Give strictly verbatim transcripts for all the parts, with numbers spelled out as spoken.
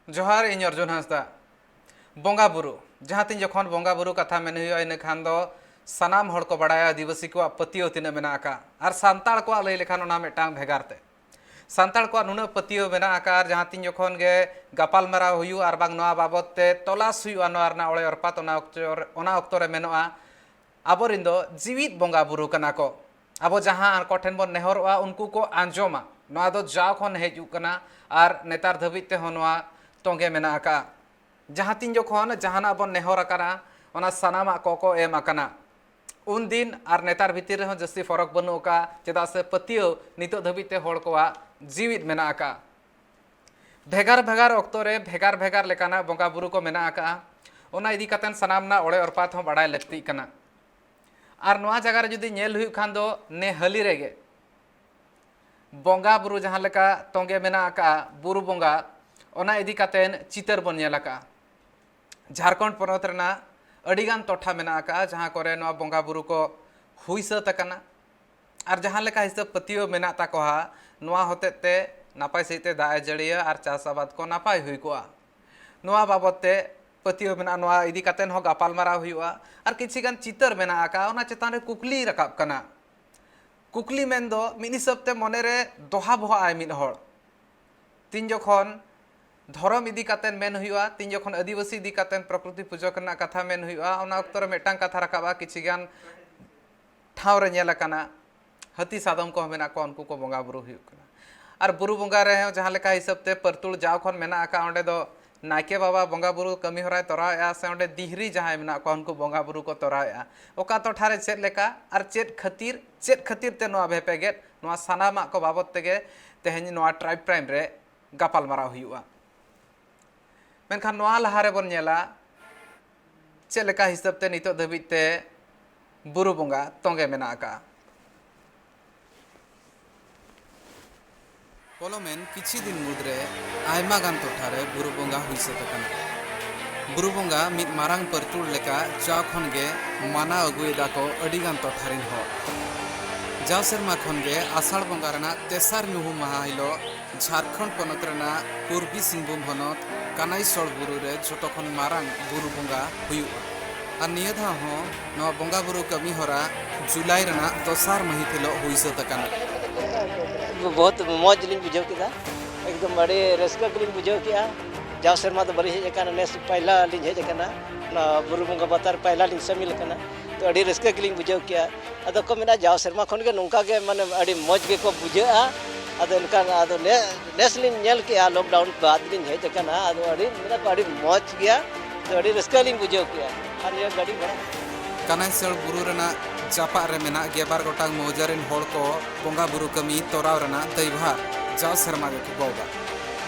ᱡᱚᱦᱟᱨ, ᱤᱧ ᱚᱨᱡᱩᱱ ᱦᱟᱸᱥᱫᱟ᱾ ᱵᱚᱸᱜᱟ ᱵᱩᱨᱩ, ᱡᱟᱦᱟᱸ ᱛᱤᱱ ᱡᱚᱠᱷᱚᱱ ᱵᱚᱸᱜᱟ ᱵᱩᱨᱩ ᱠᱟᱛᱷᱟ ᱢᱮᱱ ᱦᱩᱭᱩᱜᱼᱟ, ᱤᱱᱟᱹ ᱠᱷᱟᱱ ᱫᱚ ᱥᱟᱱᱟᱢ ᱦᱚᱲ ᱠᱚ ᱵᱟᱲᱟᱭᱟ ᱟᱹᱫᱤᱵᱟᱹᱥᱤ ᱠᱚᱣᱟᱜ ᱯᱟᱹᱛᱭᱟᱹᱣ ᱛᱤᱱᱟᱹᱜ ᱢᱮᱱᱟᱜ ᱟᱠᱟᱫ, ᱟᱨ ᱥᱟᱱᱛᱟᱲ ᱠᱚᱣᱟᱜ ᱞᱟᱹᱭ ᱞᱮᱠᱷᱟᱱ ᱚᱱᱟ ᱢᱤᱫᱴᱟᱝ ᱵᱷᱮᱜᱟᱨ ᱛᱮ᱾ ᱥᱟᱱᱛᱟᱲ ᱠᱚᱣᱟᱜ ᱱᱩᱱᱟᱹᱜ ᱯᱟᱹᱛᱭᱟᱹᱣ ᱢᱮᱱᱟᱜ ᱟᱠᱟᱫ, ᱟᱨ ᱡᱟᱦᱟᱸ ᱛᱤᱱ ᱡᱚᱠᱷᱚᱱ ᱜᱮ ᱜᱟᱯᱟᱞᱢᱟᱨᱟᱣ ᱦᱩᱭᱩᱜᱼᱟ ᱟᱨ ᱵᱟᱝ ᱱᱚᱣᱟ ᱵᱟᱵᱚᱛ ᱛᱮ ᱛᱚᱞᱟᱥ ᱦᱩᱭᱩᱜᱼᱟ, ᱱᱚᱣᱟ ᱨᱮᱱᱟᱜ ᱚᱲᱮ ᱚᱨᱯᱟᱛ, ᱚᱱᱟ ᱚᱠᱛᱚ, ᱚᱱᱟ ᱚᱠᱛᱚ ᱨᱮ ᱢᱮᱱᱚᱜᱼᱟ, ᱟᱵᱚᱨᱮᱱ ᱫᱚ ᱡᱤᱣᱤᱫ ᱵᱚᱸᱜᱟ ᱵᱩᱨᱩ ᱠᱟᱱᱟ ᱠᱚ᱾ ᱟᱵᱚ ᱡᱟᱦᱟᱸ ᱟᱠᱚ ᱴᱷᱮᱱ ᱵᱚᱱ ᱱᱮᱦᱚᱨᱚᱜᱼᱟ, ᱩᱱᱠᱩ ᱠᱚ ᱟᱸᱡᱚᱢᱟ᱾ ᱱᱚᱣᱟ ᱫᱚ ᱡᱟᱣ ᱠᱷᱚᱱ ᱦᱮᱡ ᱦᱩᱭᱩᱜ ᱠᱟᱱᱟ ᱟᱨ ᱱᱮᱛᱟᱨ ᱫᱷᱟᱹᱵᱤᱡ ᱛᱮᱦᱚᱸ ᱱᱚᱣᱟ ᱛᱚᱸᱜᱮ ᱢᱮᱱᱟᱜ ᱟᱠᱟᱫᱼᱟ᱾ ᱡᱟᱦᱟᱸ ᱛᱤᱱ ᱡᱚᱠᱷᱚᱱ ᱡᱟᱦᱟᱱᱟᱜ ᱵᱚᱱ ᱱᱮᱦᱚᱨ ᱟᱠᱟᱱᱟ, ᱚᱱᱟ ᱥᱟᱱᱟᱢᱟᱜ ᱠᱚ ᱠᱚ ᱮᱢ ᱟᱠᱟᱱᱟ᱾ ᱩᱱᱫᱤᱱ ᱟᱨ ᱱᱮᱛᱟᱨ ᱵᱷᱤᱛᱤᱨ ᱨᱮᱦᱚᱸ ᱡᱟᱹᱥᱛᱤ ᱯᱷᱚᱨᱚᱠ ᱵᱟᱹᱱᱩᱜ ᱟᱠᱟᱫᱼᱟ, ᱪᱮᱫᱟᱜ ᱥᱮ ᱯᱟᱹᱛᱭᱟᱹᱣ ᱱᱤᱛᱚᱜ ᱫᱷᱟᱹᱵᱤᱡ ᱛᱮ ᱦᱚᱲ ᱠᱚᱣᱟᱜ ᱡᱤᱣᱤᱫ ᱢᱮᱱᱟᱜ ᱟᱠᱟᱫᱼᱟ᱾ ᱵᱷᱮᱜᱟᱨ ᱵᱷᱮᱜᱟᱨ ᱚᱠᱛᱚ ᱨᱮ ᱵᱷᱮᱜᱟᱨ ᱵᱷᱮᱜᱟᱨ ᱞᱮᱠᱟᱱᱟᱜ ᱵᱚᱸᱜᱟ ᱵᱩᱨᱩ ᱠᱚ ᱢᱮᱱᱟᱜ ᱟᱠᱟᱫᱼᱟ᱾ ᱚᱱᱟ ᱤᱫᱤ ᱠᱟᱛᱮ ᱥᱟᱱᱟᱢ ᱨᱮᱱᱟᱜ ᱚᱲᱮ ᱚᱨᱯᱟᱛ ᱦᱚᱸ ᱵᱟᱲᱟᱭ ᱞᱟᱹᱠᱛᱤᱜ ᱠᱟᱱᱟ᱾ ᱟᱨ ᱱᱚᱣᱟ ᱡᱟᱭᱜᱟ ᱨᱮ ᱡᱩᱫᱤ ᱧᱮᱞ ᱦᱩᱭᱩᱜ ᱠᱷᱟᱱ ᱫᱚ, ᱱᱮ ᱦᱟᱹᱞᱤ ᱨᱮᱜᱮ ᱵᱚᱸᱜᱟ ᱵᱩᱨᱩ ᱡᱟᱦᱟᱸ ᱞᱮᱠᱟ ᱛᱚᱸᱜᱮ ᱢᱮᱱᱟᱜ ᱟᱠᱟᱫᱼᱟ, ᱵᱩᱨᱩ ᱵᱚᱸᱜᱟ, ᱚᱱᱟ ᱤᱫᱤ ᱠᱟᱛᱮ ᱪᱤᱛᱟᱹᱨ ᱵᱚᱱ ᱧᱮᱞ ᱟᱠᱟᱫᱼᱟ᱾ ᱡᱷᱟᱲᱠᱷᱚᱸᱰ ᱯᱚᱱᱚᱛ ᱨᱮᱱᱟᱜ ᱟᱹᱰᱤᱜᱟᱱ ᱴᱚᱴᱷᱟ ᱢᱮᱱᱟᱜ ᱟᱠᱟᱫᱼᱟ, ᱡᱟᱦᱟᱸ ᱠᱚᱨᱮ ᱱᱚᱣᱟ ᱵᱚᱸᱜᱟ ᱵᱩᱨᱩ ᱠᱚ ᱦᱩᱭ ᱥᱟᱹᱛ ᱟᱠᱟᱱᱟ᱾ ᱟᱨ ᱡᱟᱦᱟᱸ ᱞᱮᱠᱟ ᱦᱤᱥᱟᱹᱵ ᱯᱟᱹᱛᱭᱟᱹᱣ ᱢᱮᱱᱟᱜ ᱛᱟᱠᱚᱣᱟ, ᱱᱚᱣᱟ ᱦᱚᱛᱮᱡ ᱛᱮ ᱱᱟᱯᱟᱭ ᱥᱟᱺᱦᱤᱡ ᱛᱮ ᱫᱟᱜ ᱮ ᱡᱟᱹᱲᱤᱭᱟ ᱟᱨ ᱪᱟᱥ ᱟᱵᱟᱫ ᱠᱚ ᱱᱟᱯᱟᱭ ᱦᱩᱭ ᱠᱚᱜᱼᱟ᱾ ᱱᱚᱣᱟ ᱵᱟᱵᱚᱛ ᱛᱮ ᱯᱟᱹᱛᱭᱟᱹᱣ ᱢᱮᱱᱟᱜᱼᱟ, ᱱᱚᱣᱟ ᱤᱫᱤ ᱠᱟᱛᱮ ᱦᱚᱸ ᱜᱟᱯᱟᱞᱢᱟᱨᱟᱣ ᱦᱩᱭᱩᱜᱼᱟ᱾ ᱟᱨ ᱠᱤᱪᱷᱤ ᱜᱟᱱ ᱪᱤᱛᱟᱹᱨ ᱢᱮᱱᱟᱜ ᱟᱠᱟᱫᱼᱟ, ᱚᱱᱟ ᱪᱮᱛᱟᱱ ᱨᱮ ᱠᱩᱠᱞᱤ ᱨᱟᱠᱟᱵ ᱠᱟᱱᱟ᱾ ᱠᱩᱠᱞᱤ ᱢᱮᱱ ᱫᱚ ᱢᱤᱫ ᱦᱤᱥᱟᱹᱵ ᱛᱮ ᱢᱚᱱᱮ ᱨᱮ ᱫᱚᱦᱟ ᱵᱚᱦᱟᱜ ᱟᱭ ᱢᱤᱫ ᱦᱚᱲ᱾ ᱛᱤᱱ ᱡᱚᱠᱷᱚᱱ ᱫᱷᱚᱨᱚᱢ ᱤᱫᱤ ᱠᱟᱛᱮ ᱢᱮᱱ ᱦᱩᱭᱩᱜᱼᱟ, ᱛᱤᱱ ᱡᱚᱠᱷᱚᱱ ᱟᱹᱫᱤᱵᱟᱹᱥᱤ ᱤᱫᱤ ᱠᱟᱛᱮ ᱯᱨᱚᱠᱨᱤᱛᱤ ᱯᱩᱡᱟᱹ ᱨᱮᱱᱟᱜ ᱠᱟᱛᱷᱟ ᱢᱮᱱ ᱦᱩᱭᱩᱜᱼᱟ, ᱚᱱᱟ ᱚᱠᱛᱚ ᱨᱮ ᱢᱤᱫᱴᱟᱝ ᱠᱟᱛᱷᱟ ᱨᱟᱠᱟᱵᱼᱟ, ᱠᱤᱪᱷᱤ ᱜᱟᱱ ᱴᱷᱟᱶ ᱨᱮ ᱧᱮᱞ ᱟᱠᱟᱱᱟ, ᱦᱟᱹᱛᱤ ᱥᱟᱫᱚᱢ ᱠᱚᱦᱚᱸ ᱢᱮᱱᱟᱜ ᱠᱚᱣᱟ, ᱩᱱᱠᱩ ᱠᱚ ᱵᱚᱸᱜᱟ ᱵᱩᱨᱩ ᱦᱩᱭᱩᱜ ᱠᱟᱱᱟ᱾ ᱟᱨ ᱵᱩᱨᱩ ᱵᱚᱸᱜᱟ ᱨᱮᱦᱚᱸ ᱡᱟᱦᱟᱸ ᱞᱮᱠᱟ ᱦᱤᱥᱟᱹᱵ ᱛᱮ ᱯᱟᱹᱨᱛᱩᱲ ᱡᱟᱣ ᱠᱷᱚᱱ ᱢᱮᱱᱟᱜ ᱟᱠᱟᱫ, ᱚᱸᱰᱮ ᱫᱚ ᱱᱟᱭᱠᱮ ᱵᱟᱵᱟ ᱵᱚᱸᱜᱟ ᱵᱩᱨᱩ ᱠᱟᱹᱢᱤ ᱦᱚᱨᱟᱭ ᱛᱚᱨᱟᱣᱮᱫᱼᱟ, ᱥᱮ ᱚᱸᱰᱮ ᱫᱤᱦᱨᱤ ᱡᱟᱦᱟᱸᱭ ᱢᱮᱱᱟᱜ ᱠᱚᱣᱟ, ᱩᱱᱠᱩ ᱵᱚᱸᱜᱟ ᱵᱩᱨᱩ ᱠᱚ ᱛᱚᱨᱟᱣᱮᱫᱼᱟ, ᱚᱠᱟ ᱴᱚᱴᱷᱟ ᱨᱮ ᱪᱮᱫ ᱞᱮᱠᱟ ᱟᱨ ᱪᱮᱫ ᱠᱷᱟᱹᱛᱤᱨ, ᱪᱮᱫ ᱠᱷᱟᱹᱛᱤᱨ ᱛᱮ ᱱᱚᱣᱟ ᱵᱷᱮᱯᱮᱜᱮᱫ, ᱱᱚᱣᱟ ᱥᱟᱱᱟᱢᱟᱜ ᱠᱚ ᱵᱟᱵᱚᱛ ᱛᱮᱜᱮ ᱛᱮᱦᱮᱧ ᱱᱚᱣᱟ ᱴᱨᱟᱭᱤᱵᱽ ᱴᱨᱟᱭᱤᱢ ᱨᱮ ᱜᱟᱯᱟᱞᱢᱟᱨᱟᱣ ᱦᱩᱭᱩᱜᱼᱟ᱾ ᱢᱮᱱᱠᱷᱟᱱ ᱱᱚᱣᱟ ᱞᱟᱦᱟ ᱨᱮᱵᱚᱱ ᱧᱮᱞᱟ, ᱪᱮᱫ ᱞᱮᱠᱟ ᱦᱤᱥᱟᱹᱵ ᱛᱮ ᱱᱤᱛᱚᱜ ᱫᱷᱟᱹᱵᱤᱡ ᱛᱮ ᱵᱩᱨᱩ ᱵᱚᱸᱜᱟ ᱛᱚᱸᱜᱮ ᱢᱮᱱᱟᱜ ᱟᱠᱟᱫᱼᱟ᱾ ᱯᱚᱞᱚᱢᱮᱱ ᱠᱤᱪᱷᱤ ᱫᱤᱱ ᱢᱩᱫᱽᱨᱮ ᱟᱭᱢᱟ ᱜᱟᱱ ᱴᱚᱴᱷᱟ ᱨᱮ ᱵᱩᱨᱩ ᱵᱚᱸᱜᱟ ᱦᱩᱭ ᱥᱟᱹᱛ ᱟᱠᱟᱱᱟ᱾ ᱵᱩᱨᱩ ᱵᱚᱸᱜᱟ ᱢᱤᱫ ᱢᱟᱨᱟᱝ ᱯᱟᱹᱨᱛᱩᱲ ᱞᱮᱠᱟ ᱡᱟᱣ ᱠᱷᱚᱱ ᱜᱮ ᱢᱟᱱᱟᱣ ᱟᱹᱜᱩᱭᱮᱫᱟ ᱠᱚ ᱟᱹᱰᱤ ᱜᱟᱱ ᱴᱚᱴᱷᱟ ᱨᱤᱱ ᱦᱚᱲ᱾ ᱡᱟᱣ ᱥᱮᱨᱢᱟ ᱠᱷᱚᱱ ᱜᱮ ᱟᱥᱟᱲ ᱵᱚᱸᱜᱟ ᱨᱮᱱᱟᱜ ᱛᱮᱥᱟᱨ ᱧᱩᱦᱩᱢ ᱢᱟᱦᱟ ᱦᱤᱞᱳᱜ ᱡᱷᱟᱲᱠᱷᱚᱸᱰ ᱯᱚᱱᱚᱛ ᱨᱮᱱᱟᱜ ᱯᱩᱨᱵᱤ ᱥᱤᱝᱵᱷᱩᱢ ᱦᱚᱱᱚᱛ ᱠᱟᱱᱟᱭᱥᱚᱲ ᱵᱩᱨᱩ ᱨᱮ ᱡᱷᱚᱛᱚ ᱠᱷᱚᱱ ᱢᱟᱨᱟᱝ ᱵᱩᱨᱩ ᱵᱚᱸᱜᱟ ᱦᱩᱭᱩᱜᱼᱟ᱾ ᱟᱨ ᱱᱤᱭᱟᱹ ᱫᱷᱟᱣ ᱦᱚᱸ ᱱᱚᱣᱟ ᱵᱚᱸᱜᱟ ᱵᱩᱨᱩ ᱠᱟᱹᱢᱤ ᱦᱚᱨᱟ ᱡᱩᱞᱟᱭ ᱨᱮᱱᱟᱜ ᱫᱚᱥᱟᱨ ᱢᱟᱹᱦᱤᱛ ᱦᱤᱞᱳᱜ ᱦᱩᱭ ᱥᱟᱹᱛ ᱟᱠᱟᱱᱟ᱾ ᱵᱚᱦᱩᱛ ᱢᱚᱡᱽ ᱞᱤᱧ ᱵᱩᱡᱷᱟᱹᱣ ᱠᱮᱫᱟ, ᱮᱠᱫᱚᱢ ᱟᱹᱰᱤ ᱨᱟᱹᱥᱠᱟᱹ ᱜᱮᱞᱤᱧ ᱵᱩᱡᱷᱟᱹᱣ ᱠᱮᱫᱟ᱾ ᱡᱟᱣ ᱥᱮᱨᱢᱟ ᱫᱚ ᱵᱟᱹᱞᱤᱧ ᱦᱮᱡ ᱟᱠᱟᱱᱟ, ᱱᱮᱥ ᱯᱟᱭᱞᱟ ᱞᱤᱧ ᱦᱮᱡ ᱟᱠᱟᱱᱟ, ᱱᱚᱣᱟ ᱵᱩᱨᱩ ᱵᱚᱸᱜᱟ ᱵᱟᱛᱟᱨ ᱯᱟᱭᱞᱟ ᱞᱤᱧ ᱥᱟᱹᱢᱤᱞ ᱟᱠᱟᱱᱟ᱾ ᱛᱚ ᱟᱹᱰᱤ ᱨᱟᱹᱥᱠᱟᱹ ᱜᱮᱞᱤᱧ ᱵᱩᱡᱷᱟᱹᱣ ᱠᱮᱫᱟ᱾ ᱟᱫᱚ ᱠᱚ ᱢᱮᱱᱟ ᱡᱟᱣ ᱥᱮᱨᱢᱟ ᱠᱷᱚᱱ ᱜᱮ ᱱᱚᱝᱠᱟ ᱜᱮ ᱢᱟᱱᱮ ᱟᱹᱰᱤ ᱢᱚᱡᱽ ᱜᱮᱠᱚ ᱵᱩᱡᱷᱟᱹᱜᱼᱟ᱾ ᱟᱫᱚ ᱮᱱᱠᱷᱟᱱ ᱟᱫᱚ ᱱᱮ- ᱱᱮᱥ ᱞᱤᱧ ᱧᱮᱞ ᱠᱮᱜᱼᱟ, ᱞᱚᱠᱰᱟᱣᱩᱱ ᱵᱟᱫᱽ ᱞᱤᱧ ᱦᱮᱡ ᱟᱠᱟᱱᱟ᱾ ᱟᱫᱚ ᱟᱹᱰᱤ ᱢᱮᱱᱟ ᱠᱚ ᱟᱹᱰᱤ ᱢᱚᱡᱽ ᱜᱮᱭᱟ, ᱟᱫᱚ ᱟᱹᱰᱤ ᱨᱟᱹᱥᱠᱟᱹ ᱞᱤᱧ ᱵᱩᱡᱷᱟᱹᱣ ᱠᱮᱜᱼᱟ᱾ ᱟᱨ ᱱᱤᱭᱟᱹ ᱜᱟᱹᱰᱤ ᱜᱷᱚᱲᱟ ᱠᱟᱱᱟᱭᱥᱚᱲ ᱵᱩᱨᱩ ᱨᱮᱱᱟᱜ ᱡᱟᱯᱟᱜ ᱨᱮ ᱢᱮᱱᱟᱜ ᱜᱮᱞᱵᱟᱨ ᱜᱚᱴᱟᱝ ᱢᱚᱣᱡᱟ ᱨᱮᱱ ᱦᱚᱲ ᱠᱚ ᱵᱚᱸᱜᱟ ᱵᱩᱨᱩ ᱠᱟᱹᱢᱤ ᱛᱚᱨᱟᱣ ᱨᱮᱱᱟᱜ ᱫᱟᱹᱭᱵᱷᱟᱨ ᱡᱟᱣ ᱥᱮᱨᱢᱟ ᱜᱮᱠᱚ ᱜᱚᱜᱟ᱾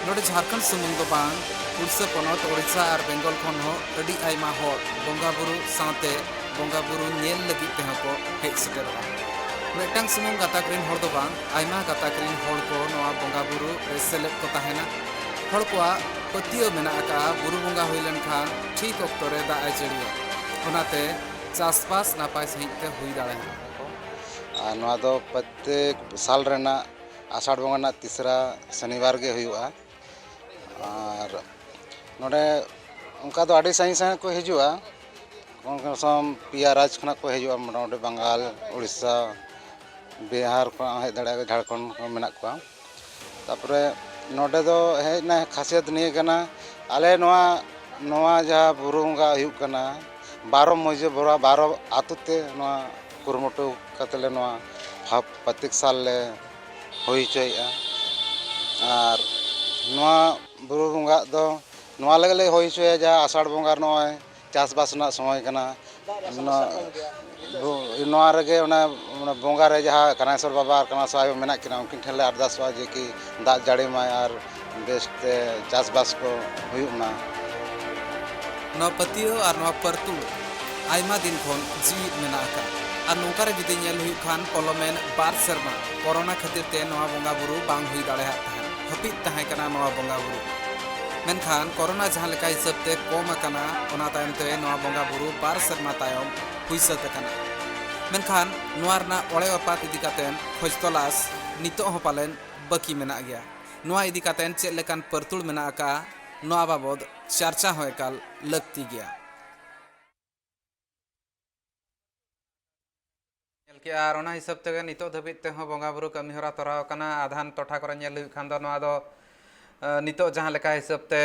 ᱱᱚᱰᱮ ᱡᱷᱟᱲᱠᱷᱚᱸᱰ ᱥᱩᱢᱩᱝ ᱫᱚ ᱵᱟᱝ, ᱯᱩᱲᱥᱟᱹ ᱯᱚᱱᱚᱛ ᱳᱰᱤᱥᱟ ᱟᱨ ᱵᱮᱝᱜᱚᱞ ᱠᱷᱚᱱ ᱦᱚᱸ ᱟᱹᱰᱤ ᱟᱭᱢᱟ ᱦᱚᱲ ᱵᱚᱸᱜᱟ ᱵᱩᱨᱩ ᱥᱟᱶᱛᱮ ᱵᱚᱸᱜᱟ ᱵᱩᱨᱩ ᱧᱮᱞ ᱞᱟᱹᱜᱤᱫ ᱛᱮᱦᱚᱸ ᱠᱚ ᱦᱮᱡ ᱥᱮᱴᱮᱨᱚᱜᱼᱟ᱾ ᱢᱤᱫᱴᱟᱝ ᱥᱩᱢᱩᱝ ᱜᱟᱛᱟᱠ ᱨᱮᱱ ᱦᱚᱲ ᱫᱚ ᱵᱟᱝ, ᱟᱭᱢᱟ ᱜᱟᱛᱟᱠ ᱨᱮᱱ ᱦᱚᱲ ᱠᱚ ᱱᱚᱣᱟ ᱵᱚᱸᱜᱟ ᱵᱩᱨᱩ ᱨᱮ ᱥᱮᱞᱮᱫ ᱠᱚ ᱛᱟᱦᱮᱱᱟ᱾ ᱦᱚᱲ ᱠᱚᱣᱟᱜ ᱯᱟᱹᱛᱭᱟᱹᱣ ᱢᱮᱱᱟᱜ ᱟᱠᱟᱫᱼᱟ, ᱵᱩᱨᱩ ᱵᱚᱸᱜᱟ ᱦᱩᱭ ᱞᱮᱱᱠᱷᱟᱱ ᱴᱷᱤᱠ ᱚᱠᱛᱚ ᱨᱮ ᱫᱟᱜ ᱮ ᱡᱟᱹᱲᱤᱭᱟ, ᱚᱱᱟᱛᱮ ᱪᱟᱥᱵᱟᱥ ᱱᱟᱯᱟᱭ ᱥᱟᱺᱦᱤᱡ ᱛᱮ ᱦᱩᱭ ᱫᱟᱲᱮᱭᱟᱜᱼᱟ᱾ ᱟᱨ ᱱᱚᱣᱟ ᱫᱚ ᱯᱨᱚᱛᱮᱠ ᱥᱟᱞ ᱨᱮᱱᱟᱜ ᱟᱥᱟᱲ ᱵᱚᱸᱜᱟ ᱨᱮᱱᱟᱜ ᱛᱤᱥᱨᱟ ᱥᱚᱱᱤᱵᱟᱨ ᱜᱮ ᱦᱩᱭᱩᱜᱼᱟ᱾ ᱟᱨ ᱱᱚᱰᱮ ᱚᱱᱠᱟ ᱫᱚ ᱟᱹᱰᱤ ᱥᱟᱺᱜᱤᱧ ᱥᱟᱺᱜᱤᱧ ᱠᱚ ᱦᱤᱡᱩᱜᱼᱟ᱾ ᱠᱚᱢ ᱥᱮ ᱠᱚᱢ ᱯᱮᱭᱟ ᱨᱟᱡᱽ ᱠᱷᱚᱱᱟᱜ ᱠᱚ ᱦᱤᱡᱩᱜᱼᱟ, ᱢᱚᱴᱟᱢᱩᱴᱤ ᱵᱟᱝᱜᱟᱞ, ᱩᱲᱤᱥᱥᱟ, ᱵᱤᱦᱟᱨ ᱠᱷᱚᱱᱟᱜ ᱦᱚᱸ ᱦᱮᱡ ᱫᱟᱲᱮᱭᱟᱜᱼᱟ, ᱡᱷᱟᱲᱠᱷᱚᱸᱰ ᱠᱷᱚᱱ ᱢᱮᱱᱟᱜ ᱠᱚᱣᱟ᱾ ᱛᱟᱨᱯᱚᱨᱮ ᱱᱚᱰᱮ ᱫᱚ ᱦᱮᱡ ᱨᱮᱱᱟᱜ ᱠᱷᱟᱥᱤᱭᱟᱛ ᱱᱤᱭᱟᱹ ᱠᱟᱱᱟ, ᱟᱞᱮ ᱱᱚᱣᱟ, ᱱᱚᱣᱟ ᱡᱟᱦᱟᱸ ᱵᱩᱨᱩ ᱵᱚᱸᱜᱟ ᱦᱩᱭᱩᱜ ᱠᱟᱱᱟ, ᱵᱟᱨᱚ ᱢᱟᱹᱡᱷᱤ ᱵᱟᱵᱟ, ᱵᱟᱨᱚ ᱟᱛᱳ ᱛᱮ ᱱᱚᱣᱟ ᱠᱩᱨᱩᱢᱩᱴᱩ ᱠᱟᱛᱮ ᱞᱮ ᱱᱚᱣᱟ ᱯᱷᱟ-, ᱯᱨᱚᱛᱮᱠ ᱥᱟᱞ ᱞᱮ ᱦᱩᱭ ᱦᱚᱪᱚᱭᱮᱫᱼᱟ᱾ ᱟᱨ ᱱᱚᱣᱟ ᱵᱩᱨᱩ ᱵᱚᱸᱜᱟᱜ ᱫᱚ ᱱᱚᱣᱟ ᱞᱟᱹᱜᱤᱫ ᱞᱮ ᱦᱩᱭ ᱦᱚᱪᱚᱭᱟ, ᱡᱟᱦᱟᱸ ᱟᱥᱟᱲ ᱵᱚᱸᱜᱟ ᱱᱚᱜᱼᱚᱭ ᱪᱟᱥᱵᱟᱥ ᱨᱮᱱᱟᱜ ᱥᱚᱢᱚᱭ ᱠᱟᱱᱟ, ᱱᱚᱣᱟ, ᱱᱚᱣᱟ ᱨᱮᱜᱮ ᱚᱱᱟ, ᱚᱱᱟ ᱵᱚᱸᱜᱟ ᱨᱮ ᱡᱟᱦᱟᱸ ᱠᱟᱱᱟᱭᱥᱚᱨ ᱵᱟᱵᱟ ᱟᱨ ᱠᱟᱱᱟᱭᱥᱚᱨ ᱟᱭᱳ ᱢᱮᱱᱟᱜ ᱠᱤᱱᱟ, ᱩᱱᱠᱤᱱ ᱴᱷᱮᱱ ᱞᱮ ᱟᱨᱫᱟᱥᱚᱜᱼᱟ ᱡᱮ ᱠᱤ ᱫᱟᱜ ᱡᱟᱹᱲᱤ ᱢᱟᱭ ᱟᱨ ᱵᱮᱥᱛᱮ ᱪᱟᱥᱵᱟᱥ ᱠᱚ ᱦᱩᱭᱩᱜ ᱢᱟ᱾ ᱱᱚᱣᱟ ᱯᱟᱹᱛᱭᱟᱹᱣ ᱟᱨ ᱱᱚᱣᱟ ᱯᱟᱹᱨᱛᱩᱲ ᱟᱭᱢᱟ ᱫᱤᱱ ᱠᱷᱚᱱ ᱡᱤᱣᱤᱫ ᱢᱮᱱᱟᱜ ᱟᱠᱟᱫ᱾ ᱟᱨ ᱱᱚᱝᱠᱟ ᱨᱮ ᱡᱩᱫᱤ ᱧᱮᱞ ᱦᱩᱭᱩᱜ ᱠᱷᱟᱱ, ᱯᱚᱞᱚᱢᱮᱱ ᱵᱟᱨ ᱥᱮᱨᱢᱟ ᱠᱚᱨᱳᱱᱟ ᱠᱷᱟᱹᱛᱤᱨ ᱛᱮ ᱱᱚᱣᱟ ᱵᱚᱸᱜᱟ ᱵᱩᱨᱩ ᱵᱟᱝ ᱦᱩᱭ ᱫᱟᱲᱮᱭᱟᱜ ᱛᱟᱦᱮᱸᱫ, ᱦᱟᱹᱯᱤᱫ ᱛᱟᱦᱮᱸ ᱠᱟᱱᱟ ᱱᱚᱣᱟ ᱵᱚᱸᱜᱟ ᱵᱩᱨᱩ᱾ ᱢᱮᱱᱠᱷᱟᱱ ᱠᱚᱨᱳᱱᱟ ᱡᱟᱦᱟᱸ ᱞᱮᱠᱟ ᱦᱤᱥᱟᱹᱵ ᱛᱮ ᱠᱚᱢ ᱟᱠᱟᱱᱟ, ᱚᱱᱟ ᱛᱟᱭᱚᱢ ᱛᱮ ᱱᱚᱣᱟ ᱵᱚᱸᱜᱟ ᱵᱩᱨᱩ ᱵᱟᱨ ᱥᱮᱨᱢᱟ ᱛᱟᱭᱚᱢ ᱦᱩᱭ ᱥᱟᱹᱛ ᱟᱠᱟᱱᱟ᱾ ᱢᱮᱱᱠᱷᱟᱱ ᱱᱚᱣᱟ ᱨᱮᱱᱟᱜ ᱚᱲᱮ ᱚᱯᱟᱛ ᱤᱫᱤ ᱠᱟᱛᱮ ᱠᱷᱚᱡᱽ ᱛᱚᱞᱟᱥ ᱱᱤᱛᱚᱜ ᱦᱚᱸ ᱯᱟᱞᱮᱱ ᱵᱟᱹᱠᱤ ᱢᱮᱱᱟᱜ ᱜᱮᱭᱟ᱾ ᱱᱚᱣᱟ ᱤᱫᱤ ᱠᱟᱛᱮ ᱪᱮᱫ ᱞᱮᱠᱟᱱ ᱯᱟᱹᱨᱛᱩᱲ ᱢᱮᱱᱟᱜ ᱟᱠᱟᱫᱼᱟ, ᱱᱚᱣᱟ ᱵᱟᱵᱚᱫ ᱪᱟᱨᱪᱟ ᱦᱚᱸ ᱮᱠᱟᱞ ᱞᱟᱹᱠᱛᱤ ᱜᱮᱭᱟ᱾ ᱧᱮᱞ ᱠᱮᱜᱼᱟ, ᱟᱨ ᱚᱱᱟ ᱦᱤᱥᱟᱹᱵ ᱛᱮᱜᱮ ᱱᱤᱛᱚᱜ ᱫᱷᱟᱹᱵᱤᱡ ᱛᱮᱦᱚᱸ ᱵᱚᱸᱜᱟ ᱵᱩᱨᱩ ᱠᱟᱹᱢᱤ ᱦᱚᱨᱟ ᱛᱚᱨᱟᱣ ᱟᱠᱟᱱᱟ᱾ ᱟᱫᱷᱟᱱ ᱴᱚᱴᱷᱟ ᱠᱚᱨᱮ ᱧᱮᱞ ᱦᱩᱭᱩᱜ ᱠᱷᱟᱱ ᱫᱚ ᱱᱚᱣᱟ ᱫᱚ, ᱮ, ᱱᱤᱛᱚᱜ ᱡᱟᱦᱟᱸ ᱞᱮᱠᱟ ᱦᱤᱥᱟᱹᱵ ᱛᱮ,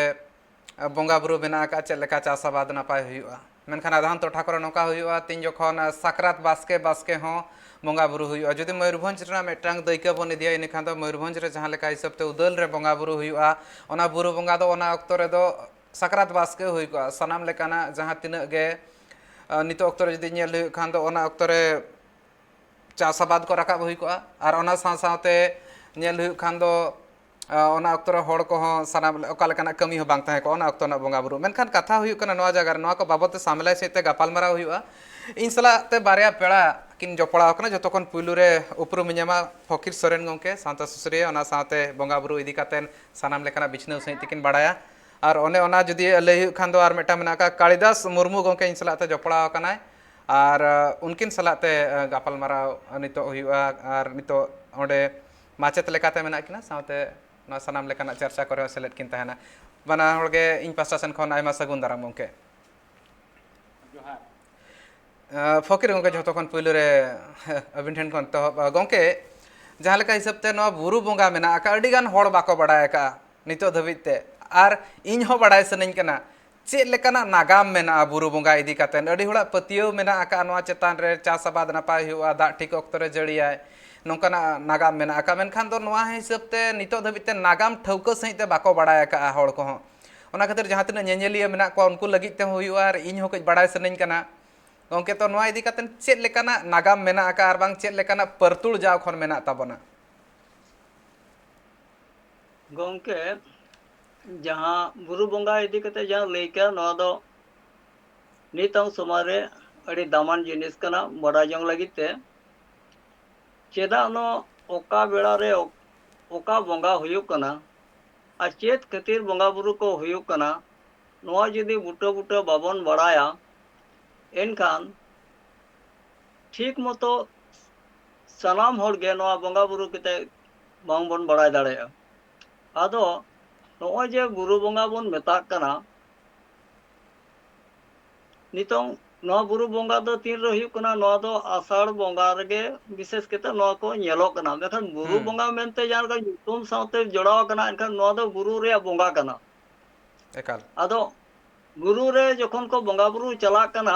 ᱮ, ᱵᱚᱸᱜᱟ ᱵᱩᱨᱩ ᱢᱮᱱᱟᱜ ᱟᱠᱟᱫ, ᱪᱮᱫ ᱞᱮᱠᱟ ᱪᱟᱥ ᱟᱵᱟᱫ ᱱᱟᱯᱟᱭ ᱦᱩᱭᱩᱜᱼᱟ᱾ ᱢᱮᱱᱠᱷᱟᱱ ᱟᱫᱷᱟᱱ ᱴᱚᱴᱷᱟ ᱠᱚᱨᱮ ᱱᱚᱝᱠᱟ ᱦᱩᱭᱩᱜᱼᱟ, ᱛᱤᱱ ᱡᱚᱠᱷᱚᱱ, ᱮ, ᱥᱟᱠᱨᱟᱛ ᱵᱟᱥᱠᱮ ᱵᱟᱥᱠᱮ ᱦᱚᱸ ᱵᱚᱸᱜᱟ ᱵᱩᱨᱩ ᱦᱩᱭᱩᱜᱼᱟ᱾ ᱡᱩᱫᱤ ᱢᱚᱭᱩᱨᱵᱷᱚᱸᱡᱽ ᱨᱮᱱᱟᱜ ᱢᱤᱫᱴᱟᱝ ᱫᱟᱹᱭᱠᱟᱹ ᱵᱚᱱ ᱤᱫᱤᱭᱟ, ᱤᱱᱟᱹ ᱠᱷᱟᱱ ᱫᱚ ᱢᱚᱭᱩᱨᱵᱷᱚᱸᱡᱽ ᱨᱮ ᱡᱟᱦᱟᱸ ᱞᱮᱠᱟ ᱦᱤᱥᱟᱹᱵ ᱛᱮ ᱩᱫᱟᱹᱞ ᱨᱮ ᱵᱚᱸᱜᱟ ᱵᱩᱨᱩ ᱦᱩᱭᱩᱜᱼᱟ, ᱚᱱᱟ ᱵᱩᱨᱩ ᱵᱚᱸᱜᱟ ᱫᱚ ᱚᱱᱟ ᱚᱠᱛᱚ ᱨᱮᱫᱚ ᱥᱟᱠᱨᱟᱛ ᱵᱟᱥᱠᱮ ᱦᱩᱭ ᱠᱚᱜᱼᱟ᱾ ᱥᱟᱱᱟᱢ ᱞᱮᱠᱟᱱᱟᱜ ᱡᱟᱦᱟᱸ ᱛᱤᱱᱟᱹᱜ ᱜᱮ, ᱮ, ᱱᱤᱛᱚᱜ ᱚᱠᱛᱚ ᱨᱮ ᱡᱩᱫᱤ ᱧᱮᱞ ᱦᱩᱭᱩᱜ ᱠᱷᱟᱱ ᱫᱚ ᱚᱱᱟ ᱚᱠᱛᱚ ᱨᱮ ᱪᱟᱥ ᱟᱵᱟᱫ ᱠᱚ ᱨᱟᱠᱟᱵ ᱦᱩᱭ ᱠᱚᱜᱼᱟ᱾ ᱟᱨ ᱚᱱᱟ ᱥᱟᱶ ᱥᱟᱶᱛᱮ ᱧᱮᱞ ᱦᱩᱭᱩᱜ ᱠᱷᱟᱱ ᱫᱚ, ᱟ, ᱚᱱᱟ ᱚᱠᱛᱚ ᱨᱮ ᱦᱚᱲ ᱠᱚᱦᱚᱸ ᱥᱟᱱᱟᱢ ᱚᱠᱟ ᱞᱮᱠᱟᱱᱟᱜ ᱠᱟᱹᱢᱤ ᱦᱚᱸ ᱵᱟᱝ ᱛᱟᱦᱮᱸ ᱠᱚᱜᱼᱟ ᱚᱱᱟ ᱚᱠᱛᱚ ᱨᱮᱱᱟᱜ ᱵᱚᱸᱜᱟ ᱵᱩᱨᱩ᱾ ᱢᱮᱱᱠᱷᱟᱱ ᱠᱟᱛᱷᱟ ᱦᱩᱭᱩᱜ ᱠᱟᱱᱟ, ᱱᱚᱣᱟ ᱡᱟᱭᱜᱟ ᱨᱮ ᱱᱚᱣᱟ ᱠᱚ ᱵᱟᱵᱚᱫ ᱛᱮ ᱥᱟᱢᱮᱞᱟᱭ ᱥᱟᱺᱦᱤᱡ ᱛᱮ ᱜᱟᱯᱟᱞᱢᱟᱨᱟᱣ ᱦᱩᱭᱩᱜᱼᱟ᱾ ᱤᱧ ᱥᱟᱞᱟᱜ ᱛᱮ ᱵᱟᱨᱭᱟ ᱯᱮᱲᱟ ᱠᱤᱱ ᱡᱚᱯᱲᱟᱣ ᱟᱠᱟᱱᱟ᱾ ᱡᱚᱛᱚ ᱠᱷᱚᱱ ᱯᱩᱭᱞᱩ ᱨᱮ ᱩᱯᱨᱩᱢ ᱤᱧ ᱧᱟᱢᱟ ᱯᱷᱚᱠᱤᱨ ᱥᱚᱨᱮᱱ ᱜᱚᱢᱠᱮ, ᱥᱟᱶᱛᱟ ᱥᱩᱥᱟᱹᱨᱤᱭᱟᱹ, ᱚᱱᱟ ᱥᱟᱶᱛᱮ ᱵᱚᱸᱜᱟ ᱵᱩᱨᱩ ᱤᱫᱤ ᱠᱟᱛᱮ ᱥᱟᱱᱟᱢ ᱞᱮᱠᱟᱱᱟᱜ ᱵᱤᱪᱷᱱᱟᱹᱣ ᱥᱟᱺᱦᱤᱡ ᱛᱮᱠᱤᱱ ᱵᱟᱲᱟᱭᱟ᱾ ᱟᱨ ᱚᱱᱮ ᱚᱱᱟ ᱡᱩᱫᱤ ᱞᱟᱹᱭ ᱦᱩᱭᱩᱜ ᱠᱷᱟᱱ ᱫᱚ, ᱟᱨ ᱢᱤᱫᱴᱟᱝ ᱢᱮᱱᱟᱜ ᱟᱠᱟᱫ ᱠᱟᱞᱤᱫᱟᱥ ᱢᱩᱨᱢᱩ ᱜᱚᱢᱠᱮ ᱤᱧ ᱥᱟᱞᱟᱜ ᱛᱮ ᱡᱚᱯᱲᱟᱣ ᱟᱠᱟᱱᱟᱭ᱾ ᱟᱨ, ᱟ, ᱩᱱᱠᱤᱱ ᱥᱟᱞᱟᱜ ᱛᱮ, ᱟ, ᱜᱟᱯᱟᱞᱢᱟᱨᱟᱣ ᱱᱤᱛᱚᱜ ᱦᱩᱭᱩᱜᱼᱟ᱾ ᱟᱨ ᱱᱤᱛᱚᱜ ᱚᱸᱰᱮ ᱢᱟᱪᱮᱛ ᱞᱮᱠᱟᱛᱮ ᱢᱮᱱᱟᱜ ᱠᱤᱱᱟ, ᱥᱟᱶᱛᱮ ᱱᱚᱣᱟ ᱥᱟᱱᱟᱢ ᱞᱮᱠᱟᱱᱟᱜ ᱪᱟᱨᱪᱟ ᱠᱚᱨᱮ ᱦᱚᱸ ᱥᱮᱞᱮᱫ ᱠᱤᱱ ᱛᱟᱦᱮᱱᱟ᱾ ᱵᱟᱱᱟ ᱦᱚᱲ ᱜᱮ ᱤᱧ ᱯᱟᱥᱴᱟ ᱥᱮᱱ ᱠᱷᱚᱱ ᱟᱭᱢᱟ ᱥᱟᱹᱜᱩᱱ ᱫᱟᱨᱟᱢ ᱜᱚᱢᱠᱮ᱾ ᱡᱚᱦᱟᱨ᱾ ᱟ, ᱯᱷᱚᱠᱤᱨ ᱜᱚᱢᱠᱮ, ᱡᱷᱚᱛᱚ ᱠᱷᱚᱱ ᱯᱩᱭᱞᱩ ᱨᱮ ᱟᱹᱵᱤᱱ ᱴᱷᱮᱱ ᱠᱷᱚᱱ ᱮᱛᱚᱦᱚᱵ᱾ ᱟ, ᱜᱚᱢᱠᱮ, ᱡᱟᱦᱟᱸ ᱞᱮᱠᱟ ᱦᱤᱥᱟᱹᱵ ᱛᱮ ᱱᱚᱣᱟ ᱵᱩᱨᱩ ᱵᱚᱸᱜᱟ ᱢᱮᱱᱟᱜ ᱟᱠᱟᱫ, ᱟᱹᱰᱤ ᱜᱟᱱ ᱦᱚᱲ ᱵᱟᱠᱚ ᱵᱟᱲᱟᱭ ᱟᱠᱟᱫᱼᱟ ᱱᱤᱛᱚᱜ ᱫᱷᱟᱹᱵᱤᱡ ᱛᱮ, ᱟᱨ ᱤᱧ ᱦᱚᱸ ᱵᱟᱲᱟᱭ ᱥᱟᱱᱟᱧ ᱠᱟᱱᱟ ᱪᱮᱫ ᱞᱮᱠᱟᱱᱟᱜ ᱱᱟᱜᱟᱢ ᱢᱮᱱᱟᱜᱼᱟ ᱵᱩᱨᱩ ᱵᱚᱸᱜᱟ ᱤᱫᱤ ᱠᱟᱛᱮ᱾ ᱟᱹᱰᱤ ᱦᱚᱲᱟᱜ ᱯᱟᱹᱛᱭᱟᱹᱣ ᱢᱮᱱᱟᱜ ᱟᱠᱟᱫᱼᱟ ᱱᱚᱣᱟ ᱪᱮᱛᱟᱱ ᱨᱮ, ᱪᱟᱥ ᱟᱵᱟᱫ ᱱᱟᱯᱟᱭ ᱦᱩᱭᱩᱜᱼᱟ, ᱫᱟᱜ ᱴᱷᱤᱠ ᱚᱠᱛᱚ ᱨᱮ ᱡᱟᱹᱲᱤᱭᱟᱭ, ᱱᱚᱝᱠᱟᱱᱟᱜ ᱱᱟᱜᱟᱢ ᱢᱮᱱᱟᱜ ᱟᱠᱟᱫᱼᱟ᱾ ᱢᱮᱱᱠᱷᱟᱱ ᱫᱚ ᱱᱚᱣᱟ ᱦᱤᱥᱟᱹᱵ ᱛᱮ ᱱᱤᱛᱚᱜ ᱫᱷᱟᱹᱵᱤᱡ ᱛᱮ ᱱᱟᱜᱟᱢ ᱴᱷᱟᱹᱣᱠᱟᱹ ᱥᱟᱺᱦᱤᱡ ᱛᱮ ᱵᱟᱠᱚ ᱵᱟᱲᱟᱭ ᱟᱠᱟᱫᱼᱟ ᱦᱚᱲ ᱠᱚᱦᱚᱸ᱾ ᱚᱱᱟ ᱠᱷᱟᱹᱛᱤᱨ ᱡᱟᱦᱟᱸ ᱛᱤᱱᱟᱹᱜ ᱧᱮᱧᱮᱞᱤᱭᱟᱹ ᱢᱮᱱᱟᱜ ᱠᱚᱣᱟ, ᱩᱱᱠᱩ ᱞᱟᱹᱜᱤᱫ ᱛᱮᱦᱚᱸ ᱦᱩᱭᱩᱜᱼᱟ, ᱟᱨ ᱤᱧ ᱦᱚᱸ ᱠᱟᱹᱡ ᱵᱟᱲᱟᱭ ᱥᱟᱱᱟᱧ ᱠᱟᱱᱟ᱾ ᱜᱚᱢᱠᱮ, ᱛᱚ ᱱᱚᱣᱟ ᱤᱫᱤ ᱠᱟᱛᱮ ᱪᱮᱫ ᱞᱮᱠᱟᱱᱟᱜ ᱱᱟᱜᱟᱢ ᱢᱮᱱᱟᱜ ᱟᱠᱟᱫᱼᱟ, ᱟᱨ ᱵᱟᱝ ᱪᱮᱫ ᱞᱮᱠᱟᱱᱟᱜ ᱯᱟᱹᱨᱛᱩᱞ ᱡᱟᱣ ᱠᱷᱚᱱ ᱢᱮᱱᱟᱜ ᱛᱟᱵᱚᱱᱟ? ᱜᱚᱢᱠᱮ, ᱡᱟᱦᱟᱸ ᱵᱩᱨᱩ ᱵᱚᱸᱜᱟ ᱤᱫᱤ ᱠᱟᱛᱮ ᱡᱟᱦᱟᱸ ᱞᱟᱹᱭ ᱠᱮᱜᱼᱟ, ᱱᱚᱣᱟ ᱫᱚ ᱱᱤᱛᱚᱝ ᱥᱚᱢᱚᱭ ᱨᱮ ᱟᱹᱰᱤ ᱫᱟᱢᱟᱱ ᱡᱤᱱᱤᱥ ᱠᱟᱱᱟ ᱵᱟᱰᱟᱭ ᱡᱚᱝ ᱞᱟᱹᱜᱤᱫ ᱛᱮ᱾ ᱪᱮᱫᱟᱜ ᱱᱚᱣᱟ ᱚᱠᱟ ᱵᱮᱲᱟ ᱨᱮ ᱚᱠᱟ ᱵᱚᱸᱜᱟ ᱦᱩᱭᱩᱜ ᱠᱟᱱᱟ ᱟᱨ ᱪᱮᱫ ᱠᱷᱟᱹᱛᱤᱨ ᱵᱚᱸᱜᱟ ᱵᱩᱨᱩ ᱠᱚ ᱦᱩᱭᱩᱜ ᱠᱟᱱᱟ, ᱱᱚᱣᱟ ᱡᱩᱫᱤ ᱵᱩᱴᱟᱹ ᱵᱩᱴᱟᱹ ᱵᱟᱵᱚᱱ ᱵᱟᱲᱟᱭᱟ, ᱮᱱᱠᱷᱟᱱ ᱴᱷᱤᱠ ᱢᱚᱛᱚ ᱥᱟᱱᱟᱢ ᱦᱚᱲ ᱜᱮ ᱱᱚᱣᱟ ᱵᱚᱸᱜᱟ ᱵᱩᱨᱩ ᱠᱟᱛᱮ ᱵᱟᱝᱵᱚᱱ ᱵᱟᱲᱟᱭ ᱫᱟᱲᱮᱭᱟᱜᱼᱟ᱾ ᱟᱫᱚ ᱱᱚᱜᱼᱚᱭ ᱡᱮ ᱵᱩᱨᱩ ᱵᱚᱸᱜᱟ ᱵᱚᱱ ᱢᱮᱛᱟᱜ ᱠᱟᱱᱟ, ᱱᱤᱛᱚᱝ ᱱᱚᱣᱟ ᱵᱩᱨᱩ ᱵᱚᱸᱜᱟ ᱫᱚ ᱛᱤᱱ ᱨᱮ ᱦᱩᱭᱩᱜ ᱠᱟᱱᱟ? ᱱᱚᱣᱟ ᱫᱚ ᱟᱥᱟᱲ ᱵᱚᱸᱜᱟ ᱨᱮᱜᱮ ᱵᱤᱥᱮᱥ ᱠᱟᱛᱮ ᱱᱚᱣᱟ ᱠᱚ ᱧᱮᱞᱚᱜ ᱠᱟᱱᱟ᱾ ᱢᱮᱱᱠᱷᱟᱱ ᱵᱩᱨᱩ ᱦᱩᱸ᱾ ᱵᱚᱸᱜᱟ ᱢᱮᱱᱛᱮ ᱡᱟᱦᱟᱸ ᱞᱮᱠᱟ ᱧᱩᱛᱩᱢ ᱥᱟᱶᱛᱮ ᱡᱚᱲᱟᱣ ᱟᱠᱟᱱᱟ, ᱮᱱᱠᱷᱟᱱ ᱱᱚᱣᱟ ᱫᱚ ᱵᱩᱨᱩ ᱨᱮᱭᱟᱜ ᱵᱚᱸᱜᱟ ᱠᱟᱱᱟ᱾ ᱮᱠᱟᱞ᱾ ᱟᱫᱚ ᱵᱩᱨᱩ ᱨᱮ ᱡᱚᱠᱷᱚᱱ ᱠᱚ ᱵᱚᱸᱜᱟ ᱵᱩᱨᱩ ᱪᱟᱞᱟᱜ ᱠᱟᱱᱟ,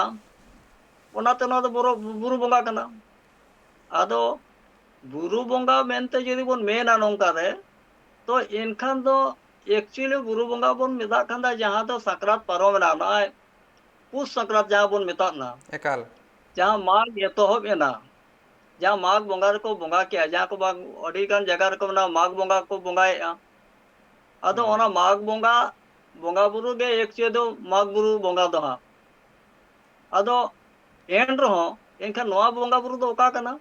ᱚᱱᱟᱛᱮ ᱱᱚᱣᱟ ᱫᱚ ᱵᱩᱨᱩ, ᱵᱩᱨᱩ ᱵᱚᱸᱜᱟ ᱠᱟᱱᱟ᱾ ᱟᱫᱚ ᱵᱩᱨᱩ ᱵᱚᱸᱜᱟ ᱢᱮᱱᱛᱮ ᱡᱩᱫᱤ ᱵᱚᱱ ᱢᱮᱱᱟ ᱱᱚᱝᱠᱟ ᱨᱮ, ᱛᱚ ᱮᱱᱠᱷᱟᱱ ᱫᱚ actually ᱵᱩᱨᱩ ᱵᱚᱸᱜᱟ ᱵᱚᱱ ᱢᱮᱛᱟᱜ ᱠᱟᱱ ᱫᱚ ᱡᱟᱦᱟᱸ ᱫᱚ ᱥᱟᱠᱨᱟᱛ ᱯᱟᱨᱚᱢ ᱮᱱᱟ, ᱱᱚᱜᱼᱚᱭ ᱯᱩᱥ ᱥᱟᱠᱨᱟᱛ ᱡᱟᱦᱟᱸ ᱵᱚᱱ ᱢᱮᱛᱟᱜ ᱠᱟᱱᱟ, ᱮᱠᱟᱞ᱾ ᱡᱟᱦᱟᱸ ᱢᱟᱜᱽ ᱮᱛᱚᱦᱚᱵ ᱮᱱᱟ, ᱡᱟᱦᱟᱸ ᱢᱟᱜᱽ ᱵᱚᱸᱜᱟ ᱨᱮᱠᱚ ᱵᱚᱸᱜᱟ ᱠᱮᱜᱼᱟ, ᱡᱟᱦᱟᱸ ᱠᱚ ᱵᱟᱝ, ᱟᱹᱰᱤ ᱜᱟᱱ ᱡᱟᱭᱜᱟ ᱨᱮᱠᱚ ᱢᱮᱱᱟ ᱢᱟᱜᱽ ᱵᱚᱸᱜᱟ ᱠᱚ ᱵᱚᱸᱜᱟᱭᱮᱜᱼᱟ᱾ ᱟᱫᱚ ᱦᱩᱸ᱾ ᱚᱱᱟ ᱢᱟᱜᱽ ᱵᱚᱸᱜᱟ, ᱵᱚᱸᱜᱟ ᱵᱩᱨᱩ ᱜᱮ actually ᱫᱚ ᱢᱟᱜᱽ ᱵᱩᱨᱩ ᱵᱚᱸᱜᱟ ᱫᱚ ᱦᱟᱸᱜ᱾ ᱟᱫᱚ ᱮᱱ ᱨᱮᱦᱚᱸ ᱮᱱᱠᱷᱟᱱ ᱱᱚᱣᱟ ᱵᱚᱸᱜᱟ ᱵᱩᱨᱩ ᱫᱚ ᱚᱠᱟ ᱠᱟᱱᱟ?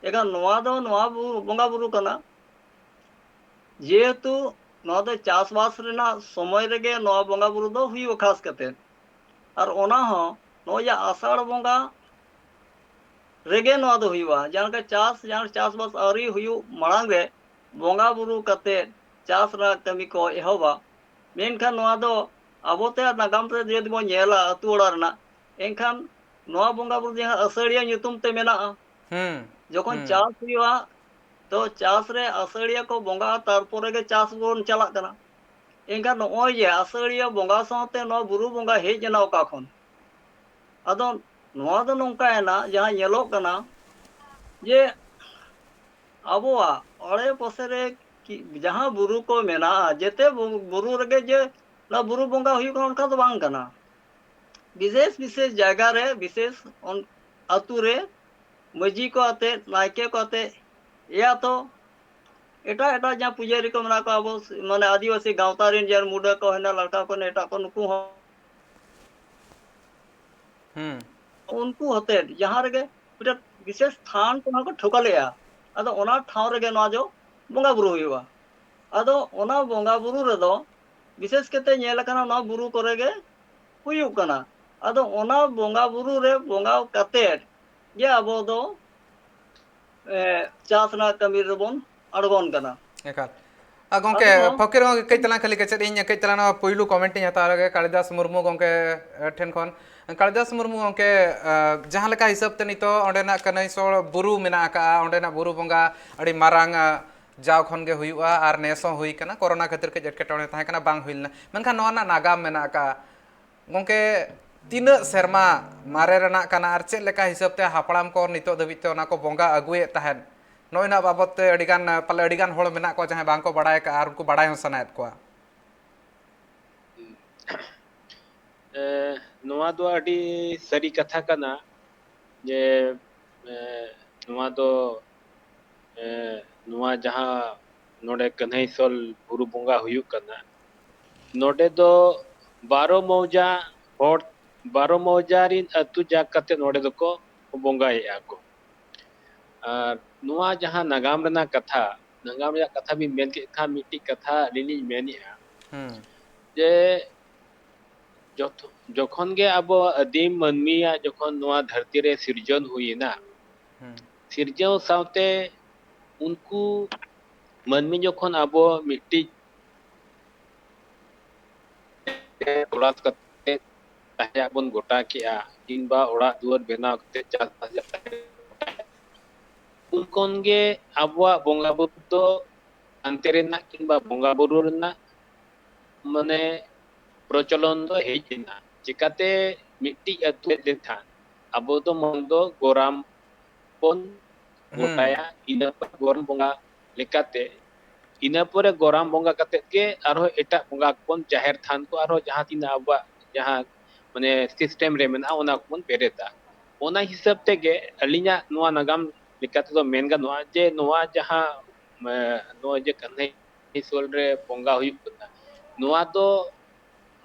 ᱮᱱᱠᱷᱟᱱ ᱱᱚᱣᱟ ᱫᱚ ᱱᱚᱣᱟ ᱵᱩ-, ᱵᱚᱸᱜᱟ ᱵᱩᱨᱩ ᱠᱟᱱᱟ, ᱡᱮᱦᱮᱛᱩ ᱱᱚᱣᱟ ᱫᱚ ᱪᱟᱥᱵᱟᱥ ᱨᱮᱱᱟᱜ ᱥᱚᱢᱚᱭ ᱨᱮᱜᱮ ᱱᱚᱣᱟ ᱵᱚᱸᱜᱟ ᱵᱩᱨᱩ ᱫᱚ ᱦᱩᱭᱩᱜᱼᱟ ᱠᱷᱟᱥ ᱠᱟᱛᱮ᱾ ᱟᱨ ᱚᱱᱟ ᱦᱚᱸ ᱱᱚᱜᱼᱚᱭ ᱡᱮ ᱟᱥᱟᱲ ᱵᱚᱸᱜᱟ ᱨᱮᱜᱮ ᱱᱚᱣᱟ ᱫᱚ ᱦᱩᱭᱩᱜᱼᱟ᱾ ᱡᱟᱦᱟᱸ ᱞᱮᱠᱟ ᱪᱟᱥ, ᱡᱟᱦᱟᱸ ᱪᱟᱥᱵᱟᱥ ᱟᱹᱣᱨᱤ ᱦᱩᱭᱩᱜ ᱢᱟᱲᱟᱝ ᱨᱮ ᱵᱚᱸᱜᱟ ᱵᱩᱨᱩ ᱠᱟᱛᱮ ᱪᱟᱥ ᱨᱮᱱᱟᱜ ᱠᱟᱹᱢᱤ ᱠᱚ ᱮᱦᱚᱵᱟ᱾ ᱢᱮᱱᱠᱷᱟᱱ ᱱᱚᱣᱟ ᱫᱚ ᱟᱵᱚ ᱛᱮᱭᱟᱜ ᱱᱟᱜᱟᱢ ᱨᱮ ᱡᱩᱫᱤ ᱵᱚᱱ ᱧᱮᱞᱟ ᱟᱹᱛᱩ ᱚᱲᱟᱜ ᱨᱮᱱᱟᱜ, ᱮᱱᱠᱷᱟᱱ ᱱᱚᱣᱟ ᱵᱚᱸᱜᱟ ᱵᱩᱨᱩ ᱡᱟᱦᱟᱸ ᱟᱹᱥᱟᱹᱲᱤᱭᱟᱹ ᱧᱩᱛᱩᱢ ᱛᱮ ᱢᱮᱱᱟᱜᱼᱟ, ᱦᱩᱸ᱾ ᱡᱚᱠᱷᱚᱱ ᱦᱩᱸ᱾ ᱪᱟᱥ ᱦᱩᱭᱩᱜᱼᱟ, ᱛᱚ ᱪᱟᱥ ᱨᱮ ᱟᱹᱥᱟᱹᱲᱤᱭᱟᱹ ᱠᱚ ᱵᱚᱸᱜᱟᱜᱼᱟ, ᱛᱟᱨᱯᱚᱨᱮ ᱜᱮ ᱪᱟᱥ ᱵᱚᱱ ᱪᱟᱞᱟᱜ ᱠᱟᱱᱟ᱾ ᱮᱱᱠᱷᱟᱱ ᱱᱚᱜᱼᱚᱭ ᱡᱮ ᱟᱹᱥᱟᱹᱲᱤᱭᱟᱹ ᱵᱚᱸᱜᱟ ᱥᱟᱶᱛᱮ ᱱᱚᱣᱟ ᱵᱩᱨᱩ ᱵᱚᱸᱜᱟ ᱦᱮᱡ ᱮᱱᱟ ᱚᱠᱟ ᱠᱷᱚᱱ? ᱟᱫᱚ ᱱᱚᱣᱟ ᱫᱚ ᱱᱚᱝᱠᱟᱭᱮᱱᱟ, ᱡᱟᱦᱟᱸ ᱧᱮᱞᱚᱜ ᱠᱟᱱᱟ ᱡᱮ ᱟᱵᱚᱣᱟᱜ ᱟᱲᱮ ᱯᱟᱥᱮ ᱨᱮ ᱠᱤ-, ᱡᱟᱦᱟᱸ ᱵᱩᱨᱩ ᱠᱚ ᱢᱮᱱᱟᱜᱼᱟ, ᱡᱮᱛᱮ ᱵᱩ-, ᱵᱩᱨᱩ ᱨᱮᱜᱮ ᱡᱮ ᱱᱚᱣᱟ ᱵᱩᱨᱩ ᱵᱚᱸᱜᱟ ᱦᱩᱭᱩᱜ ᱠᱟᱱᱟ, ᱚᱱᱠᱟ ᱫᱚ ᱵᱟᱝ ᱠᱟᱱᱟ᱾ ᱵᱤᱥᱮᱥ ᱵᱤᱥᱮᱥ ᱡᱟᱭᱜᱟ ᱨᱮ, ᱵᱤᱥᱮᱥ ᱚᱱ-, ᱟᱹᱛᱩ ᱨᱮ ᱢᱟᱹᱡᱷᱤ ᱠᱚ ᱟᱛᱮ, ᱱᱟᱭᱠᱮ ᱠᱚ ᱟᱛᱮ, ᱮᱭᱟ ᱛᱚ ᱮᱴᱟᱜ ᱮᱴᱟᱜ ᱡᱟᱦᱟᱸ ᱯᱩᱡᱟᱹᱨᱤ ᱠᱚ ᱢᱮᱱᱟᱜ ᱠᱚᱣᱟ, ᱟᱵᱚ ᱥ-, ᱢᱟᱱᱮ ᱟᱹᱫᱤᱵᱟᱹᱥᱤ ᱜᱟᱶᱛᱟ ᱨᱮᱱ ᱡᱟᱦᱟᱸ ᱢᱩᱰᱟᱹ ᱠᱚ ᱦᱮᱱᱟᱜ, ᱞᱟᱲᱠᱟ ᱠᱚ ᱦᱮᱱᱟᱜ, ᱮᱴᱟᱜ ᱠᱚ, ᱱᱩᱠᱩ ᱦᱚᱸ ᱦᱩᱸ᱾ ᱩᱱᱠᱩ ᱦᱚᱛᱮᱫ ᱡᱟᱦᱟᱸ ᱨᱮᱜᱮ ᱢᱤᱫᱴᱮᱱ ᱵᱤᱥᱮᱥ ᱛᱷᱟᱱ ᱠᱚ ᱱᱚᱣᱟ ᱠᱚ ᱴᱷᱟᱹᱣᱠᱟᱹ ᱞᱮᱜᱼᱟ, ᱟᱫᱚ ᱚᱱᱟ ᱴᱷᱟᱶ ᱨᱮᱜᱮ ᱱᱚᱣᱟ ᱫᱚ ᱵᱚᱸᱜᱟ ᱵᱩᱨᱩ ᱦᱩᱭᱩᱜᱼᱟ᱾ ᱟᱫᱚ ᱚᱱᱟ ᱵᱚᱸᱜᱟ ᱵᱩᱨᱩ ᱨᱮᱫᱚ ᱵᱤᱥᱮᱥ ᱠᱟᱛᱮ ᱧᱮᱞ ᱟᱠᱟᱱᱟ ᱱᱚᱣᱟ ᱵᱩᱨᱩ ᱠᱚᱨᱮ ᱜᱮ ᱦᱩᱭᱩᱜ ᱠᱟᱱᱟ᱾ ᱟᱫᱚ ᱚᱱᱟ ᱵᱚᱸᱜᱟ ᱵᱩᱨᱩ ᱨᱮ ᱵᱚᱸᱜᱟ ᱠᱟᱛᱮᱫ ᱜᱮ ᱟᱵᱚ ᱫᱚ, ᱮ, ᱪᱟᱥ ᱨᱮᱱᱟᱜ ᱠᱟᱹᱢᱤ ᱨᱮᱵᱚᱱ ᱟᱬᱜᱚᱱ ᱠᱟᱱᱟ᱾ ᱮᱠᱟᱞ᱾ ᱜᱚᱝᱠᱮ, ᱟᱫᱚ ᱱᱚᱣᱟ ᱯᱷᱚᱠᱤᱨ ᱜᱚᱝᱠᱮ, ᱠᱟᱹᱡ ᱛᱟᱞᱟᱝ ᱠᱷᱟᱹᱞᱤ ᱠᱮᱪᱮᱫ, ᱤᱧ ᱠᱟᱹᱡ ᱛᱟᱞᱟᱝ ᱱᱚᱣᱟ ᱯᱩᱭᱞᱩ comment ᱤᱧ ᱦᱟᱛᱟᱣ ᱞᱮᱜᱮ ᱠᱟᱞᱤᱫᱟᱥ ᱢᱩᱨᱢᱩ ᱜᱚᱝᱠᱮ, ᱮ, ᱴᱷᱮᱱ ᱠᱷᱚᱱ᱾ ᱠᱟᱞᱤᱫᱟᱥ ᱢᱩᱨᱢᱩ ᱜᱚᱝᱠᱮ, ᱮ, ᱡᱟᱦᱟᱸ ᱞᱮᱠᱟ ᱦᱤᱥᱟᱹᱵ ᱛᱮ ᱱᱤᱛᱚᱜ ᱚᱸᱰᱮᱱᱟᱜ ᱠᱟᱹᱱᱟᱹᱭᱥᱚᱲ ᱵᱩᱨᱩ ᱢᱮᱱᱟᱜ ᱟᱠᱟᱜᱼᱟ, ᱚᱸᱰᱮᱱᱟᱜ ᱵᱩᱨᱩ ᱵᱚᱸᱜᱟ ᱟᱹᱰᱤ ᱢᱟᱨᱟᱝ, ᱮ, ᱡᱟᱣ ᱠᱷᱚᱱ ᱜᱮ ᱦᱩᱭᱩᱜᱼᱟ, ᱟᱨ ᱱᱮᱥ ᱦᱚᱸ ᱦᱩᱭ ᱠᱟᱱᱟ, ᱠᱳᱨᱳᱱᱟ ᱠᱷᱟᱹᱛᱤᱨ ᱠᱟᱹᱡ ᱮᱴᱠᱮᱴᱚᱬᱮ ᱛᱟᱦᱮᱸ ᱠᱟᱱᱟ, ᱵᱟᱝ ᱦᱩᱭ ᱞᱮᱱᱟ, ᱢᱮᱱᱠᱷᱟᱱ ᱱᱚᱣᱟ ᱨᱮᱱᱟᱜ ᱱᱟᱜᱟᱢ ᱢᱮᱱᱟᱜ ᱟᱠᱟᱜᱼᱟ᱾ ᱜᱚᱝᱠᱮ, ᱛᱤᱱᱟᱹᱜ ᱥᱮᱨᱢᱟ ᱢᱟᱨᱮ ᱨᱮᱱᱟᱜ ᱠᱟᱱᱟ ᱟᱨ ᱪᱮᱫ ᱞᱮᱠᱟ ᱦᱤᱥᱟᱹᱵ ᱛᱮ ᱦᱟᱯᱲᱟᱢ ᱠᱚ ᱱᱤᱛᱚᱜ ᱫᱷᱟᱹᱵᱤᱡ ᱛᱮ ᱚᱱᱟ ᱠᱚ ᱵᱚᱸᱜᱟ ᱟᱹᱜᱩᱭᱮᱫ ᱛᱟᱦᱮᱸᱫ? ᱱᱚᱜᱼᱚᱭ ᱱᱚᱣᱟ ᱵᱟᱵᱚᱛ ᱛᱮ ᱟᱹᱰᱤ ᱜᱟᱱ, ᱯᱟᱞᱮ ᱟᱹᱰᱤ ᱜᱟᱱ ᱦᱚᱲ ᱢᱮᱱᱟᱜ ᱠᱚᱣᱟ ᱡᱟᱦᱟᱸᱭ ᱵᱟᱝ ᱠᱚ ᱵᱟᱲᱟᱭ ᱟᱠᱟᱫᱼᱟ ᱟᱨ ᱩᱱᱠᱩ ᱵᱟᱲᱟᱭ ᱦᱚᱸ ᱥᱟᱱᱟᱭᱮᱫ ᱠᱚᱣᱟ᱾ ᱮ, ᱱᱚᱣᱟ ᱫᱚ ᱟᱹᱰᱤ ᱥᱟᱹᱨᱤ ᱠᱟᱛᱷᱟ ᱠᱟᱱᱟ ᱡᱮ, ᱮ, ᱱᱚᱣᱟ ᱫᱚ, ᱮ, ᱱᱚᱣᱟ ᱡᱟᱦᱟᱸ ᱱᱚᱰᱮ ᱠᱟᱹᱱᱦᱟᱹᱭᱥᱚᱞ ᱵᱩᱨᱩ ᱵᱚᱸᱜᱟ ᱦᱩᱭᱩᱜ ᱠᱟᱱᱟ, ᱱᱚᱰᱮ ᱫᱚ ᱵᱟᱨᱚ ᱢᱚᱣᱡᱟ ᱦᱚᱲ, ᱵᱟᱨᱚ ᱢᱚᱣᱡᱟ ᱨᱤᱱ ᱟᱹᱛᱩ ᱡᱟᱠ ᱠᱟᱛᱮ ᱱᱚᱰᱮ ᱫᱚᱠᱚ ᱵᱚᱸᱜᱟᱭᱮᱫᱼᱟ ᱠᱚ᱾ ᱟᱨ ᱱᱚᱣᱟ ᱡᱟᱦᱟᱸ ᱱᱟᱜᱟᱢ ᱨᱮᱱᱟᱜ ᱠᱟᱛᱷᱟ, ᱱᱟᱜᱟᱢ ᱨᱮᱭᱟᱜ ᱠᱟᱛᱷᱟ ᱵᱤᱱ ᱢᱮᱱ ᱠᱮᱫ ᱠᱷᱟᱱ, ᱢᱤᱫᱴᱤᱡ ᱠᱟᱛᱷᱟ ᱟᱹᱞᱤᱧ ᱞᱤᱧ ᱢᱮᱱᱮᱫᱼᱟ ᱦᱩᱸ᱾ ᱡᱮ ᱡᱚᱛ-, ᱡᱚᱠᱷᱚᱱ ᱜᱮ ᱟᱵᱚ ᱟᱹᱫᱤᱢ ᱢᱟᱹᱱᱢᱤᱭᱟᱜ ᱡᱚᱠᱷᱚᱱ ᱱᱚᱣᱟ ᱫᱷᱟᱹᱨᱛᱤ ᱨᱮ ᱥᱤᱨᱡᱚᱱ ᱦᱩᱭᱮᱱᱟ, ᱦᱩᱸ᱾ ᱥᱤᱨᱡᱟᱹᱣ ᱥᱟᱶᱛᱮ ᱩᱱᱠᱩ ᱢᱟᱹᱱᱢᱤ ᱡᱚᱠᱷᱚᱱ ᱟᱵᱚ ᱢᱤᱫᱴᱤᱡ ᱛᱚᱞᱟᱥ ᱠᱟᱛᱮ ᱛᱟᱦᱮᱸᱭᱟᱜ ᱵᱚᱱ ᱜᱚᱴᱟ ᱠᱮᱜᱼᱟ, ᱠᱤᱝᱵᱟ ᱚᱲᱟᱜ ᱫᱩᱣᱟᱹᱨ ᱵᱮᱱᱟᱣ ᱠᱟᱛᱮ ᱪᱟᱥᱵᱟᱥ ᱨᱮᱭᱟᱜ ᱛᱟᱦᱮᱸ ᱜᱚᱴᱟ ᱠᱮᱜᱼᱟ, ᱩᱱ ᱠᱷᱚᱱ ᱜᱮ ᱟᱵᱚᱣᱟᱜ ᱵᱚᱸᱜᱟ ᱵᱩᱨᱩ ᱫᱚ ᱦᱟᱱᱛᱮ ᱨᱮᱱᱟᱜ ᱠᱤᱝᱵᱟ ᱵᱚᱸᱜᱟ ᱵᱩᱨᱩ ᱨᱮᱱᱟᱜ ᱢᱟᱱᱮ ᱯᱨᱚᱪᱚᱞᱚᱱ ᱫᱚ ᱦᱮᱡ ᱮᱱᱟ᱾ ᱪᱤᱠᱟᱛᱮ? ᱢᱤᱫᱴᱤᱡ ᱟᱹᱛᱩ ᱦᱮᱡ ᱞᱮᱱᱠᱷᱟᱱ ᱟᱵᱚ ᱫᱚ ᱢᱟᱲᱟᱝ ᱫᱚ ᱜᱚᱨᱟᱢ ᱵᱚᱱ ᱦᱩᱸ᱾ ᱜᱚᱴᱟᱭᱟ, ᱤᱱᱟᱹ ᱯᱚᱨ ᱜᱚᱨᱟᱢ ᱵᱚᱸᱜᱟ ᱞᱮᱠᱟᱛᱮ, ᱤᱱᱟᱹ ᱯᱚᱨᱮ ᱜᱚᱨᱟᱢ ᱵᱚᱸᱜᱟ ᱠᱟᱛᱮᱫ ᱜᱮ ᱟᱨᱦᱚᱸ ᱮᱴᱟᱜ ᱵᱚᱸᱜᱟ ᱠᱚᱵᱚᱱ, ᱡᱟᱦᱮᱨ ᱛᱷᱟᱱ ᱠᱚ, ᱟᱨᱦᱚᱸ ᱡᱟᱦᱟᱸ ᱛᱤᱱᱟᱹᱜ ᱟᱵᱚᱣᱟᱜ ᱡᱟᱦᱟᱸ ᱢᱟᱱᱮ system ᱨᱮ ᱢᱮᱱᱟᱜᱼᱟ, ᱚᱱᱟ ᱠᱚᱵᱚᱱ ᱵᱮᱨᱮᱫᱟ᱾ ᱚᱱᱟ ᱦᱤᱥᱟᱹᱵ ᱛᱮᱜᱮ ᱟᱹᱞᱤᱧᱟᱜ ᱱᱚᱣᱟ ᱱᱟᱜᱟᱢ ᱞᱮᱠᱟ ᱛᱮᱫᱚ ᱢᱮᱱ ᱜᱟᱱᱚᱜᱼᱟ ᱡᱮ ᱱᱚᱣᱟ ᱡᱟᱦᱟᱸ, ᱮ, ᱱᱚᱜᱼᱚᱭ ᱡᱮ ᱠᱟᱹᱱᱦᱟᱹᱭ ᱥᱳᱞ ᱨᱮ ᱵᱚᱸᱜᱟ ᱦᱩᱭᱩᱜ ᱠᱟᱱᱟ, ᱱᱚᱣᱟ ᱫᱚ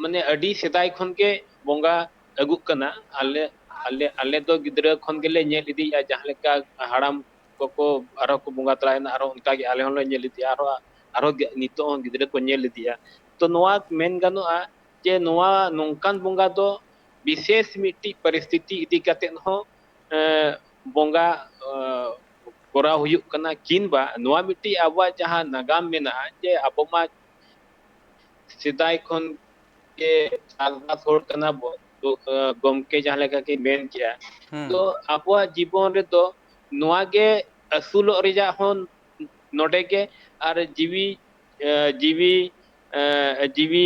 ᱢᱟᱱᱮ ᱟᱹᱰᱤ ᱥᱮᱫᱟᱭ ᱠᱷᱚᱱ ᱜᱮ ᱵᱚᱸᱜᱟ ᱟᱹᱜᱩᱜ ᱠᱟᱱᱟ᱾ ᱟᱞᱮ, ᱟᱞᱮ, ᱟᱞᱮ ᱫᱚ ᱜᱤᱫᱽᱨᱟᱹ ᱠᱷᱚᱱ ᱜᱮᱞᱮ ᱧᱮᱞ ᱤᱫᱤᱭᱮᱫᱼᱟ, ᱡᱟᱦᱟᱸ ᱞᱮᱠᱟ ᱦᱟᱲᱟᱢ ᱠᱚᱠᱚ ᱟᱨᱦᱚᱸ ᱠᱚ ᱵᱚᱸᱜᱟ ᱛᱟᱞᱟᱭᱮᱱᱟ, ᱟᱨᱦᱚᱸ ᱚᱱᱠᱟ ᱜᱮ ᱟᱞᱮ ᱦᱚᱸᱞᱮ ᱧᱮᱞ ᱤᱫᱤᱭᱟ, ᱟᱨᱦᱚᱸ, ᱟᱨᱦᱚᱸ ᱜᱮ ᱱᱤᱛᱚᱜ ᱦᱚᱸ ᱜᱤᱫᱽᱨᱟᱹ ᱠᱚ ᱧᱮᱞ ᱤᱫᱤᱭᱟ᱾ ᱛᱚ ᱱᱚᱣᱟ ᱢᱮᱱ ᱜᱟᱱᱚᱜᱼᱟ ᱡᱮ ᱱᱚᱣᱟ ᱱᱚᱝᱠᱟᱱ ᱵᱚᱸᱜᱟ ᱫᱚ ᱵᱤᱥᱮᱥ ᱢᱤᱫᱴᱤᱡ ᱯᱚᱨᱤᱥᱛᱷᱤᱛᱤ ᱤᱫᱤ ᱠᱟᱛᱮᱫ ᱦᱚᱸ, ᱮ, ᱵᱚᱸᱜᱟ, ᱮ, ᱠᱚᱨᱟᱣ ᱦᱩᱭᱩᱜ ᱠᱟᱱᱟ, ᱠᱤᱝᱵᱟ ᱱᱚᱣᱟ ᱢᱤᱫᱴᱤᱡ ᱟᱵᱚᱣᱟᱜ ᱡᱟᱦᱟᱸ ᱱᱟᱜᱟᱢ ᱢᱮᱱᱟᱜᱼᱟ, ᱡᱮ ᱟᱵᱚ ᱢᱟ ᱥᱮᱫᱟᱭ ᱠᱷᱚᱱ ᱜᱮ ᱪᱟᱥᱵᱟᱥ ᱦᱚᱲ ᱠᱟᱱᱟ ᱵᱚᱱ, ᱛᱚ, ᱜᱚᱢᱠᱮ ᱡᱟᱦᱟᱸ ᱞᱮᱠᱟ ᱠᱤᱱ ᱢᱮᱱ ᱠᱮᱜᱼᱟ, ᱛᱚ ᱟᱵᱚᱣᱟᱜ ᱡᱤᱵᱚᱱ ᱨᱮᱫᱚ ᱱᱚᱣᱟ ᱜᱮ ᱟᱹᱥᱩᱞᱚᱜ ᱨᱮᱭᱟᱜ ᱦᱚᱸ ᱱᱚᱰᱮ ᱜᱮ, ᱟᱨ ᱡᱤᱣᱤ, ᱡᱤᱣᱤ, ᱡᱤᱣᱤ,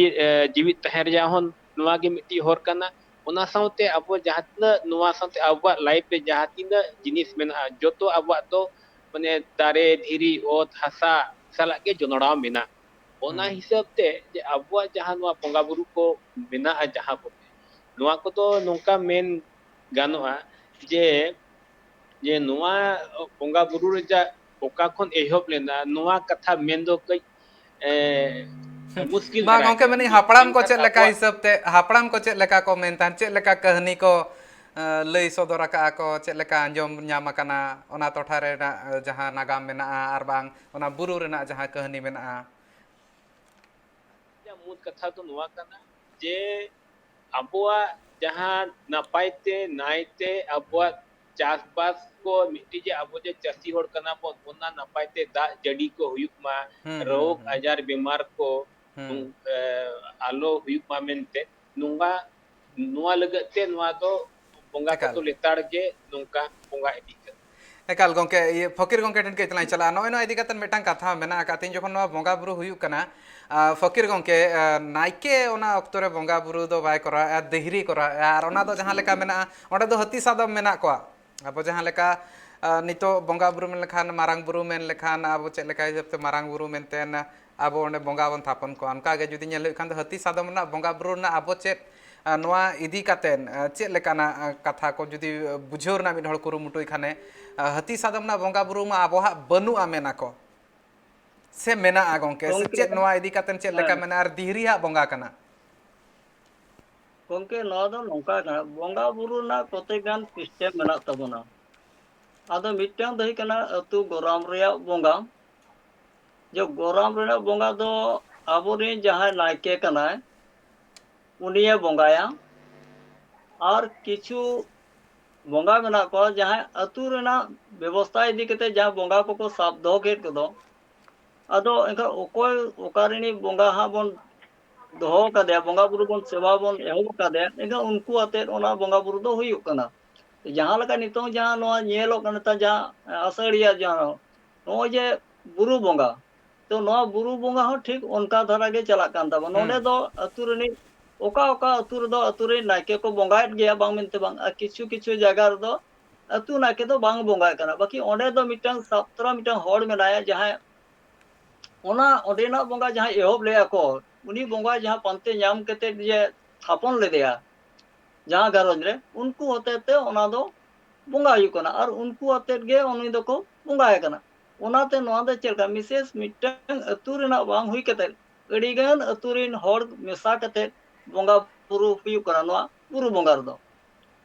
ᱡᱤᱣᱤᱫ ᱛᱟᱦᱮᱸ ᱨᱮᱭᱟᱜ ᱦᱚᱸ ᱱᱚᱣᱟ ᱜᱮ ᱢᱤᱫᱴᱤᱡ ᱦᱚᱨ ᱠᱟᱱᱟ᱾ ᱚᱱᱟ ᱥᱟᱶᱛᱮ ᱟᱵᱚ ᱡᱟᱦᱟᱸ ᱛᱤᱱᱟᱹᱜ ᱱᱚᱣᱟ ᱥᱟᱶᱛᱮ ᱟᱵᱚᱣᱟᱜ life ᱨᱮ ᱡᱟᱦᱟᱸ ᱛᱤᱱᱟᱹᱜ ᱡᱤᱱᱤᱥ ᱢᱮᱱᱟᱜᱼᱟ, ᱡᱚᱛᱚ ᱟᱵᱚᱣᱟᱜ ᱫᱚ ᱢᱟᱱᱮ ᱫᱟᱨᱮ, ᱫᱷᱤᱨᱤ, ᱚᱛ, ᱦᱟᱥᱟ ᱥᱟᱞᱟᱜ ᱜᱮ ᱡᱚᱱᱚᱲᱟᱣ ᱢᱮᱱᱟᱜᱼᱟ᱾ ᱚᱱᱟ ᱦᱤᱥᱟᱹᱵ ᱛᱮ ᱡᱮ ᱟᱵᱚᱣᱟᱜ ᱡᱟᱦᱟᱸ ᱱᱚᱣᱟ ᱵᱚᱸᱜᱟ ᱵᱩᱨᱩ ᱠᱚ ᱢᱮᱱᱟᱜᱼᱟ, ᱡᱟᱦᱟᱸ ᱠᱚ, ᱱᱚᱣᱟ ᱠᱚᱫᱚ ᱱᱚᱝᱠᱟ ᱢᱮᱱ ᱜᱟᱱᱚᱜᱼᱟ ᱡᱮ, ᱡᱮ ᱱᱚᱣᱟ ᱵᱚᱸᱜᱟ ᱵᱩᱨᱩ ᱨᱮᱭᱟᱜ ᱚᱠᱟ ᱠᱷᱚᱱ ᱮᱦᱚᱵ ᱞᱮᱱᱟ, ᱱᱚᱣᱟ ᱠᱟᱛᱷᱟ ᱢᱮᱱ ᱫᱚ ᱠᱟᱹᱡ, ᱮ, ᱢᱩᱥᱠᱤᱞ ᱵᱟᱝ ᱫᱷᱟᱨᱟ ᱜᱚᱝᱠᱮ, ᱜᱮᱭᱟ᱾ ᱢᱮᱱᱮᱫ ᱦᱟᱯᱲᱟᱢ ᱠᱚ ᱢᱮᱱᱠᱷᱟᱱ ᱪᱮᱫ ᱞᱮᱠᱟ ᱟᱵᱚᱣᱟᱜ ᱦᱤᱥᱟᱹᱵ ᱛᱮ, ᱦᱟᱯᱲᱟᱢ ᱠᱚ ᱪᱮᱫ ᱞᱮᱠᱟ ᱠᱚ ᱢᱮᱱ ᱛᱟᱦᱮᱸᱫ, ᱪᱮᱫ ᱞᱮᱠᱟ ᱠᱟᱹᱦᱱᱤ ᱠᱚ, ᱮ, ᱞᱟᱹᱭ ᱥᱚᱫᱚᱨ ᱟᱠᱟᱫᱼᱟ ᱠᱚ, ᱪᱮᱫ ᱞᱮᱠᱟ ᱟᱸᱡᱚᱢ ᱧᱟᱢ ᱟᱠᱟᱱᱟ ᱚᱱᱟ ᱴᱚᱴᱷᱟ ᱨᱮᱱᱟᱜ, ᱮ, ᱡᱟᱦᱟᱸ ᱱᱟᱜᱟᱢ ᱢᱮᱱᱟᱜᱼᱟ, ᱟᱨ ᱵᱟᱝ ᱚᱱᱟ ᱵᱩᱨᱩ ᱨᱮᱱᱟᱜ ᱡᱟᱦᱟᱸ ᱠᱟᱹᱦᱱᱤ ᱢᱮᱱᱟᱜᱼᱟ? ᱢᱩᱞ ᱠᱟᱛᱷᱟ ᱫᱚ ᱱᱚᱣᱟ ᱠᱟᱱᱟ ᱡᱮ ᱟᱵᱚᱣᱟᱜ ᱡᱟᱦᱟᱸ ᱱᱟᱯᱟᱭ ᱛᱮ ᱱᱟᱭ ᱛᱮ ᱟᱵᱚᱣᱟᱜ ᱪᱟᱥᱵᱟᱥ ᱠᱚ ᱢᱤᱫᱴᱤᱡ ᱡᱮ ᱟᱵᱚ ᱡᱮ ᱪᱟᱹᱥᱤ ᱦᱚᱲ ᱠᱟᱱᱟ ᱵᱚᱱ, ᱚᱱᱟ ᱱᱟᱯᱟᱭ ᱛᱮ ᱫᱟᱜ ᱡᱟᱹᱲᱤ ᱠᱚ ᱦᱩᱭᱩᱜ ᱢᱟ, ᱦᱩᱸ, ᱦᱩᱸ, ᱨᱳᱜᱽ ᱦᱩᱸ᱾ ᱟᱡᱟᱨ ᱵᱤᱢᱟᱨ ᱠᱚ ᱦᱩᱸ᱾ ᱱᱚᱝ-, ᱮ, ᱟᱞᱚ ᱦᱩᱭᱩᱜ ᱢᱟ ᱢᱮᱱᱛᱮ ᱱᱚᱝᱠᱟ, ᱱᱚᱣᱟ ᱞᱟᱹᱜᱤᱫ ᱛᱮ ᱱᱚᱣᱟ ᱫᱚ ᱵᱚᱸᱜᱟ ᱮᱠᱟᱞ᱾ ᱠᱚᱫᱚ ᱞᱮᱛᱟᱲ ᱜᱮ ᱱᱚᱝᱠᱟ ᱵᱚᱸᱜᱟ ᱤᱫᱤᱜ ᱠᱟᱱᱟ᱾ ᱮᱠᱟᱞ ᱜᱚᱝᱠᱮ, ᱤᱭᱟᱹ, ᱯᱷᱚᱠᱤᱨ ᱜᱚᱝᱠᱮ ᱴᱷᱮᱱ ᱠᱟᱹᱡ ᱪᱟᱞᱟᱝ ᱤᱧ ᱪᱟᱞᱟᱜᱼᱟ᱾ ᱱᱚᱜᱼᱚᱭ ᱱᱚᱣᱟ ᱤᱫᱤ ᱠᱟᱛᱮ ᱢᱤᱫᱴᱟᱝ ᱠᱟᱛᱷᱟ ᱢᱮᱱᱟᱜ ᱟᱠᱟᱫ ᱛᱤᱧ, ᱡᱚᱠᱷᱚᱱ ᱱᱚᱣᱟ ᱵᱚᱸᱜᱟ ᱵᱩᱨᱩ ᱦᱩᱭᱩᱜ ᱠᱟᱱᱟ, ᱟ, ᱯᱷᱚᱠᱤᱨ ᱜᱚᱝᱠᱮ, ᱟ, ᱱᱟᱭᱠᱮ ᱚᱱᱟ ᱚᱠᱛᱚ ᱨᱮ ᱵᱚᱸᱜᱟ ᱵᱩᱨᱩ ᱫᱚ ᱵᱟᱭ ᱠᱚᱨᱟᱣᱮᱫᱼᱟ, ᱫᱤᱦᱨᱤ ᱠᱚᱨᱟᱣᱮᱫᱼᱟ, ᱟᱨ ᱚᱱᱟ ᱫᱚ ᱡᱟᱦᱟᱸ ᱞᱮᱠᱟ ᱢᱮᱱᱟᱜᱼᱟ, ᱚᱸᱰᱮ ᱫᱚ ᱦᱟᱹᱛᱤ ᱥᱟᱫᱚᱢ ᱢᱮᱱᱟᱜ ᱠᱚᱣᱟ᱾ ᱟᱵᱚ ᱡᱟᱦᱟᱸ ᱞᱮᱠᱟ, ᱟ, ᱱᱤᱛᱚᱜ ᱵᱚᱸᱜᱟ ᱵᱩᱨᱩ ᱢᱮᱱ ᱞᱮᱠᱷᱟᱱ, ᱢᱟᱨᱟᱝ ᱵᱩᱨᱩ ᱢᱮᱱ ᱞᱮᱠᱷᱟᱱ, ᱟᱵᱚ ᱪᱮᱫ ᱞᱮᱠᱟ ᱦᱤᱥᱟᱹᱵ ᱛᱮ ᱢᱟᱨᱟᱝ ᱵᱩᱨᱩ ᱢᱮᱱᱛᱮ ᱟᱵᱚ ᱚᱸᱰᱮ ᱵᱚᱸᱜᱟ ᱵᱚᱱ ᱛᱷᱟᱯᱚᱱ ᱠᱚᱣᱟ, ᱚᱱᱠᱟ ᱜᱮ ᱡᱩᱫᱤ ᱧᱮᱞ ᱦᱩᱭᱩᱜ ᱠᱷᱟᱱ ᱫᱚ ᱦᱟᱹᱛᱤ ᱥᱟᱫᱚᱢ ᱨᱮᱱᱟᱜ ᱵᱚᱸᱜᱟ ᱵᱩᱨᱩ ᱨᱮᱱᱟᱜ ᱟᱵᱚ ᱪᱮᱫ, ᱟ, ᱱᱚᱣᱟ ᱤᱫᱤ ᱠᱟᱛᱮ, ᱟ, ᱪᱮᱫ ᱞᱮᱠᱟᱱᱟᱜ, ᱟ, ᱠᱟᱛᱷᱟ ᱠᱚ ᱡᱩᱫᱤ ᱵᱩᱡᱷᱟᱹᱣ ᱨᱮᱱᱟᱜ ᱢᱤᱫ ᱦᱚᱲ ᱠᱩᱨᱩᱢᱩᱴᱩᱭ ᱠᱷᱟᱱᱮ, ᱟ, ᱦᱟᱹᱛᱤ ᱥᱟᱫᱚᱢ ᱨᱮᱱᱟᱜ ᱵᱚᱸᱜᱟ ᱵᱩᱨᱩ ᱢᱟ ᱟᱵᱚᱣᱟᱜ ᱵᱟᱹᱱᱩᱜᱼᱟ ᱢᱮᱱᱟ ᱠᱚ, ᱥᱮ ᱢᱮᱱᱟᱜᱼᱟ ᱜᱚᱝᱠᱮ? ᱥᱮ ᱜᱚᱝᱠᱮ, ᱪᱮᱫ ᱱᱚᱣᱟ ᱤᱫᱤ ᱠᱟᱛᱮ ᱪᱮᱫ ᱞᱮᱠᱟ ᱦᱮᱸ᱾ ᱢᱮᱱᱟᱜᱼᱟ? ᱟᱨ ᱫᱤᱦᱨᱤ ᱦᱟᱜ ᱵᱚᱸᱜᱟ ᱠᱟᱱᱟ᱾ ᱜᱚᱝᱠᱮ, ᱱᱚᱣᱟ ᱫᱚ ᱱᱚᱝᱠᱟ ᱠᱟᱱᱟ, ᱵᱚᱸᱜᱟ ᱵᱩᱨᱩ ᱨᱮᱱᱟᱜ ᱠᱚᱛᱮ ᱜᱟᱱ system ᱢᱮᱱᱟᱜ ᱛᱟᱵᱚᱱᱟ᱾ ᱟᱫᱚ ᱢᱤᱫᱴᱟᱝ ᱫᱚ ᱦᱩᱭᱩᱜ ᱠᱟᱱᱟ ᱟᱹᱛᱩ ᱜᱚᱨᱟᱢ ᱨᱮᱭᱟᱜ ᱵᱚᱸᱜᱟ᱾ ᱡᱮ ᱜᱚᱨᱟᱢ ᱨᱮᱱᱟᱜ ᱵᱚᱸᱜᱟ ᱫᱚ ᱟᱵᱚᱨᱮᱱ ᱡᱟᱦᱟᱸᱭ ᱱᱟᱭᱠᱮ ᱠᱟᱱᱟᱭ, ᱩᱱᱤᱭᱮ ᱵᱚᱸᱜᱟᱭᱟ᱾ ᱟᱨ ᱠᱤᱪᱷᱩ ᱵᱚᱸᱜᱟ ᱢᱮᱱᱟᱜ ᱠᱚᱣᱟ, ᱡᱟᱦᱟᱸᱭ ᱟᱹᱛᱩ ᱨᱮᱱᱟᱜ ᱵᱮᱵᱚᱥᱛᱷᱟ ᱤᱫᱤ ᱠᱟᱛᱮ ᱡᱟᱦᱟᱸ ᱵᱚᱸᱜᱟ ᱠᱚᱠᱚ ᱥᱟᱵ ᱫᱚᱦᱚ ᱠᱮᱫ ᱠᱚᱫᱚ, ᱟᱫᱚ ᱮᱱᱠᱷᱟᱱ ᱚᱠᱚᱭ ᱚᱠᱟ ᱨᱤᱱᱤᱡ ᱵᱚᱸᱜᱟ ᱦᱟᱸᱜ ᱵᱚᱱ ᱫᱚᱦᱚ ᱠᱟᱫᱮᱭᱟ, ᱵᱚᱸᱜᱟ ᱵᱩᱨᱩ ᱵᱚᱱ ᱥᱮᱵᱟ ᱵᱚᱱ ᱮᱦᱚᱵ ᱠᱟᱫᱮᱭᱟ, ᱮᱱᱠᱷᱟᱱ ᱩᱱᱠᱩ ᱟᱛᱮᱫ ᱚᱱᱟ ᱵᱚᱸᱜᱟ ᱵᱩᱨᱩ ᱫᱚ ᱦᱩᱭᱩᱜ ᱠᱟᱱᱟ᱾ ᱡᱟᱦᱟᱸ ᱞᱮᱠᱟ ᱱᱤᱛᱚᱝ ᱡᱟᱦᱟᱸ ᱱᱚᱣᱟ ᱧᱮᱞᱚᱜ ᱠᱟᱱᱟ, ᱱᱮᱛᱟᱨ ᱡᱟᱦᱟᱸ ᱟᱥᱟᱲᱤᱭᱟᱹ ᱡᱟᱦᱟᱸ ᱱᱚᱜᱼᱚᱭ ᱡᱮ ᱵᱩᱨᱩ ᱵᱚᱸᱜᱟ, ᱛᱚ ᱱᱚᱣᱟ ᱵᱩᱨᱩ ᱵᱚᱸᱜᱟ ᱦᱚᱸ ᱴᱷᱤᱠ ᱚᱱᱠᱟ ᱫᱷᱟᱨᱟ ᱜᱮ ᱪᱟᱞᱟᱜ ᱠᱟᱱ ᱛᱟᱵᱚᱱᱟ᱾ ᱱᱚᱰᱮ ᱦᱩᱸ᱾ ᱫᱚ ᱟᱹᱛᱩ ᱨᱤᱱᱤᱡ ᱚᱠᱟ ᱚᱠᱟ ᱟᱹᱛᱩ ᱨᱮᱫᱚ ᱟᱹᱛᱩ ᱨᱤᱱ ᱱᱟᱭᱠᱮ ᱠᱚ ᱵᱚᱸᱜᱟᱭᱮᱫ ᱜᱮᱭᱟ, ᱵᱟᱝ ᱢᱮᱱᱛᱮ ᱵᱟᱝ, ᱟᱨ ᱠᱤᱪᱷᱩ ᱠᱤᱪᱷᱩ ᱡᱟᱭᱜᱟ ᱨᱮᱫᱚ ᱟᱹᱛᱩ ᱱᱟᱭᱠᱮ ᱫᱚ ᱵᱟᱝ ᱵᱚᱸᱜᱟᱭ ᱠᱟᱱᱟ᱾ ᱵᱟᱹᱠᱤ ᱚᱸᱰᱮ ᱫᱚ ᱢᱤᱫᱴᱟᱝ ᱥᱟᱵ ᱛᱚᱨᱟ ᱢᱤᱫᱴᱟᱝ ᱦᱚᱲ ᱢᱮᱱᱟᱭᱟ, ᱡᱟᱦᱟᱸᱭ ᱚᱱᱟ ᱚᱸᱰᱮᱱᱟᱜ ᱵᱚᱸᱜᱟ ᱡᱟᱦᱟᱸ ᱮᱦᱚᱵ ᱞᱮᱜᱼᱟ ᱠᱚ, ᱩᱱᱤ ᱵᱚᱸᱜᱟ ᱡᱟᱦᱟᱸ ᱯᱟᱱᱛᱮ ᱧᱟᱢ ᱠᱟᱛᱮᱫ ᱡᱮ ᱛᱷᱟᱯᱚᱱ ᱞᱮᱫᱮᱭᱟ ᱡᱟᱦᱟᱸ ᱜᱷᱟᱨᱚᱸᱡᱽ ᱨᱮ, ᱩᱱᱠᱩ ᱦᱚᱛᱮ ᱛᱮ ᱚᱱᱟ ᱫᱚ ᱵᱚᱸᱜᱟ ᱦᱩᱭᱩᱜ ᱠᱟᱱᱟ ᱟᱨ ᱩᱱᱠᱩ ᱟᱛᱮᱫ ᱜᱮ ᱩᱱᱤ ᱫᱚᱠᱚ ᱵᱚᱸᱜᱟᱭ ᱠᱟᱱᱟ᱾ ᱚᱱᱟᱛᱮ ᱱᱚᱣᱟ ᱫᱚ ᱪᱮᱫ ᱞᱮᱠᱟ, ᱢᱤᱥᱮᱥ ᱢᱤᱫᱴᱟᱝ ᱟᱹᱛᱩ ᱨᱮᱱᱟᱜ ᱵᱟᱝ ᱦᱩᱭ ᱠᱟᱛᱮᱫ ᱟᱹᱰᱤᱜᱟᱱ ᱟᱹᱛᱩ ᱨᱮᱱ ᱦᱚᱲ ᱢᱮᱥᱟ ᱠᱟᱛᱮᱫ ᱵᱚᱸᱜᱟ ᱵᱩᱨᱩ ᱦᱩᱭᱩᱜ ᱠᱟᱱᱟ ᱱᱚᱣᱟ ᱵᱩᱨᱩ ᱵᱚᱸᱜᱟ ᱨᱮᱫᱚ᱾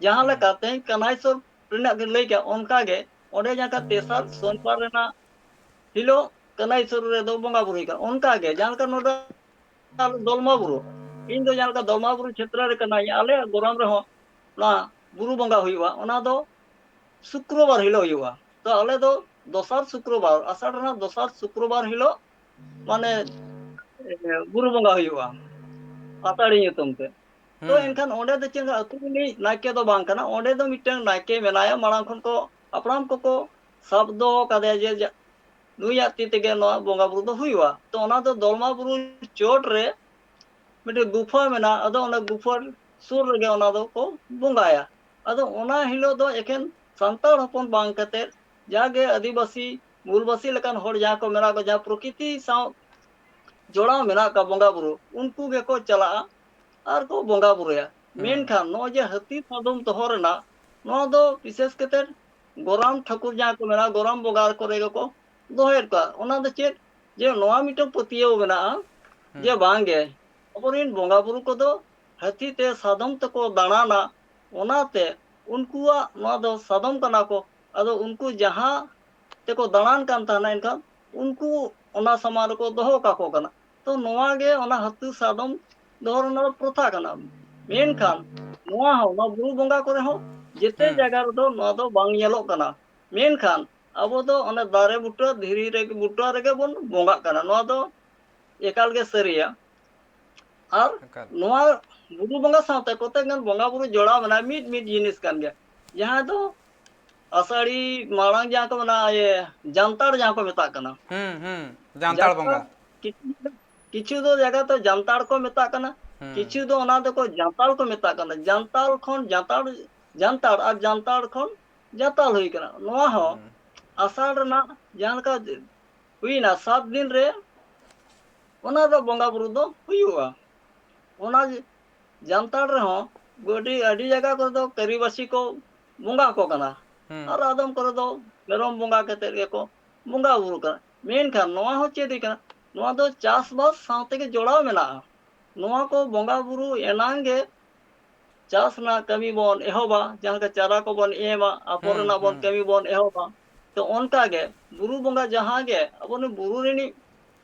ᱡᱟᱦᱟᱸ ᱦᱩᱸ᱾ ᱞᱮᱠᱟ ᱛᱮᱦᱮᱧ ᱠᱟᱱᱟᱭᱥᱚᱨ ᱨᱮᱱᱟᱜ ᱜᱮ ᱞᱟᱹᱭ ᱠᱮᱜᱼᱟ, ᱚᱱᱠᱟ ᱜᱮ ᱚᱸᱰᱮ ᱡᱟᱦᱟᱸ ᱞᱮᱠᱟ ᱛᱮᱥᱟᱨ ᱥᱳᱢᱵᱟᱨ ᱨᱮᱱᱟᱜ ᱦᱤᱞᱳᱜ ᱠᱟᱱᱟᱭᱥᱚᱨ ᱨᱮᱫᱚ ᱵᱚᱸᱜᱟ ᱵᱩᱨᱩ ᱦᱩᱭᱩᱜ ᱠᱟᱱᱟ, ᱚᱱᱠᱟ ᱜᱮ ᱡᱟᱦᱟᱸ ᱞᱮᱠᱟ ᱱᱚᱰᱮ ᱫᱚᱞᱢᱟ ᱵᱩᱨᱩ, ᱤᱧ ᱫᱚ ᱡᱟᱦᱟᱸ ᱞᱮᱠᱟ ᱫᱚᱞᱢᱟ ᱵᱩᱨᱩ ᱪᱷᱮᱛᱨᱚ ᱨᱮ ᱠᱟᱱᱟᱧ, ᱟᱞᱮᱭᱟᱜ ᱜᱚᱨᱟᱢ ᱨᱮᱦᱚᱸ ᱚᱱᱟ ᱵᱩᱨᱩ ᱵᱚᱸᱜᱟ ᱦᱩᱭᱩᱜᱼᱟ, ᱚᱱᱟ ᱫᱚ ᱥᱩᱠᱨᱚᱵᱟᱨ ᱦᱤᱞᱳᱜ ᱦᱩᱭᱩᱜᱼᱟ᱾ ᱛᱚ ᱟᱞᱮ ᱫᱚ ᱫᱚᱥᱟᱨ ᱥᱩᱠᱨᱚᱵᱟᱨ, ᱟᱥᱟᱲ ᱨᱮᱱᱟᱜ ᱫᱚᱥᱟᱨ ᱥᱩᱠᱨᱚᱵᱟᱨ ᱦᱤᱞᱳᱜ ᱢᱟᱱᱮ, ᱮ, ᱵᱩᱨᱩ ᱵᱚᱸᱜᱟ ᱦᱩᱭᱩᱜᱼᱟ ᱟᱥᱟᱲᱤ ᱧᱩᱛᱩᱢ ᱛᱮ᱾ ᱛᱚ ᱦᱩᱸ᱾ ᱮᱱᱠᱷᱟᱱ ᱚᱸᱰᱮ ᱫᱚ ᱪᱮᱫ ᱞᱮᱠᱟ ᱟᱹᱛᱩ ᱨᱤᱱᱤᱡ ᱱᱟᱭᱠᱮ ᱫᱚ ᱵᱟᱝ ᱠᱟᱱᱟ, ᱚᱸᱰᱮ ᱫᱚ ᱢᱤᱫᱴᱟᱝ ᱱᱟᱭᱠᱮ ᱢᱮᱱᱟᱭᱟ, ᱢᱟᱲᱟᱝ ᱠᱷᱚᱱ ᱠᱚ ᱦᱟᱯᱲᱟᱢ ᱠᱚᱠᱚ ᱥᱟᱵ ᱫᱚᱦᱚ ᱠᱟᱫᱮᱭᱟ ᱡᱮ ᱡᱟ-, ᱱᱩᱭᱟᱜ ᱛᱤ ᱛᱮᱜᱮ ᱱᱚᱣᱟ ᱵᱚᱸᱜᱟ ᱵᱩᱨᱩ ᱫᱚ ᱦᱩᱭᱩᱜᱼᱟ᱾ ᱛᱚ ᱚᱱᱟ ᱫᱚ ᱫᱚᱞᱢᱟ ᱵᱩᱨᱩ ᱪᱚᱴ ᱨᱮ ᱢᱤᱫᱴᱮᱱ ᱜᱩᱯᱷᱟ ᱢᱮᱱᱟᱜᱼᱟ, ᱟᱫᱚ ᱚᱱᱟ ᱜᱩᱯᱷᱟ ᱥᱩᱨ ᱨᱮᱜᱮ ᱚᱱᱟ ᱫᱚᱠᱚ ᱵᱚᱸᱜᱟᱭᱟ᱾ ᱟᱫᱚ ᱚᱱᱟ ᱦᱤᱞᱳᱜ ᱫᱚ ᱮᱠᱷᱮᱱ ᱥᱟᱱᱛᱟᱲ ᱦᱚᱯᱚᱱ ᱵᱟᱝ ᱠᱟᱛᱮᱫ ᱡᱟᱜᱮ ᱟᱹᱫᱤᱵᱟᱹᱥᱤ, ᱢᱩᱞᱵᱟᱹᱥᱤ ᱞᱮᱠᱟᱱ ᱦᱚᱲ ᱡᱟᱦᱟᱸ ᱠᱚ ᱢᱮᱱᱟᱜ ᱠᱚᱣᱟ, ᱡᱟᱦᱟᱸ ᱯᱨᱚᱠᱤᱛᱤ ᱥᱟᱶ ᱡᱚᱲᱟᱣ ᱢᱮᱱᱟᱜ ᱠᱚᱣᱟ ᱵᱚᱸᱜᱟ ᱵᱩᱨᱩ, ᱩᱱᱠᱩ ᱜᱮᱠᱚ ᱪᱟᱞᱟᱜᱼᱟ ᱟᱨ ᱠᱚ ᱵᱚᱸᱜᱟ ᱵᱩᱨᱩᱭᱟ᱾ ᱦᱩᱸ᱾ ᱢᱮᱱᱠᱷᱟᱱ ᱱᱚᱜᱼᱚᱭ ᱡᱮ ᱦᱟᱹᱛᱤ ᱥᱟᱫᱚᱢ ᱫᱚᱦᱚ ᱨᱮᱱᱟᱜ, ᱱᱚᱣᱟ ᱫᱚ ᱵᱤᱥᱮᱥ ᱠᱟᱛᱮ ᱜᱚᱨᱟᱢ ᱴᱷᱟᱹᱠᱩᱨ ᱡᱟᱦᱟᱸ ᱠᱚ ᱢᱮᱱᱟᱜᱼᱟ, ᱜᱚᱨᱟᱢ ᱵᱚᱸᱜᱟ ᱠᱚᱨᱮ ᱜᱮᱠᱚ ᱫᱚᱦᱚᱭᱮᱫ ᱠᱚᱣᱟ᱾ ᱚᱱᱟ ᱫᱚ ᱪᱮᱫ, ᱡᱮ ᱱᱚᱣᱟ ᱢᱤᱫᱴᱟᱝ ᱯᱟᱹᱛᱭᱟᱹᱣ ᱢᱮᱱᱟᱜᱼᱟ ᱡᱮ ᱦᱩᱸ᱾ ᱵᱟᱝᱜᱮ ᱟᱵᱚᱨᱮᱱ ᱵᱚᱸᱜᱟ ᱵᱩᱨᱩ ᱠᱚᱫᱚ ᱦᱟᱹᱛᱤ ᱛᱮ ᱥᱟᱫᱚᱢ ᱛᱮᱠᱚ ᱫᱟᱬᱟᱱᱟ, ᱚᱱᱟᱛᱮ ᱩᱱᱠᱩᱣᱟᱜ ᱱᱚᱣᱟ ᱫᱚ ᱥᱟᱫᱚᱢ ᱠᱟᱱᱟ ᱠᱚ᱾ ᱟᱫᱚ ᱩᱱᱠᱩ ᱡᱟᱦᱟᱸ ᱛᱮᱠᱚ ᱫᱟᱬᱟᱱ ᱠᱟᱱ ᱛᱟᱦᱮᱱᱟ, ᱮᱱᱠᱷᱟᱱ ᱩᱱᱠᱩ ᱚᱱᱟ ᱥᱟᱢᱟᱱ ᱨᱮᱠᱚ ᱫᱚᱦᱚ ᱠᱟᱠᱚ ᱠᱟᱱᱟ᱾ ᱛᱚ ᱱᱚᱣᱟ ᱜᱮ ᱚᱱᱟ ᱦᱟᱹᱛᱤ ᱥᱟᱫᱚᱢ ᱫᱚᱦᱚ ᱨᱮᱱᱟᱜ ᱯᱨᱚᱛᱷᱟ ᱠᱟᱱᱟ᱾ ᱢᱮᱱᱠᱷᱟᱱ ᱱᱚᱣᱟ ᱦᱚᱸ, ᱚᱱᱟ ᱵᱩᱨᱩ ᱵᱚᱸᱜᱟ ᱠᱚᱨᱮ ᱦᱚᱸ ᱡᱮᱛᱮ ᱦᱩᱸ᱾ ᱡᱟᱭᱜᱟ ᱨᱮᱫᱚ ᱱᱚᱣᱟ ᱫᱚ ᱵᱟᱝ ᱧᱮᱞᱚᱜ ᱠᱟᱱᱟ᱾ ᱢᱮᱱᱠᱷᱟᱱ ᱟᱵᱚ ᱫᱚ ᱚᱱᱮ ᱫᱟᱨᱮ ᱵᱩᱴᱟᱹ, ᱫᱷᱤᱨᱤ ᱨᱮ, ᱵᱩᱴᱟᱹ ᱨᱮᱜᱮ ᱵᱚᱱ ᱵᱚᱸᱜᱟᱜ ᱠᱟᱱᱟ᱾ ᱱᱚᱣᱟ ᱫᱚ ᱮᱠᱟᱞ ᱜᱮ ᱥᱟᱹᱨᱤᱭᱟ᱾ ᱟᱨ ᱮᱠᱟᱞ᱾ ᱱᱚᱣᱟ ᱵᱩᱨᱩ ᱵᱚᱸᱜᱟ ᱥᱟᱶᱛᱮ ᱠᱚᱛᱮ ᱜᱟᱱ ᱵᱚᱸᱜᱟ ᱵᱩᱨᱩ ᱡᱚᱲᱟᱣ ᱢᱮᱱᱟᱜᱼᱟ, ᱢᱤᱫ, ᱢᱤᱫ ᱡᱤᱱᱤᱥ ᱠᱟᱱ ᱜᱮᱭᱟ᱾ ᱡᱟᱦᱟᱸ ᱫᱚ ᱟᱥᱟᱲᱤ ᱢᱟᱲᱟᱝ ᱡᱟᱦᱟᱸ ᱠᱚ ᱢᱮᱱᱟ, ᱤᱭᱟᱹ, ᱡᱟᱱᱛᱟᱲ ᱡᱟᱦᱟᱸ ᱠᱚ ᱢᱮᱛᱟᱜ ᱠᱟᱱᱟ᱾ ᱦᱩᱸ, ᱦᱩᱸ, ᱡᱟᱱᱛᱟᱲ ᱡᱟᱱᱛᱟᱲ, ᱵᱚᱸᱜᱟ᱾ ᱠᱤᱪᱷᱩ, ᱠᱤᱪᱷᱩ ᱫᱚ ᱡᱟᱭᱜᱟ ᱛᱮ ᱡᱟᱱᱛᱟᱲ ᱠᱚ ᱢᱮᱛᱟᱜ ᱠᱟᱱᱟ, ᱦᱩᱸ᱾ ᱠᱤᱪᱷᱩ ᱫᱚ ᱚᱱᱟ ᱫᱚᱠᱚ ᱡᱟᱱᱛᱟᱲ ᱠᱚ ᱢᱮᱛᱟᱜ ᱠᱟᱱᱟ᱾ ᱡᱟᱱᱛᱟᱲ ᱠᱷᱚᱱ ᱡᱟᱱᱛᱟᱲ, ᱡᱟᱱᱛᱟᱲ ᱟᱨ ᱡᱟᱱᱛᱟᱲ ᱠᱷᱚᱱ ᱡᱟᱱᱛᱟᱲ ᱦᱩᱭ ᱠᱟᱱᱟ᱾ ᱱᱚᱣᱟ ᱦᱚᱸ ᱦᱩᱸ᱾ ᱟᱥᱟᱲ ᱨᱮᱱᱟᱜ ᱡᱟᱦᱟᱸ ᱞᱮᱠᱟ ᱦᱩᱭᱱᱟ ᱥᱟᱛ ᱫᱤᱱ ᱨᱮ, ᱚᱱᱟ ᱫᱚ ᱵᱚᱸᱜᱟ ᱵᱩᱨᱩ ᱫᱚ ᱦᱩᱭᱩᱜᱼᱟ᱾ ᱚᱱᱟ ᱡᱟᱱᱛᱟᱲ ᱨᱮᱦᱚᱸ ᱟᱹᱰᱤ, ᱟᱹᱰᱤ ᱡᱟᱭᱜᱟ ᱠᱚᱨᱮ ᱫᱚ ᱠᱟᱹᱨᱤᱵᱟᱹᱪᱤ ᱠᱚ ᱵᱚᱸᱜᱟ ᱟᱠᱚ ᱠᱟᱱᱟ᱾ ᱦᱩᱸ᱾ ᱟᱨ ᱟᱫᱚᱢ ᱠᱚᱨᱮ ᱫᱚ ᱢᱮᱨᱚᱢ ᱵᱚᱸᱜᱟ ᱠᱟᱛᱮᱫ ᱜᱮᱠᱚ ᱵᱚᱸᱜᱟ ᱵᱩᱨᱩ ᱠᱟᱱᱟ᱾ ᱢᱮᱱᱠᱷᱟᱱ ᱱᱚᱣᱟ ᱦᱚᱸ ᱪᱮᱫ ᱦᱩᱭ ᱠᱟᱱᱟ? ᱱᱚᱣᱟ ᱫᱚ ᱪᱟᱥᱵᱟᱥ ᱥᱟᱶ ᱛᱮᱜᱮ ᱡᱚᱲᱟᱣ ᱢᱮᱱᱟᱜᱼᱟ᱾ ᱱᱚᱣᱟ ᱠᱚ ᱵᱚᱸᱜᱟ ᱵᱩᱨᱩ ᱮᱱᱟᱝ ᱜᱮ ᱪᱟᱥ ᱨᱮᱱᱟᱜ ᱠᱟᱹᱢᱤ ᱵᱚᱱ ᱮᱦᱚᱵᱟ, ᱡᱟᱦᱟᱸ ᱞᱮᱠᱟ ᱪᱟᱨᱟ ᱠᱚᱵᱚᱱ ᱮᱢᱟ, ᱟᱯᱷᱚᱨ ᱦᱩᱸ, ᱨᱮᱱᱟᱜ ᱵᱚᱱ ᱦᱩᱸ᱾ ᱠᱟᱹᱢᱤ ᱵᱚᱱ ᱮᱦᱚᱵᱟ᱾ ᱛᱚ ᱚᱱᱠᱟ ᱜᱮ ᱵᱩᱨᱩ ᱵᱚᱸᱜᱟ ᱡᱟᱦᱟᱸ ᱜᱮ ᱟᱵᱚ ᱱᱩᱭ ᱵᱩᱨᱩ ᱨᱤᱱᱤᱡ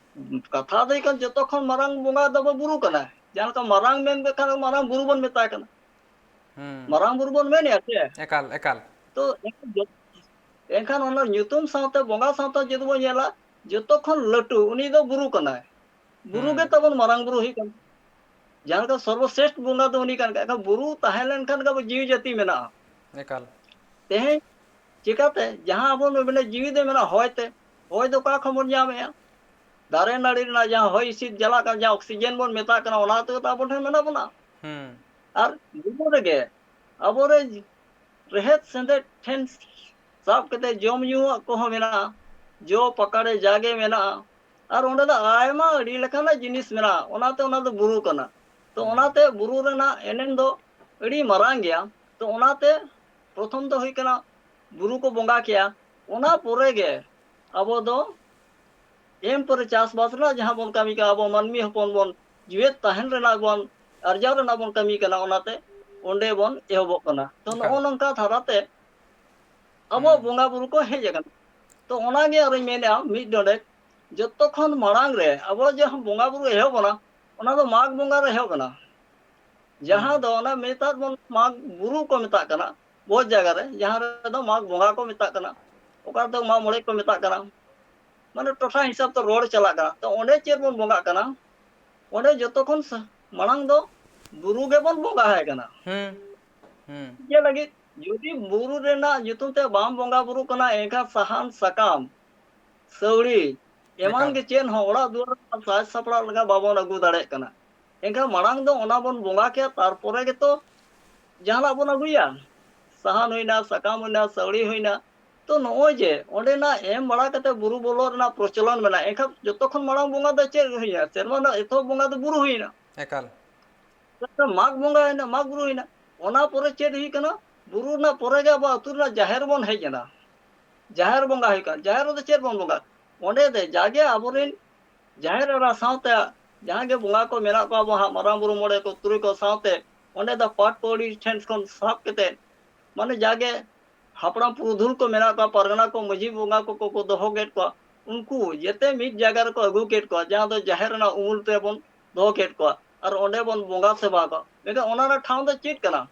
ᱠᱟᱛᱷᱟ ᱫᱚ ᱦᱩᱭᱩᱜ ᱠᱟᱱᱟ, ᱡᱚᱛᱚ ᱠᱷᱚᱱ ᱢᱟᱨᱟᱝ ᱵᱚᱸᱜᱟ ᱫᱚ ᱟᱵᱚ ᱵᱩᱨᱩ ᱠᱟᱱᱟᱭ᱾ ᱡᱟᱦᱟᱸ ᱞᱮᱠᱟ ᱢᱟᱨᱟᱝ ᱢᱮᱱ ᱞᱮᱠᱷᱟᱱ ᱢᱟᱨᱟᱝ ᱵᱩᱨᱩ ᱵᱚᱱ ᱢᱮᱛᱟᱭ ᱠᱟᱱᱟ᱾ ᱦᱩᱸ᱾ ᱢᱟᱨᱟᱝ ᱵᱩᱨᱩ ᱵᱚᱱ ᱢᱮᱱᱮᱜᱼᱟ ᱥᱮ? ᱮᱠᱟᱞ, ᱮᱠᱟᱞ᱾ ᱛᱚ ᱮᱱᱠᱷᱟᱱ ᱡᱚ-, ᱮᱱᱠᱷᱟᱱ ᱚᱱᱟ ᱧᱩᱛᱩᱢ ᱥᱟᱶᱛᱮ ᱵᱚᱸᱜᱟ ᱥᱟᱶᱛᱮ ᱡᱩᱫᱤ ᱵᱚᱱ ᱧᱮᱞᱟ, ᱡᱚᱛᱚ ᱠᱷᱚᱱ ᱞᱟᱹᱴᱩ ᱩᱱᱤ ᱫᱚ ᱵᱩᱨᱩ ᱠᱟᱱᱟᱭ᱾ ᱵᱩᱨᱩ ᱜᱮ ᱦᱩᱸ᱾ ᱛᱟᱵᱚᱱ ᱢᱟᱨᱟᱝ ᱵᱩᱨᱩ ᱦᱩᱭᱩᱜ ᱠᱟᱱᱟ᱾ ᱡᱟᱦᱟᱸ ᱞᱮᱠᱟ ᱥᱚᱨᱵᱚᱥᱨᱮᱥᱴ ᱵᱚᱸᱜᱟ ᱫᱚ ᱩᱱᱤ ᱠᱟᱱ ᱠᱷᱟᱡ, ᱮᱱᱠᱷᱟᱱ ᱵᱩᱨᱩ ᱛᱟᱦᱮᱸ ᱞᱮᱱᱠᱷᱟᱱ ᱜᱮ ᱟᱵᱚ ᱡᱤᱣᱤ ᱡᱟᱹᱛᱤ ᱢᱮᱱᱟᱜᱼᱟ᱾ ᱮᱠᱟᱞ᱾ ᱛᱮᱦᱮᱧ ᱪᱤᱠᱟᱹᱛᱮ ᱡᱟᱦᱟᱸ ᱟᱵᱚ ᱢᱮᱱᱟ ᱡᱤᱣᱤ ᱫᱚ ᱢᱮᱱᱟᱜᱼᱟ ᱦᱚᱭ ᱛᱮ, ᱦᱚᱭ ᱫᱚ ᱚᱠᱟ ᱠᱷᱚᱱ ᱵᱚᱱ ᱧᱟᱢᱮᱜᱼᱟ? ᱫᱟᱨᱮ ᱱᱟᱹᱲᱤ ᱨᱮᱱᱟᱜ ᱡᱟᱦᱟᱸ ᱦᱚᱭ ᱦᱤᱸᱥᱤᱫ ᱪᱟᱞᱟᱜ ᱠᱟᱱᱟ, ᱡᱟᱦᱟᱸ ᱚᱠᱥᱤᱡᱮᱱ ᱵᱚᱱ ᱢᱮᱛᱟᱜ ᱠᱟᱱᱟ, ᱚᱱᱟ ᱛᱮᱜᱮ ᱛᱚ ᱟᱵᱚ ᱴᱷᱮᱱ ᱢᱮᱱᱟᱜ ᱵᱚᱱᱟ᱾ ᱦᱩᱸ᱾ ᱟᱨ ᱵᱩᱨᱩ ᱨᱮᱜᱮ ᱟᱵᱚᱨᱮ ᱨᱮᱦᱮᱫ ᱥᱮᱸᱫᱮᱫ ᱴᱷᱮᱱ ᱥᱟᱵ ᱠᱟᱛᱮ ᱡᱚᱢ ᱧᱩᱣᱟᱜ ᱠᱚᱦᱚᱸ ᱢᱮᱱᱟᱜᱼᱟ, ᱡᱚ ᱯᱟᱠᱟᱲᱮ ᱡᱟᱜᱮ ᱢᱮᱱᱟᱜᱼᱟ᱾ ᱟᱨ ᱚᱸᱰᱮ ᱫᱚ ᱟᱭᱢᱟ ᱟᱹᱰᱤ ᱞᱮᱠᱟᱱᱟᱜ ᱡᱤᱱᱤᱥ ᱢᱮᱱᱟᱜᱼᱟ, ᱚᱱᱟᱛᱮ ᱚᱱᱟ ᱫᱚ ᱵᱩᱨᱩ ᱠᱟᱱᱟ᱾ ᱛᱚ ᱦᱩᱸ᱾ ᱚᱱᱟᱛᱮ ᱵᱩᱨᱩ ᱨᱮᱱᱟᱜ ᱮᱱᱮᱢ ᱫᱚ ᱟᱹᱰᱤ ᱢᱟᱨᱟᱝ ᱜᱮᱭᱟ᱾ ᱛᱚ ᱚᱱᱟᱛᱮ ᱯᱨᱚᱛᱷᱚᱢ ᱫᱚ ᱦᱩᱭᱩᱜ ᱠᱟᱱᱟ ᱵᱩᱨᱩ ᱠᱚ ᱵᱚᱸᱜᱟ ᱠᱮᱜᱼᱟ, ᱚᱱᱟ ᱯᱚᱨᱮ ᱜᱮ ᱟᱵᱚ ᱫᱚ ᱮᱢ ᱯᱚᱨᱮ ᱪᱟᱥᱵᱟᱥ ᱨᱮᱱᱟᱜ ᱡᱟᱦᱟᱸ ᱵᱚᱱ ᱠᱟᱹᱢᱤ ᱠᱟᱱᱟ, ᱟᱵᱚ ᱢᱟᱹᱱᱢᱤ ᱦᱚᱯᱚᱱ ᱵᱚᱱ ᱡᱤᱣᱮᱫ ᱛᱟᱦᱮᱱ ᱨᱮᱱᱟᱜ ᱵᱚᱱ, ᱟᱨᱡᱟᱣ ᱨᱮᱱᱟᱜ ᱵᱚᱱ ᱠᱟᱹᱢᱤ ᱠᱟᱱᱟ, ᱚᱱᱟᱛᱮ ᱚᱸᱰᱮ ᱵᱚᱱ ᱮᱦᱚᱵᱚᱜ ᱠᱟᱱᱟ᱾ ᱛᱚ ᱮᱠᱟᱞ᱾ ᱱᱚᱜᱼᱚ ᱱᱚᱝᱠᱟ ᱫᱷᱟᱨᱟᱛᱮ ᱟᱵᱚᱣᱟᱜ ᱦᱩᱸ᱾ ᱵᱚᱸᱜᱟ ᱵᱩᱨᱩ ᱠᱚ ᱦᱮᱡ ᱟᱠᱟᱱᱟ᱾ ᱛᱚ ᱚᱱᱟᱜᱮ ᱟᱨᱚᱧ ᱢᱮᱱᱮᱫᱼᱟ ᱢᱤᱫ ᱰᱚᱸᱰᱮᱠ, ᱡᱚᱛᱚ ᱠᱷᱚᱱ ᱢᱟᱲᱟᱝ ᱨᱮ ᱟᱵᱚ ᱡᱟᱦᱟᱸ ᱵᱚᱸᱜᱟ ᱵᱩᱨᱩ ᱮᱦᱚᱵ ᱮᱱᱟ, ᱚᱱᱟ ᱫᱚ ᱢᱟᱜᱽ ᱵᱚᱸᱜᱟ ᱨᱮ ᱮᱦᱚᱵ ᱮᱱᱟ᱾ ᱡᱟᱦᱟᱸ ᱦᱩᱸ᱾ ᱫᱚ ᱚᱱᱟ ᱢᱮᱛᱟᱜ ᱵᱚᱱ ᱢᱟᱜᱽ ᱵᱩᱨᱩ ᱠᱚ ᱢᱮᱛᱟᱜ ᱠᱟᱱᱟ, ᱵᱚᱦᱩᱛ ᱡᱟᱭᱜᱟ ᱨᱮ, ᱡᱟᱦᱟᱸ ᱨᱮᱫᱚ ᱢᱟᱜᱽ ᱵᱚᱸᱜᱟ ᱠᱚ ᱢᱮᱛᱟᱜ ᱠᱟᱱᱟ, ᱚᱠᱟ ᱨᱮᱫᱚ ᱢᱟᱜᱽ ᱢᱚᱬᱮ ᱠᱚ ᱢᱮᱛᱟᱜ ᱠᱟᱱᱟ, ᱢᱟᱱᱮ ᱴᱚᱴᱷᱟ ᱦᱤᱥᱟᱹᱵ ᱛᱮ ᱨᱚᱲ ᱪᱟᱞᱟᱜ ᱠᱟᱱᱟ᱾ ᱛᱚ ᱚᱸᱰᱮ ᱪᱮᱫ ᱵᱚᱱ ᱵᱚᱸᱜᱟᱜ ᱠᱟᱱᱟ? ᱚᱸᱰᱮ ᱡᱚᱛᱚ ᱠᱷᱚᱱ ᱥᱟ-, ᱢᱟᱲᱟᱝ ᱫᱚ ᱵᱩᱨᱩ ᱜᱮᱵᱚᱱ ᱵᱚᱸᱜᱟ ᱟᱭ ᱠᱟᱱᱟ᱾ ᱦᱩᱸ ᱦᱩᱸ ᱪᱮᱫ ᱞᱟᱹᱜᱤᱫ? ᱡᱩᱫᱤ ᱵᱩᱨᱩ ᱨᱮᱱᱟᱜ ᱧᱩᱛᱩᱢ ᱛᱮ ᱵᱟᱢ ᱵᱚᱸᱜᱟ ᱵᱩᱨᱩᱜ ᱠᱟᱱᱟ, ᱮᱱᱠᱷᱟᱱ ᱥᱟᱦᱟᱱ, ᱥᱟᱠᱟᱢ, ᱥᱟᱹᱣᱲᱤ, ᱮᱢᱟᱱ ᱮᱠᱟᱞ᱾ ᱜᱮ ᱪᱮᱫ ᱦᱚᱸ ᱚᱲᱟᱜ ᱫᱩᱣᱟᱹᱨ ᱥᱟᱡᱽ ᱥᱟᱯᱲᱟᱣ ᱞᱮᱠᱟ ᱵᱟᱵᱚᱱ ᱟᱹᱜᱩ ᱫᱟᱲᱮᱭᱟᱜ ᱠᱟᱱᱟ᱾ ᱮᱱᱠᱷᱟᱱ ᱢᱟᱲᱟᱝ ᱫᱚ ᱚᱱᱟ ᱵᱚᱱ ᱵᱚᱸᱜᱟ ᱠᱮᱭᱟ, ᱛᱟᱨᱯᱚᱨᱮ ᱜᱮᱛᱚ ᱡᱟᱦᱟᱱᱟᱜ ᱵᱚᱱ ᱟᱹᱜᱩᱭᱟ᱾ ᱥᱟᱦᱟᱱ ᱦᱩᱭᱱᱟ, ᱥᱟᱠᱟᱢ ᱦᱩᱭᱱᱟ, ᱥᱟᱹᱣᱲᱤ ᱦᱩᱭᱱᱟ᱾ ᱛᱚ ᱱᱚᱜᱼᱚᱭ ᱡᱮ ᱚᱸᱰᱮᱱᱟᱜ ᱮᱢ ᱵᱟᱲᱟ ᱠᱟᱛᱮ ᱵᱩᱨᱩ ᱵᱚᱞᱚᱜ ᱨᱮᱱᱟᱜ ᱯᱨᱚᱪᱚᱞᱚᱱ ᱢᱮᱱᱟᱜᱼᱟ, ᱮᱱᱠᱷᱟᱱ ᱡᱚᱛᱚ ᱠᱷᱚᱱ ᱢᱟᱲᱟᱝ ᱵᱚᱸᱜᱟ ᱫᱚ ᱪᱮᱫ ᱦᱩᱭᱱᱟ? ᱥᱮᱨᱢᱟ ᱨᱮᱱᱟᱜ ᱮᱛᱚᱦᱚᱵ ᱵᱚᱸᱜᱟ ᱫᱚ ᱵᱩᱨᱩ ᱦᱩᱭᱱᱟ᱾ ᱮᱠᱟᱞ᱾ ᱢᱟᱜᱽ ᱵᱚᱸᱜᱟ ᱦᱩᱭᱱᱟ, ᱢᱟᱜᱽ ᱵᱩᱨᱩ ᱦᱩᱭᱱᱟ᱾ ᱚᱱᱟ ᱯᱚᱨᱮ ᱪᱮᱫ ᱦᱩᱭ ᱠᱟᱱᱟ? ᱵᱩᱨᱩ ᱨᱮᱱᱟᱜ ᱯᱚᱨᱮ ᱜᱮ ᱟᱵᱚ ᱟᱹᱛᱩ ᱨᱮᱱᱟᱜ ᱡᱟᱦᱮᱨ ᱵᱚᱱ ᱦᱮᱡ ᱮᱱᱟ᱾ ᱡᱟᱦᱮᱨ ᱵᱚᱸᱜᱟ ᱦᱩᱭᱩᱜ ᱠᱟᱱᱟ᱾ ᱡᱟᱦᱮᱨ ᱨᱮᱫᱚ ᱪᱮᱫ ᱵᱚᱱ ᱵᱚᱸᱜᱟ? ᱚᱸᱰᱮ ᱫᱚ ᱡᱟᱜᱮ ᱟᱵᱚᱨᱮᱱ ᱡᱟᱦᱮᱨ ᱮᱨᱟ ᱥᱟᱶᱛᱮ ᱡᱟᱦᱟᱸ ᱜᱮ ᱵᱚᱸᱜᱟ ᱠᱚ ᱢᱮᱱᱟᱜ ᱠᱚᱣᱟ, ᱟᱵᱚ ᱦᱟᱸᱜ ᱢᱟᱨᱟᱝ ᱵᱩᱨᱩ, ᱢᱚᱬᱮ ᱠᱚ, ᱛᱩᱨᱩᱭ ᱠᱚ ᱥᱟᱶᱛᱮ ᱚᱸᱰᱮ ᱫᱚ ᱯᱟᱴ ᱯᱟᱹᱣᱲᱤ ᱴᱷᱮᱱ ᱠᱷᱚᱱ ᱥᱟᱵ ᱠᱟᱛᱮ, ᱢᱟᱱᱮ ᱡᱟᱜᱮ ᱦᱟᱯᱲᱟᱢ ᱯᱩᱨᱩᱫᱷᱩᱞ ᱠᱚ ᱢᱮᱱᱟᱜ ᱠᱚᱣᱟ, ᱯᱟᱨᱜᱟᱱᱟ ᱠᱚ, ᱢᱟᱹᱡᱷᱤ ᱵᱚᱸᱜᱟ ᱠᱚᱠᱚ ᱠᱚ ᱫᱚᱦᱚ ᱠᱮᱫ ᱠᱚᱣᱟ, ᱩᱱᱠᱩ ᱡᱮᱛᱮ ᱢᱤᱫ ᱡᱟᱭᱜᱟ ᱨᱮᱠᱚ ᱟᱹᱜᱩ ᱠᱮᱫ ᱠᱚᱣᱟ, ᱡᱟᱦᱟᱸ ᱫᱚ ᱡᱟᱦᱮᱨ ᱨᱮᱱᱟᱜ ᱩᱢᱩᱞ ᱛᱮᱵᱚᱱ ᱫᱚᱦᱚ ᱠᱮᱫ ᱠᱚᱣᱟ, ᱟᱨ ᱚᱸᱰᱮ ᱵᱚᱱ ᱵᱚᱸᱜᱟ ᱥᱮᱵᱟ ᱠᱚᱣᱟ᱾ ᱢᱮᱱᱠᱷᱟᱱ ᱚᱱᱟ ᱨᱮᱱᱟᱜ ᱴᱷᱟᱶ ᱫᱚ ᱪᱮᱫ ᱠᱟᱱᱟ?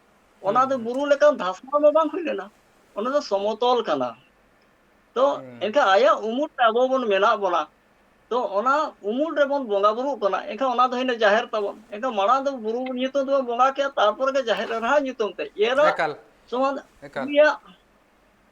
ᱚᱱᱟ ᱫᱚ ᱵᱩᱨᱩ ᱞᱮᱠᱟᱱ ᱫᱷᱟᱥᱱᱟ ᱫᱚ ᱵᱟᱝ ᱦᱩᱭ ᱞᱮᱱᱟ, ᱚᱱᱟ ᱫᱚ ᱥᱚᱢᱚᱛᱚᱞ ᱠᱟᱱᱟ᱾ ᱛᱚ ᱮᱱᱠᱷᱟᱱ ᱟᱭᱟᱜ ᱩᱢᱩᱞ ᱨᱮ ᱟᱵᱚ ᱵᱚᱱ ᱢᱮᱱᱟᱜ ᱵᱚᱱᱟ, ᱛᱚ ᱚᱱᱟ ᱩᱢᱩᱞ ᱨᱮᱵᱚᱱ ᱵᱚᱸᱜᱟ ᱵᱩᱨᱩᱜ ᱠᱟᱱᱟ, ᱮᱱᱠᱷᱟᱱ ᱚᱱᱟ ᱫᱚ ᱦᱩᱭᱱᱟ ᱡᱟᱦᱮᱨ ᱛᱟᱵᱚᱱ᱾ ᱮᱱᱠᱷᱟᱱ ᱢᱟᱲᱟᱝ ᱫᱚ ᱵᱩᱨᱩ ᱧᱩᱛᱩᱢ ᱛᱮᱵᱚᱱ ᱵᱚᱸᱜᱟ ᱠᱮᱭᱟ, ᱛᱟᱨᱯᱚᱨᱮ ᱜᱮ ᱡᱟᱦᱮᱨ ᱮᱨᱟᱦᱟᱜ ᱧᱩᱛᱩᱢ ᱛᱮ᱾ ᱮᱨᱟ ᱮᱠᱟᱞ᱾ ᱥᱚᱢᱟᱱ ᱮᱠᱟᱞ᱾ ᱩᱱᱤᱭᱟᱜ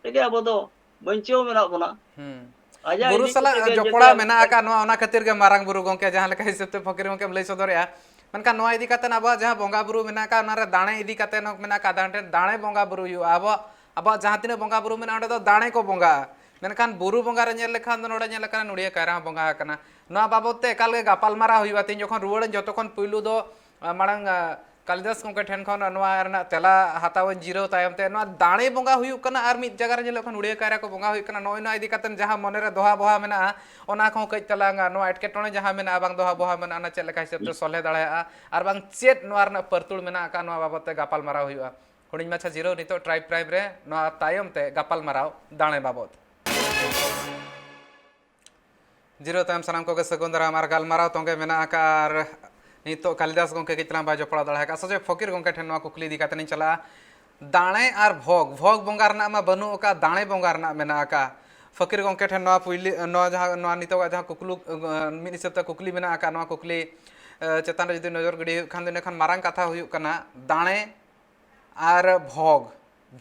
ᱛᱮᱜᱮ ᱟᱵᱚ ᱫᱚ ᱵᱟᱧᱪᱟᱹᱣ ᱢᱮᱱᱟᱜ ᱵᱚᱱᱟ᱾ ᱦᱩᱸ᱾ ᱟᱡᱟᱜ ᱵᱩᱨᱩ ᱤᱫᱤ ᱥᱟᱞᱟᱜ ᱠᱟᱛᱮ ᱜᱮ ᱡᱚᱯᱲᱟᱣ ᱡᱮᱛᱮᱭᱟᱜ ᱢᱮᱱᱟᱜ ᱟᱠᱟᱫ ᱱᱚᱣᱟ, ᱚᱱᱟ ᱠᱷᱟᱹᱛᱤᱨ ᱜᱮ ᱢᱟᱨᱟᱝ ᱵᱩᱨᱩ ᱜᱚᱢᱠᱮ ᱡᱟᱦᱟᱸ ᱞᱮᱠᱟ ᱦᱤᱥᱟᱹᱵ ᱛᱮ ᱯᱷᱚᱠᱤᱨ ᱜᱚᱢᱠᱮᱢ ᱞᱟᱹᱭ ᱥᱚᱫᱚᱨᱮᱜᱼᱟ, ᱢᱮᱱᱠᱷᱟᱱ ᱱᱚᱣᱟ ᱤᱫᱤ ᱠᱟᱛᱮ ᱟᱵᱚᱣᱟᱜ ᱡᱟᱦᱟᱸ ᱵᱚᱸᱜᱟ ᱵᱩᱨᱩ ᱢᱮᱱᱟᱜ ᱟᱠᱟᱫ, ᱚᱱᱟ ᱨᱮ ᱫᱟᱲᱮ ᱤᱫᱤ ᱠᱟᱛᱮ ᱦᱚᱸ ᱢᱮᱱᱟᱜ ᱟᱠᱟᱫ, ᱫᱟᱲᱮ ᱴᱷᱮᱱ ᱫᱟᱲᱮ ᱵᱚᱸᱜᱟ ᱵᱩᱨᱩ ᱦᱩᱭᱩᱜᱼᱟ᱾ ᱟᱵᱚᱣᱟᱜ, ᱟᱵᱚᱣᱟᱜ ᱡᱟᱦᱟᱸ ᱛᱤᱱᱟᱹᱜ ᱵᱚᱸᱜᱟ ᱵᱩᱨᱩ ᱢᱮᱱᱟᱜᱼᱟ, ᱚᱸᱰᱮ ᱫᱚ ᱫᱟᱲᱮ ᱠᱚ ᱵᱚᱸᱜᱟᱜᱼᱟ᱾ ᱢᱮᱱᱠᱷᱟᱱ ᱵᱩᱨᱩ ᱵᱚᱸᱜᱟ ᱨᱮ ᱧᱮᱞ ᱞᱮᱠᱷᱟᱱ ᱫᱚ ᱱᱚᱰᱮ ᱧᱮᱞ ᱟᱠᱟᱱᱟ ᱱᱚᱰᱤᱭᱟᱹ ᱠᱟᱭᱨᱟ ᱦᱚᱸ ᱵᱚᱸᱜᱟ ᱟᱠᱟᱱᱟ᱾ ᱱᱚᱣᱟ ᱵᱟᱵᱚᱫ ᱛᱮ ᱮᱠᱟᱞ ᱜᱮ ᱜᱟᱯᱟᱞᱢᱟᱨᱟᱣ ᱦᱩᱭᱩᱜᱼᱟ᱾ ᱛᱮᱦᱮᱧ ᱡᱚᱠᱷᱚᱱ ᱨᱩᱣᱟᱹᱲᱟᱹᱧ, ᱡᱚᱛᱚ ᱠᱷᱚᱱ ᱯᱩᱭᱞᱩ ᱫᱚ, ᱟᱸ, ᱢᱟᱲᱟᱝ, ᱟᱸ, ᱠᱟᱞᱤᱫᱟᱥ ᱜᱚᱢᱠᱮ ᱴᱷᱮᱱ ᱠᱷᱚᱱ ᱱᱚᱣᱟ ᱨᱮᱱᱟᱜ ᱛᱮᱞᱟ ᱦᱟᱛᱟᱣ ᱟᱹᱧ ᱡᱤᱨᱟᱹᱣ ᱛᱟᱭᱚᱢ ᱛᱮ, ᱱᱚᱣᱟ ᱫᱟᱲᱮ ᱵᱚᱸᱜᱟ ᱦᱩᱭᱩᱜ ᱠᱟᱱᱟ ᱟᱨ ᱢᱤᱫ ᱡᱟᱭᱜᱟ ᱨᱮ ᱧᱮᱞᱚᱜ ᱠᱷᱟᱱ ᱱᱚᱰᱤᱭᱟᱹ ᱠᱟᱭᱨᱟ ᱠᱚ ᱵᱚᱸᱜᱟ ᱦᱩᱭᱩᱜ ᱠᱟᱱᱟ᱾ ᱱᱚᱜᱼᱚᱭ ᱱᱚᱣᱟ ᱤᱫᱤ ᱠᱟᱛᱮ ᱡᱟᱦᱟᱸ ᱢᱚᱱᱮ ᱨᱮ ᱫᱚᱦᱟ ᱵᱚᱦᱟ ᱢᱮᱱᱟᱜᱼᱟ, ᱚᱱᱟ ᱠᱚᱦᱚᱸ ᱠᱟᱹᱡ ᱛᱟᱞᱟᱝ, ᱟᱸ, ᱱᱚᱣᱟ ᱮᱴᱠᱮᱴᱚᱬᱮ ᱡᱟᱦᱟᱸ ᱢᱮᱱᱟᱜᱼᱟ, ᱵᱟᱝ ᱫᱚᱦᱟ ᱵᱚᱦᱟ ᱢᱮᱱᱟᱜᱼᱟ, ᱚᱱᱟ ᱪᱮᱫ ᱞᱮᱠᱟ ᱦᱤᱥᱟᱹᱵ ᱛᱮ ᱥᱚᱞᱦᱮ ᱫᱟᱲᱮᱭᱟᱜᱼᱟ, ᱟᱨ ᱵᱟᱝ ᱪᱮᱫ ᱱᱚᱣᱟ ᱨᱮᱱᱟᱜ ᱯᱟᱹᱨᱛᱩᱲ ᱢᱮᱱᱟᱜ ᱟᱠᱟᱫ, ᱱᱚᱣᱟ ᱵᱟᱵᱚᱫ ᱛᱮ ᱜᱟᱯᱟᱞᱢᱟᱨᱟᱣ ᱦᱩᱭᱩᱜᱼᱟ᱾ ᱦᱩᱰᱤᱧ ᱢᱟᱪᱷᱟ ᱡᱤᱨᱟᱹᱣ ᱱᱤᱛᱚᱜ ᱴᱨᱟᱭᱤᱵᱽ ᱴᱨᱟᱭᱤᱵᱽ ᱨᱮ, ᱱᱚᱣᱟ ᱛᱟᱭᱚᱢ ᱛᱮ ᱜᱟᱯᱟᱞᱢᱟᱨᱟᱣ ᱫᱟᱲᱮ ᱵᱟᱵᱚᱫ᱾ ᱡᱤᱨᱟᱹᱣ ᱛᱟᱭᱚᱢ ᱥᱟᱱᱟᱢ ᱠᱚᱜᱮ ᱥᱟᱹᱜᱩᱱ ᱫᱟᱨᱟᱢ ᱟᱨ ᱜᱟᱞᱢᱟᱨᱟᱣ ᱛᱚᱸᱜᱮ ᱢᱮᱱᱟᱜ ᱟᱠᱟᱫ᱾ ᱟᱨ ᱱᱤᱛᱚᱜ ᱠᱟᱞᱤᱫᱟᱥ ᱜᱚᱢᱠᱮ ᱠᱟᱹᱡ ᱛᱟᱞᱟᱝ ᱵᱟᱭ ᱡᱚᱯᱲᱟᱣ ᱫᱟᱲᱮ ᱟᱠᱟᱫ, ᱥᱚᱡᱷᱮ ᱯᱷᱚᱠᱤᱨ ᱜᱚᱢᱠᱮ ᱴᱷᱮᱱ ᱱᱚᱣᱟ ᱠᱩᱠᱞᱤ ᱤᱫᱤ ᱠᱟᱛᱮ ᱞᱤᱧ ᱪᱟᱞᱟᱜᱼᱟ᱾ ᱫᱟᱲᱮ ᱟᱨ ᱵᱷᱳᱜᱽ, ᱵᱷᱳᱜᱽ ᱵᱚᱸᱜᱟ ᱨᱮᱱᱟᱜ ᱢᱟ ᱵᱟᱹᱱᱩᱜ ᱟᱠᱟᱫ, ᱫᱟᱲᱮ ᱵᱚᱸᱜᱟ ᱨᱮᱱᱟᱜ ᱢᱮᱱᱟᱜ ᱟᱠᱟᱫ᱾ ᱯᱷᱚᱠᱤᱨ ᱜᱚᱢᱠᱮ ᱴᱷᱮᱱ ᱱᱚᱣᱟ ᱯᱩᱭᱞᱤ, ᱱᱚᱣᱟ ᱡᱟᱦᱟᱸ, ᱱᱚᱣᱟ ᱱᱤᱛᱚᱜᱟᱜ ᱡᱟᱦᱟᱸ ᱠᱩᱠᱞᱩ, ᱢᱤᱫ ᱦᱤᱥᱟᱹᱵ ᱛᱮ ᱠᱩᱠᱞᱤ ᱢᱮᱱᱟᱜ ᱟᱠᱟᱫ, ᱱᱚᱣᱟ ᱠᱩᱠᱞᱤ, ᱮ, ᱪᱮᱛᱟᱱ ᱨᱮ ᱡᱩᱫᱤ ᱱᱚᱡᱚᱨ ᱜᱤᱰᱤ ᱦᱩᱭᱩᱜ ᱠᱷᱟᱱ ᱫᱚ, ᱤᱱᱟᱹᱠᱷᱟᱱ ᱢᱟᱨᱟᱝ ᱠᱟᱛᱷᱟ ᱦᱩᱭᱩᱜ ᱠᱟᱱᱟ ᱫᱟᱲᱮ ᱟᱨ ᱵᱷᱳᱜᱽ᱾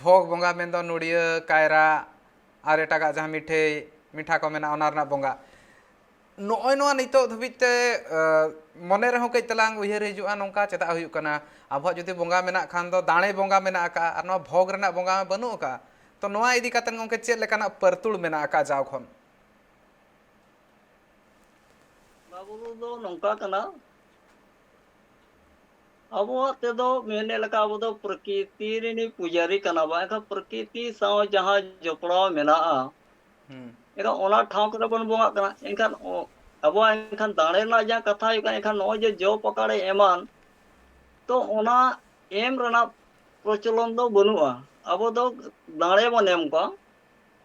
ᱵᱷᱳᱜᱽ ᱵᱚᱸᱜᱟ ᱢᱮᱱᱫᱚ ᱱᱚᱲᱤᱭᱟᱹ, ᱠᱟᱭᱨᱟ ᱟᱨ ᱮᱴᱟᱜᱟᱜ ᱡᱟᱦᱟᱸ ᱢᱤᱴᱷᱟᱹᱭ, ᱢᱤᱴᱷᱟ ᱠᱚ ᱢᱮᱱᱟᱜᱼᱟ, ᱚᱱᱟ ᱨᱮᱱᱟᱜ ᱵᱚᱸᱜᱟ᱾ ᱱᱚᱜᱼᱚᱭ ᱱᱚᱣᱟ ᱱᱤᱛᱚᱜ ᱫᱷᱟᱹᱵᱤᱡ ᱛᱮ, ᱮ, ᱢᱚᱱᱮ ᱨᱮᱦᱚᱸ ᱠᱟᱹᱡ ᱛᱟᱞᱟᱝ ᱩᱭᱦᱟᱹᱨ ᱦᱤᱡᱩᱜᱼᱟ, ᱱᱚᱝᱠᱟ ᱪᱮᱫᱟᱜ ᱦᱩᱭᱩᱜ ᱠᱟᱱᱟ? ᱟᱵᱚᱣᱟᱜ ᱡᱩᱫᱤ ᱵᱚᱸᱜᱟ ᱢᱮᱱᱟᱜ ᱠᱷᱟᱱ ᱫᱚ, ᱫᱟᱲᱮ ᱵᱚᱸᱜᱟ ᱢᱮᱱᱟᱜ ᱟᱠᱟᱫᱼᱟ ᱟᱨ ᱱᱚᱣᱟ ᱵᱷᱳᱜᱽ ᱨᱮᱱᱟᱜ ᱵᱚᱸᱜᱟ ᱢᱟ ᱵᱟᱹᱱᱩᱜ ᱟᱠᱟᱫᱼᱟ᱾ ᱛᱚ, ᱱᱚᱣᱟ ᱤᱫᱤ ᱠᱟᱛᱮ ᱜᱚᱢᱠᱮ ᱪᱮᱫ ᱞᱮᱠᱟᱱᱟᱜ ᱯᱟᱹᱨᱛᱩᱲ ᱢᱮᱱᱟᱜ ᱟᱠᱟᱫ ᱡᱟᱣ ᱠᱷᱚᱱ? ᱵᱚᱸᱜᱟ ᱵᱩᱨᱩ ᱫᱚ ᱱᱚᱝᱠᱟ ᱠᱟᱱᱟ, ᱟᱵᱚᱣᱟᱜ ᱛᱮᱫᱚ ᱢᱮᱱᱮᱫ ᱞᱮᱠᱟ ᱟᱵᱚ ᱫᱚ ᱯᱨᱚᱠᱨᱤᱛᱤ ᱨᱤᱱᱤᱡ ᱯᱩᱡᱟᱨᱤ ᱠᱟᱱᱟ ᱵᱚᱱ, ᱮᱱᱠᱷᱟᱱ ᱯᱨᱚᱠᱨᱤᱛᱤ ᱥᱟᱶ ᱡᱟᱦᱟᱸ ᱡᱚᱯᱲᱟᱣ ᱢᱮᱱᱟᱜᱼᱟ, ᱦᱩᱸ᱾ ᱮᱱᱠᱷᱟᱱ ᱚᱱᱟ ᱴᱷᱟᱶ ᱠᱚᱨᱮ ᱵᱚᱱ ᱵᱚᱸᱜᱟᱜ ᱠᱟᱱᱟ᱾ ᱮᱱᱠᱷᱟᱱ ᱚ-, ᱟᱵᱚᱣᱟᱜ ᱮᱱᱠᱷᱟᱱ ᱫᱟᱲᱮ ᱨᱮᱱᱟᱜ ᱡᱟᱦᱟᱸ ᱠᱟᱛᱷᱟ ᱦᱩᱭᱩᱜ ᱠᱟᱱᱟ, ᱮᱱᱠᱷᱟᱱ ᱱᱚᱜᱼᱚᱭ ᱡᱮ ᱡᱚ ᱯᱟᱠᱟᱲᱮ ᱮᱢᱟᱱ, ᱛᱚ ᱚᱱᱟ ᱮᱢ ᱨᱮᱱᱟᱜ ᱯᱨᱚᱪᱚᱞᱚᱱ ᱫᱚ ᱵᱟᱹᱱᱩᱜᱼᱟ᱾ ᱟᱵᱚ ᱫᱚ ᱫᱟᱲᱮ ᱵᱚᱱ ᱮᱢ ᱠᱚᱣᱟ,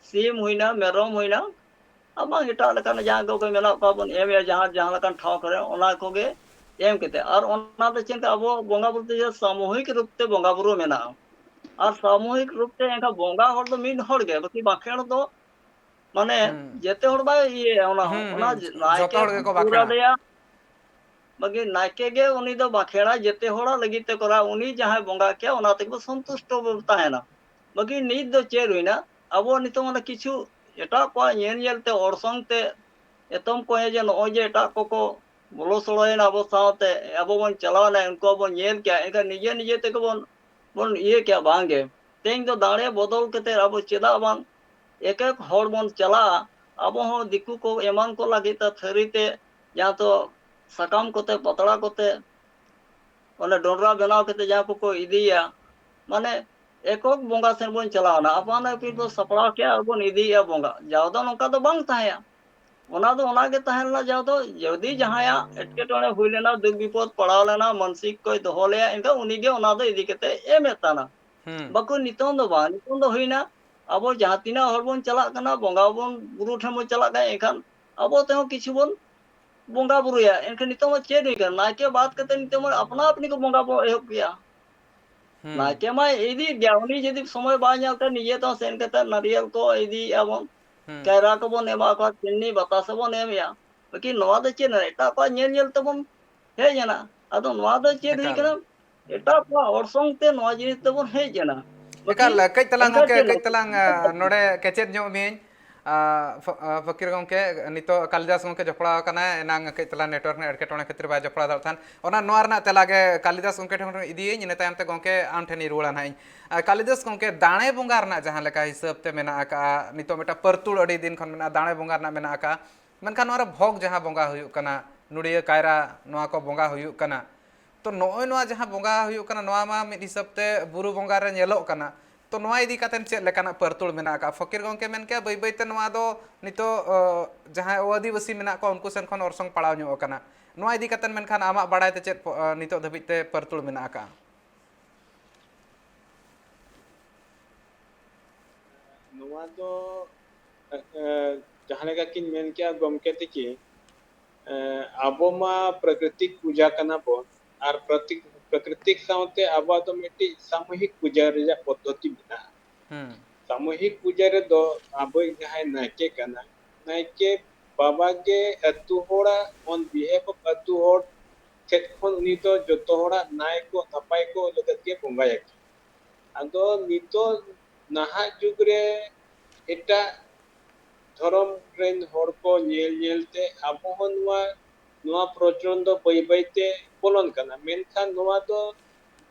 ᱥᱤᱢ ᱦᱩᱭᱱᱟ, ᱢᱮᱨᱚᱢ ᱦᱩᱭᱱᱟ, ᱟᱨ ᱵᱟᱝ ᱮᱴᱟᱜ ᱞᱮᱠᱟᱱ ᱡᱟᱦᱟᱸ ᱠᱚᱜᱮ ᱢᱮᱱᱟᱜ ᱠᱚᱣᱟ ᱵᱚᱱ ᱮᱢᱮᱭᱟ, ᱡᱟᱦᱟᱸ, ᱡᱟᱦᱟᱸ ᱞᱮᱠᱟᱱ ᱴᱷᱟᱶ ᱠᱚᱨᱮ ᱚᱱᱟ ᱠᱚᱜᱮ ᱮᱢ ᱠᱟᱛᱮ᱾ ᱟᱨ ᱚᱱᱟ ᱫᱚ ᱪᱮᱫ ᱞᱮᱠᱟ ᱟᱵᱚ ᱵᱚᱸᱜᱟ ᱵᱩᱨᱩ ᱫᱚ ᱥᱟᱢᱩᱦᱤᱠ ᱨᱩᱯ ᱛᱮ ᱵᱚᱸᱜᱟ ᱵᱩᱨᱩ ᱢᱮᱱᱟᱜᱼᱟ᱾ ᱟᱨ ᱥᱟᱢᱩᱦᱤᱠ ᱨᱩᱯ ᱛᱮ ᱮᱱᱠᱷᱟᱱ ᱵᱚᱸᱜᱟ ᱦᱚᱲ ᱫᱚ ᱢᱤᱫ ᱦᱚᱲ ᱜᱮ, ᱵᱟᱹᱠᱤ ᱵᱟᱸᱠᱷᱮᱲ ᱫᱚ ᱢᱟᱱᱮ ᱦᱩᱸ᱾ ᱡᱮᱛᱮ ᱦᱚᱲ ᱵᱟᱭ ᱤᱭᱟᱹᱭᱟ, ᱚᱱᱟ, ᱦᱩᱸ, ᱚᱱᱟ ᱦᱩᱸ᱾ ᱡᱚᱛᱚ ᱱᱟᱭᱠᱮ ᱦᱚᱲ ᱜᱮᱠᱚ ᱯᱩᱨ ᱵᱟᱸᱠᱷᱮᱲᱟ᱾ ᱟᱫᱮᱭᱟ᱾ ᱵᱟᱹᱠᱤ ᱱᱟᱭᱠᱮ ᱜᱮ ᱩᱱᱤ ᱫᱚ ᱵᱟᱸᱠᱷᱮᱲᱟᱭ, ᱡᱮᱛᱮ ᱦᱚᱲᱟᱜ ᱞᱟᱹᱜᱤᱫ ᱛᱮ ᱠᱚᱨᱟᱣ, ᱩᱱᱤ ᱡᱟᱦᱟᱸᱭ ᱵᱚᱸᱜᱟ ᱠᱮᱭᱟ ᱚᱱᱟ ᱛᱮᱜᱮ ᱥᱚᱱᱛᱩᱥᱴᱚ ᱵᱚ ᱛᱟᱦᱮᱱᱟ᱾ ᱵᱟᱹᱠᱤ ᱱᱤᱛ ᱫᱚ ᱪᱮᱫ ᱦᱩᱭᱱᱟ, ᱟᱵᱚ ᱱᱤᱛᱚᱝ ᱚᱱᱟ ᱠᱤᱪᱷᱩ ᱮᱴᱟᱜ ᱠᱚᱣᱟᱜ ᱧᱮᱞ ᱧᱮᱞ ᱛᱮ ᱚᱨᱥᱚᱝ ᱛᱮ ᱮᱛᱚᱢ ᱠᱚ ᱦᱮᱸ ᱡᱮ ᱱᱚᱜᱼᱚᱭ ᱡᱮ ᱮᱴᱟᱜ ᱠᱚᱠᱚ ᱵᱚᱞᱚ ᱥᱚᱲᱚᱭᱮᱱᱟ ᱟᱵᱚ ᱥᱟᱶᱛᱮ, ᱟᱵᱚ ᱵᱚᱱ ᱪᱟᱞᱟᱣᱮᱱᱟ, ᱩᱱᱠᱩ ᱵᱚᱱ ᱧᱮᱞ ᱠᱮᱜᱼᱟ, ᱮᱱᱠᱷᱟᱱ ᱱᱤᱡᱮ ᱱᱤᱡᱮ ᱛᱮᱜᱮ ᱵᱚᱱ, ᱵᱚᱱ ᱤᱭᱟᱹ ᱠᱮᱜᱼᱟ, ᱵᱟᱝ ᱜᱮ? ᱛᱮᱦᱮᱧ ᱫᱚ ᱫᱟᱲᱮ ᱵᱚᱫᱚᱞ ᱠᱟᱛᱮ ᱟᱵᱚ ᱪᱮᱫᱟᱜ ᱵᱟᱝ ᱮᱠ ᱮᱠ ᱦᱚᱲ ᱵᱚᱱ ᱪᱟᱞᱟᱜᱼᱟ, ᱟᱵᱚ ᱦᱚᱸ ᱫᱤᱠᱩ ᱠᱚ ᱮᱢᱟᱱ ᱠᱚ ᱞᱟᱹᱜᱤᱫ ᱛᱮ ᱛᱷᱟᱹᱨᱤ ᱛᱮ ᱡᱟᱦᱟᱸ ᱫᱚ ᱥᱟᱠᱟᱢ ᱠᱚᱛᱮ, ᱯᱟᱛᱲᱟ ᱠᱚᱛᱮ, ᱚᱱᱮ ᱰᱚᱸᱰᱨᱟ ᱵᱮᱱᱟᱣ ᱠᱟᱛᱮ ᱡᱟᱦᱟᱸ ᱠᱚᱠᱚ ᱤᱫᱤᱭᱟ, ᱢᱟᱱᱮ ᱮᱠᱚᱠ ᱵᱚᱸᱜᱟ ᱥᱮᱱ ᱵᱚᱱ ᱪᱟᱞᱟᱣᱱᱟ, ᱟᱯᱟᱱ ᱟᱹᱯᱤᱱ ᱵᱚᱱ ᱥᱟᱯᱲᱟᱣ ᱠᱮᱜᱼᱟ ᱟᱨ ᱵᱚᱱ ᱤᱫᱤᱭᱮᱜᱼᱟ ᱵᱚᱸᱜᱟ᱾ ᱡᱟᱣ ᱫᱚ ᱱᱚᱝᱠᱟ ᱫᱚ ᱵᱟᱝ ᱛᱟᱦᱮᱸᱭᱟ᱾ ᱚᱱᱟ ᱫᱚ ᱚᱱᱟ ᱜᱮ ᱛᱟᱦᱮᱸ ᱞᱮᱱᱟ, ᱡᱟᱦᱟᱸ ᱫᱚ ᱡᱩᱫᱤ ᱡᱟᱦᱟᱸᱭᱟᱜ ᱮᱴᱠᱮᱴᱚᱬᱮ ᱦᱩᱭ ᱞᱮᱱᱟ, ᱫᱩᱠ ᱵᱤᱯᱚᱫ ᱯᱟᱲᱟᱣ ᱞᱮᱱᱟ, ᱢᱟᱱᱥᱤᱠ ᱠᱚᱭ ᱫᱚᱦᱚ ᱞᱮᱭᱟ, ᱮᱱᱠᱷᱟᱱ ᱩᱱᱤᱜᱮ ᱚᱱᱟ ᱫᱚ ᱤᱫᱤ ᱠᱟᱛᱮ ᱮᱢᱮᱫ ᱛᱟᱦᱮᱱᱟ᱾ ᱦᱩᱸ᱾ ᱵᱟᱠᱚ, ᱱᱤᱛᱚᱝ ᱫᱚ ᱵᱟᱝ, ᱱᱤᱛᱚᱝ ᱫᱚ ᱦᱩᱭᱱᱟ, ᱟᱵᱚ ᱡᱟᱦᱟᱸ ᱛᱤᱱᱟᱹᱜ ᱦᱚᱲ ᱵᱚᱱ ᱪᱟᱞᱟᱜ ᱠᱟᱱᱟ, ᱵᱚᱸᱜᱟ ᱵᱚᱱ, ᱵᱩᱨᱩ ᱴᱷᱮᱱ ᱵᱚᱱ ᱪᱟᱞᱟᱜ ᱠᱟᱱᱟ, ᱮᱱᱠᱷᱟᱱ ᱟᱵᱚ ᱛᱮᱦᱚᱸ ᱠᱤᱪᱷᱩ ᱵᱚᱱ ᱵᱚᱸᱜᱟ ᱵᱩᱨᱩᱭᱟ᱾ ᱮᱱᱠᱷᱟᱱ ᱱᱤᱛᱚᱝ ᱢᱟ ᱪᱮᱫ ᱦᱩᱭ ᱠᱟᱱᱟ? ᱱᱟᱭᱠᱮ ᱵᱟᱫ ᱠᱟᱛᱮ ᱱᱤᱛᱚᱝ ᱢᱟ ᱟᱯᱱᱟ ᱟᱯᱱᱤ ᱠᱚ ᱵᱚᱸᱜᱟ ᱵᱚᱱ ᱮᱦᱚᱵ ᱠᱮᱜᱼᱟ᱾ ᱱᱟᱭᱠᱮ ᱢᱟᱭ ᱤᱫᱤᱭᱮᱫ ᱜᱮᱭᱟ, ᱩᱱᱤ ᱡᱩᱫᱤ ᱥᱚᱢᱚᱭ ᱵᱟᱭ ᱧᱮᱞ ᱛᱮ ᱱᱤᱡᱮ ᱛᱮᱦᱚᱸ ᱥᱮᱱ ᱠᱟᱛᱮ ᱱᱟᱨᱤᱭᱮᱞ ᱠᱚ ᱤᱫᱤᱭᱮᱫᱼᱟ ᱵᱚᱱ, ᱠᱟᱭᱨᱟ ᱠᱚᱵᱚᱱ ᱮᱢᱟ ᱠᱚᱣᱟ, ᱪᱤᱱᱤ ᱵᱟᱛᱟᱥᱟ ᱵᱚᱱ ᱮᱢᱮᱜᱼᱟ᱾ ᱵᱟᱠᱤ ᱱᱚᱣᱟ ᱫᱚ ᱪᱮᱫ ᱮᱴᱟᱜ ᱠᱚᱣᱟᱜ ᱧᱮᱞ ᱧᱮᱞ ᱛᱮᱵᱚᱱ ᱦᱮᱡ ᱮᱱᱟ? ᱟᱫᱚ ᱱᱚᱣᱟ ᱫᱚ ᱪᱮᱫ ᱦᱩᱭ ᱮᱠᱟᱞ᱾ ᱠᱟᱱᱟ? ᱮᱴᱟᱜ ᱠᱚᱣᱟᱜ ᱚᱨᱥᱚᱝ ᱛᱮ ᱱᱚᱣᱟ ᱡᱤᱱᱤᱥ ᱛᱮᱵᱚᱱ ᱦᱮᱡ ᱮᱱᱟ᱾ ᱵᱟᱠᱤ ᱮᱠᱟᱞ, ᱠᱟᱹᱡ ᱛᱟᱞᱟᱝ ᱮᱱᱠᱷᱟᱱ ᱜᱚᱢᱠᱮ, ᱪᱮᱫ ᱠᱟᱹᱡ ᱞᱮᱠᱟ? ᱛᱟᱞᱟᱝ, ᱟ, ᱱᱚᱰᱮ ᱠᱮᱪᱮᱫ ᱧᱚᱜ ᱢᱤᱭᱟᱹᱧ᱾ ᱟ, ᱯᱷᱚ-, ᱟ, ᱯᱷᱚᱠᱤᱨ ᱜᱚᱢᱠᱮ, ᱱᱤᱛᱚᱜ ᱠᱟᱞᱤᱫᱟᱥ ᱜᱚᱢᱠᱮ ᱡᱚᱯᱲᱟᱣ ᱟᱠᱟᱱᱟᱭ, ᱮᱱᱟᱝ ᱠᱟᱹᱡ ᱛᱟᱞᱟᱝ network ᱨᱮᱱᱟᱜ ᱮᱴᱠᱮᱴᱚᱬᱮ ᱠᱷᱟᱹᱛᱤᱨ ᱵᱟᱭ ᱡᱚᱯᱲᱟᱣ ᱫᱟᱲᱮᱭᱟᱜ ᱛᱟᱦᱮᱸᱫ᱾ ᱚᱱᱟ, ᱱᱚᱣᱟ ᱨᱮᱱᱟᱜ ᱛᱮᱞᱟ ᱜᱮ ᱠᱟᱞᱤᱫᱟᱥ ᱜᱚᱢᱠᱮ ᱴᱷᱮᱱ ᱠᱷᱚᱱ ᱤᱫᱤᱭᱟᱹᱧ, ᱤᱱᱟᱹ ᱛᱟᱭᱚᱢ ᱛᱮ ᱜᱚᱢᱠᱮ ᱟᱢ ᱴᱷᱮᱱᱤᱧ ᱨᱩᱣᱟᱹᱲᱟ ᱱᱟᱦᱟᱜ ᱤᱧ᱾ ᱟ, ᱠᱟᱞᱤᱫᱟᱥ ᱜᱚᱢᱠᱮ, ᱫᱟᱲᱮ ᱵᱚᱸᱜᱟ ᱨᱮᱱᱟᱜ ᱡᱟᱦᱟᱸ ᱞᱮᱠᱟ ᱦᱤᱥᱟᱹᱵ ᱛᱮ ᱢᱮᱱᱟᱜ ᱟᱠᱟᱜᱼᱟ, ᱱᱤᱛᱚᱜ ᱢᱤᱫᱴᱟᱝ ᱯᱟᱹᱨᱛᱩᱲ ᱟᱹᱰᱤ ᱫᱤᱱ ᱠᱷᱚᱱ ᱢᱮᱱᱟᱜᱼᱟ, ᱫᱟᱲᱮ ᱵᱚᱸᱜᱟ ᱨᱮᱱᱟᱜ ᱢᱮᱱᱟᱜ ᱟᱠᱟᱜᱼᱟ, ᱢᱮᱱᱠᱷᱟᱱ ᱱᱚᱣᱟ ᱨᱮ ᱵᱷᱚᱜᱽ ᱡᱟᱦᱟᱸ ᱵᱚᱸᱜᱟ ᱦᱩᱭᱩᱜ ᱠᱟᱱᱟ, ᱱᱚᱰᱤᱭᱟᱹ ᱠᱟᱭᱨᱟ, ᱱᱚᱣᱟ ᱠᱚ ᱵᱚᱸᱜᱟ ᱦᱩᱭᱩᱜ ᱠᱟᱱᱟ, ᱛᱚ ᱱᱚᱜᱼᱚᱭ ᱱᱚᱣᱟ ᱡᱟᱦᱟᱸ ᱵᱚᱸᱜᱟ ᱦᱩᱭᱩᱜ ᱠᱟᱱᱟ, ᱱᱚᱣᱟ ᱢᱟ ᱢᱤᱫ ᱦᱤᱥᱟᱹᱵ ᱛᱮ ᱵᱩᱨᱩ ᱵᱚᱸᱜᱟ ᱨᱮ ᱧᱮᱞᱚᱜ ᱠᱟᱱᱟ᱾ ᱛᱚ ᱱᱚᱣᱟ ᱤᱫᱤ ᱠᱟᱛᱮ ᱪᱮᱫ ᱞᱮᱠᱟᱱᱟᱜ ᱯᱟᱹᱨᱛᱩᱲ ᱢᱮᱱᱟᱜ ᱟᱠᱟᱫᱼᱟ? ᱯᱷᱚᱠᱤᱨ ᱜᱚᱢᱠᱮ ᱢᱮᱱ ᱠᱮᱜᱼᱟ, ᱵᱟᱹᱭ ᱵᱟᱹᱭ ᱛᱮ ᱱᱚᱣᱟ ᱫᱚ ᱱᱤᱛᱚᱜ, ᱚ, ᱡᱟᱦᱟᱸᱭ ᱟᱹᱫᱤᱵᱟᱹᱥᱤ ᱢᱮᱱᱟᱜ ᱠᱚᱣᱟ, ᱩᱱᱠᱩ ᱥᱮᱱ ᱠᱷᱚᱱ ᱚᱨᱥᱚᱝ ᱯᱟᱲᱟᱣ ᱧᱚᱜ ᱟᱠᱟᱱᱟ᱾ ᱱᱚᱣᱟ ᱤᱫᱤ ᱠᱟᱛᱮ ᱢᱮᱱᱠᱷᱟᱱ ᱟᱢᱟᱜ ᱵᱟᱲᱟᱭ ᱛᱮ ᱪᱮᱫ ᱯᱚ-, ᱚ, ᱱᱤᱛᱚᱜ ᱫᱷᱟᱹᱵᱤᱡ ᱛᱮ ᱯᱟᱹᱨᱛᱩᱲ ᱢᱮᱱᱟᱜ ᱟᱠᱟᱫᱼᱟ? ᱱᱚᱣᱟ ᱫᱚ, ᱮ, ᱡᱟᱦᱟᱸ ᱞᱮᱠᱟ ᱠᱤᱱ ᱢᱮᱱ ᱠᱮᱜᱼᱟ ᱜᱚᱢᱠᱮ ᱛᱤᱠᱤᱱ, ᱮ, ᱟᱵᱚ ᱢᱟ ᱯᱨᱟᱠᱨᱤᱛᱤᱠ ᱯᱩᱡᱟ ᱠᱟᱱᱟ ᱵᱚᱱ, ᱟᱨ ᱯᱨᱟᱠᱨᱤᱛᱤᱠ, ᱯᱨᱟᱠᱨᱤᱛᱤᱠ ᱥᱟᱶᱛᱮ ᱟᱵᱚᱣᱟᱜ ᱫᱚ ᱢᱤᱫᱴᱤᱡ ᱥᱟᱢᱩᱦᱤᱠ ᱯᱩᱡᱟ ᱨᱮᱭᱟᱜ ᱯᱚᱫᱽᱫᱷᱚᱛᱤ ᱢᱮᱱᱟᱜᱼᱟ᱾ ᱦᱩᱸ᱾ ᱥᱟᱢᱩᱦᱤᱠ ᱯᱩᱡᱟ ᱨᱮᱫᱚ ᱟᱵᱚᱭᱤᱡ ᱡᱟᱦᱟᱸᱭ ᱱᱟᱭᱠᱮ ᱠᱟᱱᱟᱭ, ᱱᱟᱭᱠᱮ ᱵᱟᱵᱟ ᱜᱮ ᱟᱹᱛᱩ ᱦᱚᱲᱟᱜ on behalf of ᱟᱹᱛᱩ ᱦᱚᱲ ᱴᱷᱮᱱ ᱠᱷᱚᱱ ᱩᱱᱤ ᱫᱚ ᱡᱚᱛᱚ ᱦᱚᱲᱟᱜ ᱱᱟᱭ ᱠᱚ ᱱᱟᱯᱟᱭ ᱠᱚ ᱞᱟᱹᱜᱤᱫ ᱜᱮ ᱵᱚᱸᱜᱟᱭᱟᱠᱤᱱ᱾ ᱟᱫᱚ ᱱᱤᱛᱚᱜ ᱱᱟᱦᱟᱜ ᱡᱩᱜᱽ ᱨᱮ ᱮᱴᱟᱜ ᱫᱷᱚᱨᱚᱢ ᱨᱮᱱ ᱦᱚᱲ ᱠᱚ ᱧᱮᱞ ᱧᱮᱞ ᱛᱮ ᱟᱵᱚ ᱦᱚᱸ ᱱᱚᱣᱟ, ᱱᱚᱣᱟ ᱯᱨᱚᱪᱚᱞᱚᱱ ᱫᱚ ᱵᱟᱹᱭ ᱵᱟᱹᱭ ᱛᱮ ᱵᱚᱞᱚᱱ ᱠᱟᱱᱟ᱾ ᱢᱮᱱᱠᱷᱟᱱ ᱱᱚᱣᱟ ᱫᱚ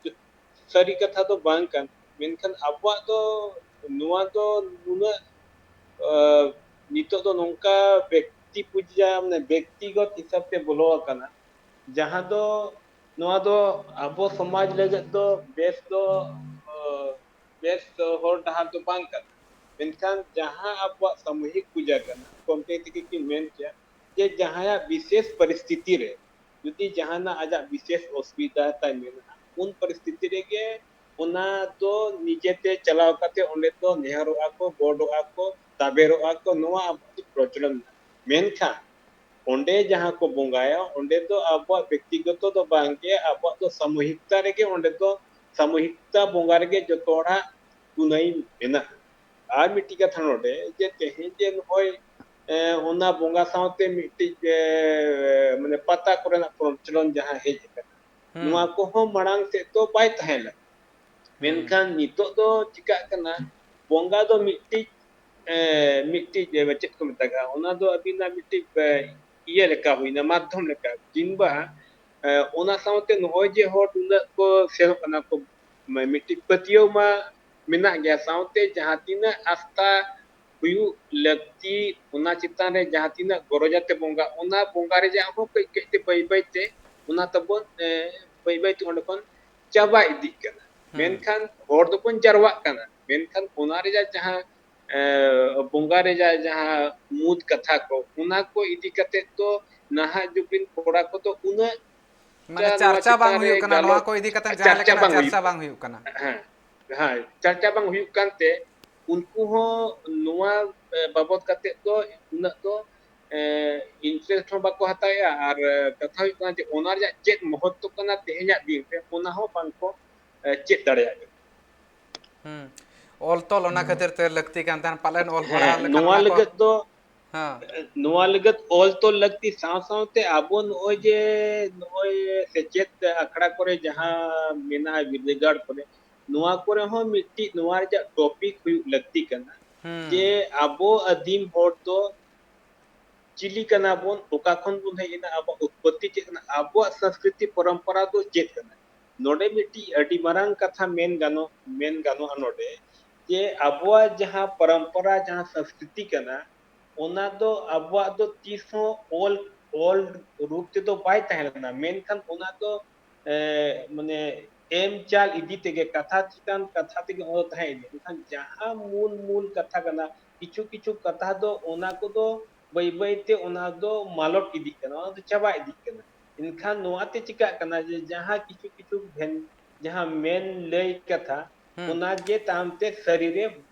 ᱥᱟᱹᱨᱤ ᱠᱟᱛᱷᱟ ᱫᱚ ᱵᱟᱝ ᱠᱟᱱᱟ᱾ ᱢᱮᱱᱠᱷᱟᱱ ᱟᱵᱚᱣᱟᱜ ᱫᱚ ᱱᱚᱣᱟ ᱫᱚ ᱱᱩᱱᱟᱹᱜ, ᱟ, ᱱᱤᱛᱚᱜ ᱫᱚ ᱱᱚᱝᱠᱟ ᱵᱮᱠᱛᱤ ᱯᱩᱡᱟ, ᱢᱟᱱᱮ ᱵᱮᱠᱛᱤᱜᱚᱛ ᱦᱤᱥᱟᱹᱵ ᱛᱮ ᱵᱚᱞᱚ ᱟᱠᱟᱱᱟ, ᱡᱟᱦᱟᱸ ᱫᱚ ᱱᱚᱣᱟ ᱫᱚ ᱟᱵᱚ ᱥᱚᱢᱟᱡᱽ ᱞᱟᱹᱜᱤᱫ ᱫᱚ ᱵᱮᱥ ᱫᱚ, ᱟ, ᱵᱮᱥ ᱦᱚᱨ ᱰᱟᱦᱟᱨ ᱫᱚ ᱵᱟᱝ ᱠᱟᱱᱟ᱾ ᱢᱮᱱᱠᱷᱟᱱ ᱡᱟᱦᱟᱸ ᱟᱵᱚᱣᱟᱜ ᱥᱟᱢᱩᱦᱤᱠ ᱯᱩᱡᱟ ᱠᱟᱱᱟ, ᱜᱚᱢᱠᱮ ᱛᱤᱠᱤᱱ ᱠᱤᱱ ᱢᱮᱱ ᱠᱮᱭᱟ ᱡᱮ ᱡᱟᱦᱟᱸᱭᱟᱜ ᱵᱤᱥᱮᱥ ᱯᱚᱨᱤᱥᱛᱷᱤᱛᱤ ᱨᱮ ᱡᱩᱫᱤ ᱡᱟᱦᱟᱱᱟᱜ ᱟᱡᱟᱜ ᱵᱤᱥᱮᱥ ᱚᱥᱩᱵᱤᱫᱷᱟ ᱛᱟᱭ ᱢᱮᱱᱟᱜᱼᱟ, ᱩᱱ ᱯᱚᱨᱤᱥᱛᱷᱤᱛᱤ ᱨᱮᱜᱮ ᱚᱱᱟ ᱫᱚ ᱱᱤᱡᱮᱛᱮ ᱪᱟᱞᱟᱣ ᱠᱟᱛᱮ ᱚᱸᱰᱮ ᱫᱚ ᱱᱮᱦᱚᱨᱚᱜᱼᱟ ᱠᱚ, ᱜᱚᱰᱚᱜᱼᱟ ᱠᱚ, ᱛᱟᱵᱮᱨᱚᱜᱼᱟ ᱠᱚ, ᱱᱚᱣᱟ ᱟᱵᱚᱣᱟᱜ ᱯᱨᱚᱪᱚᱞᱚᱱ ᱢᱮᱱᱟᱜᱼᱟ᱾ ᱢᱮᱱᱠᱷᱟᱱ ᱚᱸᱰᱮ ᱡᱟᱦᱟᱸ ᱠᱚ ᱵᱚᱸᱜᱟᱭᱟ, ᱚᱸᱰᱮ ᱫᱚ ᱟᱵᱚᱣᱟᱜ ᱵᱮᱠᱛᱤᱜᱚᱛᱚ ᱫᱚ ᱵᱟᱝ ᱜᱮ, ᱟᱵᱚᱣᱟᱜ ᱫᱚ ᱥᱟᱢᱩᱦᱤᱠᱛᱟ ᱨᱮᱜᱮ ᱚᱸᱰᱮ ᱫᱚ ᱥᱟᱢᱚᱦᱤᱠᱛᱟ ᱵᱚᱸᱜᱟ ᱨᱮᱜᱮ ᱡᱚᱛᱚ ᱦᱚᱲᱟᱜ ᱜᱩᱱᱟᱹᱭ ᱢᱮᱱᱟᱜᱼᱟ᱾ ᱟᱨ ᱢᱤᱫᱴᱤᱡ ᱠᱟᱛᱷᱟ ᱱᱚᱰᱮ, ᱡᱮ ᱛᱮᱦᱮᱧ ᱡᱮ ᱱᱚᱜᱼᱚᱭ, ᱮ, ᱚᱱᱟ ᱵᱚᱸᱜᱟ ᱥᱟᱶᱛᱮ ᱢᱤᱫᱴᱤᱡ, ᱮ, ᱢᱟᱱᱮ ᱯᱟᱛᱟ ᱠᱚᱨᱮᱱᱟᱜ ᱯᱨᱚᱪᱚᱞᱚᱱ ᱡᱟᱦᱟᱸ ᱦᱮᱡ ᱟᱠᱟᱱᱟ, ᱦᱩᱸ᱾ ᱱᱚᱣᱟ ᱠᱚᱦᱚᱸ ᱢᱟᱲᱟᱝ ᱥᱮᱫ ᱫᱚ ᱵᱟᱭ ᱛᱟᱦᱮᱸ ᱞᱮᱱᱟ᱾ ᱦᱩᱸ᱾ ᱢᱮᱱᱠᱷᱟᱱ ᱱᱤᱛᱚᱜ ᱫᱚ ᱪᱤᱠᱟᱹᱜ ᱠᱟᱱᱟ, ᱵᱚᱸᱜᱟ ᱫᱚ ᱢᱤᱫᱴᱤᱡ, ᱮ, ᱢᱤᱫᱴᱤᱡ, ᱮ, ᱪᱮᱫ ᱠᱚ ᱢᱮᱛᱟᱜᱼᱟ, ᱚᱱᱟ ᱫᱚ ᱟᱹᱵᱤᱱᱟᱜ ᱢᱤᱫᱴᱤᱡ, ᱮ, ᱤᱭᱟᱹ ᱞᱮᱠᱟ ᱦᱩᱭᱱᱟ, ᱢᱟᱫᱽᱫᱷᱚᱢ ᱞᱮᱠᱟ᱾ ᱠᱤᱝᱵᱟ, ᱮ, ᱚᱱᱟ ᱥᱟᱶᱛᱮ ᱱᱚᱜᱼᱚᱭ ᱡᱮ ᱦᱚᱲ ᱱᱩᱱᱟᱹᱜ ᱠᱚ ᱥᱮᱱᱚᱜ ᱠᱟᱱᱟ ᱠᱚ, ᱢᱤᱫᱴᱤᱡ ᱯᱟᱹᱛᱭᱟᱹᱣ ᱢᱟ ᱢᱮᱱᱟᱜ ᱜᱮᱭᱟ, ᱥᱟᱶᱛᱮ ᱡᱟᱦᱟᱸ ᱛᱤᱱᱟᱹᱜ ᱟᱥᱛᱟ ᱦᱩᱭᱩᱜ ᱞᱟᱹᱠᱛᱤ, ᱚᱱᱟ ᱪᱮᱛᱟᱱ ᱨᱮ ᱡᱟᱦᱟᱸ ᱛᱤᱱᱟᱹᱜ ᱜᱚᱨᱚᱡ ᱟᱛᱮ ᱵᱚᱸᱜᱟ, ᱚᱱᱟ ᱵᱚᱸᱜᱟ ᱨᱮᱭᱟᱜ ᱦᱚᱸ ᱠᱟᱹᱡ ᱠᱟᱹᱡ ᱛᱮ, ᱵᱟᱹᱭ ᱵᱟᱹᱭ ᱛᱮ, ᱚᱱᱟ ᱛᱟᱵᱚᱱ, ᱮ, ᱵᱟᱹᱭ ᱵᱟᱹᱭ ᱛᱮ ᱚᱸᱰᱮ ᱠᱷᱚᱱ ᱪᱟᱵᱟ ᱤᱫᱤᱜ ᱠᱟᱱᱟ᱾ ᱦᱩᱸ᱾ ᱢᱮᱱᱠᱷᱟᱱ ᱦᱚᱲ ᱫᱚᱵᱚᱱ ᱡᱟᱨᱣᱟᱜ ᱠᱟᱱᱟ, ᱢᱮᱱᱠᱷᱟᱱ ᱚᱱᱟ ᱨᱮᱭᱟᱜ ᱡᱟᱦᱟᱸ, ᱮ, ᱵᱚᱸᱜᱟ ᱨᱮᱭᱟᱜ ᱡᱟᱦᱟᱸ ᱢᱩᱫ ᱠᱟᱛᱷᱟ ᱠᱚ, ᱚᱱᱟ ᱠᱚ ᱤᱫᱤ ᱠᱟᱛᱮ ᱫᱚ ᱱᱟᱦᱟᱜ ᱡᱩᱜᱽ ᱨᱮᱱ ᱠᱚᱲᱟ ᱠᱚᱫᱚ ᱩᱱᱟᱹᱜ ᱢᱟᱱᱮ ᱴᱟ ᱱᱚᱣᱟ ᱪᱟᱨᱪᱟ ᱵᱟᱝ ᱪᱮᱛᱟᱱ ᱨᱮ ᱦᱩᱭᱩᱜ ᱠᱟᱱᱟ, ᱱᱚᱣᱟ ᱜᱟᱞᱚᱪ, ᱠᱚ ᱤᱫᱤ ᱠᱟᱛᱮ ᱡᱟᱦᱟᱸ ᱪᱟᱨᱪᱟ ᱞᱮᱠᱟᱱᱟᱜ ᱵᱟᱝ ᱪᱟᱨᱪᱟ ᱦᱩᱭᱩᱜ ᱵᱟᱝ ᱦᱩᱭᱩᱜ ᱠᱟᱱᱟ᱾ ᱦᱮᱸ, ᱦᱮᱸ, ᱪᱟᱨᱪᱟ ᱵᱟᱝ ᱦᱩᱭᱩᱜ ᱠᱟᱱᱛᱮ ᱩᱱᱠᱩ ᱦᱚᱸ ᱱᱚᱣᱟ, ᱮ, ᱵᱟᱵᱚᱛ ᱠᱟᱛᱮ ᱫᱚ ᱩᱱᱟᱹᱜ ᱫᱚ, ᱮ, interest ᱦᱚᱸ ᱵᱟᱠᱚ ᱦᱟᱛᱟᱣᱮᱫᱼᱟ᱾ ᱟᱨ, ᱮ, ᱠᱟᱛᱷᱟ ᱦᱩᱭᱩᱜ ᱠᱟᱱᱟ ᱡᱮ ᱚᱱᱟ ᱨᱮᱭᱟᱜ ᱪᱮᱫ ᱢᱚᱦᱚᱛᱛᱚ ᱠᱟᱱᱟ ᱛᱮᱦᱮᱧᱟᱜ ᱫᱤᱱ ᱨᱮ, ᱚᱱᱟ ᱦᱚᱸ ᱵᱟᱝ ᱠᱚ, ᱮ, ᱪᱮᱫ ᱫᱟᱲᱮᱭᱟᱜ ᱠᱟᱱᱟ᱾ ᱦᱩᱸ᱾ ᱚᱞ ᱛᱚᱞ ᱚᱱᱟ ᱠᱷᱟᱹᱛᱤᱨ ᱛᱮ ᱞᱟᱹᱠᱛᱤ ᱠᱟᱱ ᱛᱟᱦᱮᱸᱱ, ᱯᱟᱞᱮᱱ ᱚᱞ ᱯᱟᱲᱦᱟᱣ ᱦᱮᱸ, ᱞᱮᱠᱷᱟᱱ ᱱᱚᱣᱟ ᱚᱱᱟ ᱠᱚ ᱞᱟᱹᱜᱤᱫ ᱫᱚ, ᱦᱮᱸ᱾ ᱱᱚᱣᱟ ᱞᱟᱹᱜᱤᱫ ᱚᱞ ᱛᱚᱞ ᱞᱟᱹᱠᱛᱤ ᱥᱟᱶ ᱥᱟᱶᱛᱮ ᱟᱵᱚ ᱱᱚᱜᱼᱚᱭ ᱡᱮ, ᱱᱚᱜᱼᱚᱭ ᱥᱮᱪᱮᱫ ᱟᱠᱷᱲᱟ ᱠᱚᱨᱮ ᱡᱟᱦᱟᱸ ᱢᱮᱱᱟᱜᱼᱟ, ᱵᱤᱨᱫᱟᱹᱜᱟᱲ ᱠᱚᱨᱮ, ᱱᱚᱣᱟ ᱠᱚᱨᱮ ᱦᱚᱸ ᱢᱤᱫᱴᱤᱡ ᱱᱚᱣᱟ ᱨᱮᱭᱟᱜ topic ᱦᱩᱭᱩᱜ ᱞᱟᱹᱠᱛᱤ ᱠᱟᱱᱟ, ᱦᱩᱸ᱾ ᱡᱮ ᱟᱵᱚ ᱟᱹᱫᱤᱢ ᱦᱚᱲ ᱫᱚ ᱪᱤᱞᱤ ᱠᱟᱱᱟ ᱵᱚᱱ, ᱚᱠᱟ ᱠᱷᱚᱱ ᱵᱚᱱ ᱦᱮᱡ ᱮᱱᱟ, ᱟᱵᱚᱣᱟᱜ ᱩᱛᱯᱚᱛᱛᱤ ᱪᱮᱫ ᱠᱟᱱᱟ, ᱟᱵᱚᱣᱟᱜ ᱥᱚᱝᱥᱠᱨᱤᱛᱤ ᱯᱚᱨᱚᱢᱯᱚᱨᱟ ᱫᱚ ᱪᱮᱫ ᱠᱟᱱᱟ᱾ ᱱᱚᱰᱮ ᱢᱤᱫᱴᱤᱡ ᱟᱹᱰᱤ ᱢᱟᱨᱟᱝ ᱠᱟᱛᱷᱟ ᱢᱮᱱ ᱜᱟᱱᱚᱜ, ᱢᱮᱱ ᱜᱟᱱᱚᱜᱼᱟ ᱱᱚᱰᱮ, ᱡᱮ ᱟᱵᱚᱣᱟᱜ ᱡᱟᱦᱟᱸ ᱯᱚᱨᱚᱢᱯᱚᱨᱟ, ᱡᱟᱦᱟᱸ ᱥᱚᱝᱥᱠᱨᱤᱛᱤ ᱠᱟᱱᱟ, ᱚᱱᱟ ᱫᱚ ᱟᱵᱚᱣᱟᱜ ᱫᱚ ᱛᱤᱥ ᱦᱚᱸ ᱚᱞ, ᱚᱞ ᱨᱩᱯ ᱛᱮᱫᱚ ᱵᱟᱭ ᱛᱟᱦᱮᱸ ᱞᱮᱱᱟ, ᱢᱮᱱᱠᱷᱟᱱ ᱚᱱᱟ ᱫᱚ, ᱮ, ᱢᱟᱱᱮ ᱮᱢ ᱪᱟᱞ ᱤᱫᱤ ᱛᱮᱜᱮ, ᱠᱟᱛᱷᱟ ᱪᱮᱛᱟᱱ ᱠᱟᱛᱷᱟ ᱛᱮᱜᱮ ᱚᱱᱟ ᱫᱚ ᱛᱟᱦᱮᱸ ᱤᱫᱤᱜᱼᱟ᱾ ᱢᱮᱱᱠᱷᱟᱱ ᱡᱟᱦᱟᱸ ᱢᱩᱞ, ᱢᱩᱞ ᱠᱟᱛᱷᱟ ᱠᱟᱱᱟ, ᱠᱤᱪᱷᱩ ᱠᱤᱪᱷᱩ ᱠᱟᱛᱷᱟ ᱫᱚ ᱚᱱᱟ ᱠᱚᱫᱚ ᱵᱟᱹᱭ ᱵᱟᱹᱭ ᱛᱮ ᱚᱱᱟ ᱫᱚ ᱢᱟᱞᱚᱴ ᱤᱫᱤᱜ ᱠᱟᱱᱟ, ᱚᱱᱟ ᱫᱚ ᱪᱟᱵᱟ ᱤᱫᱤᱜ ᱠᱟᱱᱟ᱾ ᱮᱱᱠᱷᱟᱱ ᱱᱚᱣᱟ ᱛᱮ ᱪᱤᱠᱟᱹᱜ ᱠᱟᱱᱟ ᱡᱮ ᱡᱟᱦᱟᱸ ᱠᱤᱪᱷᱩ ᱠᱤᱪᱷᱩ ᱵᱷᱮᱱ-, ᱡᱟᱦᱟᱸ ᱢᱮᱱ ᱞᱟᱹᱭ ᱠᱟᱛᱷᱟ, ᱦᱩᱸ᱾ ᱚᱱᱟ ᱜᱮ ᱛᱟᱭᱚᱢ ᱛᱮ ᱥᱟᱹᱨᱤ ᱨᱮ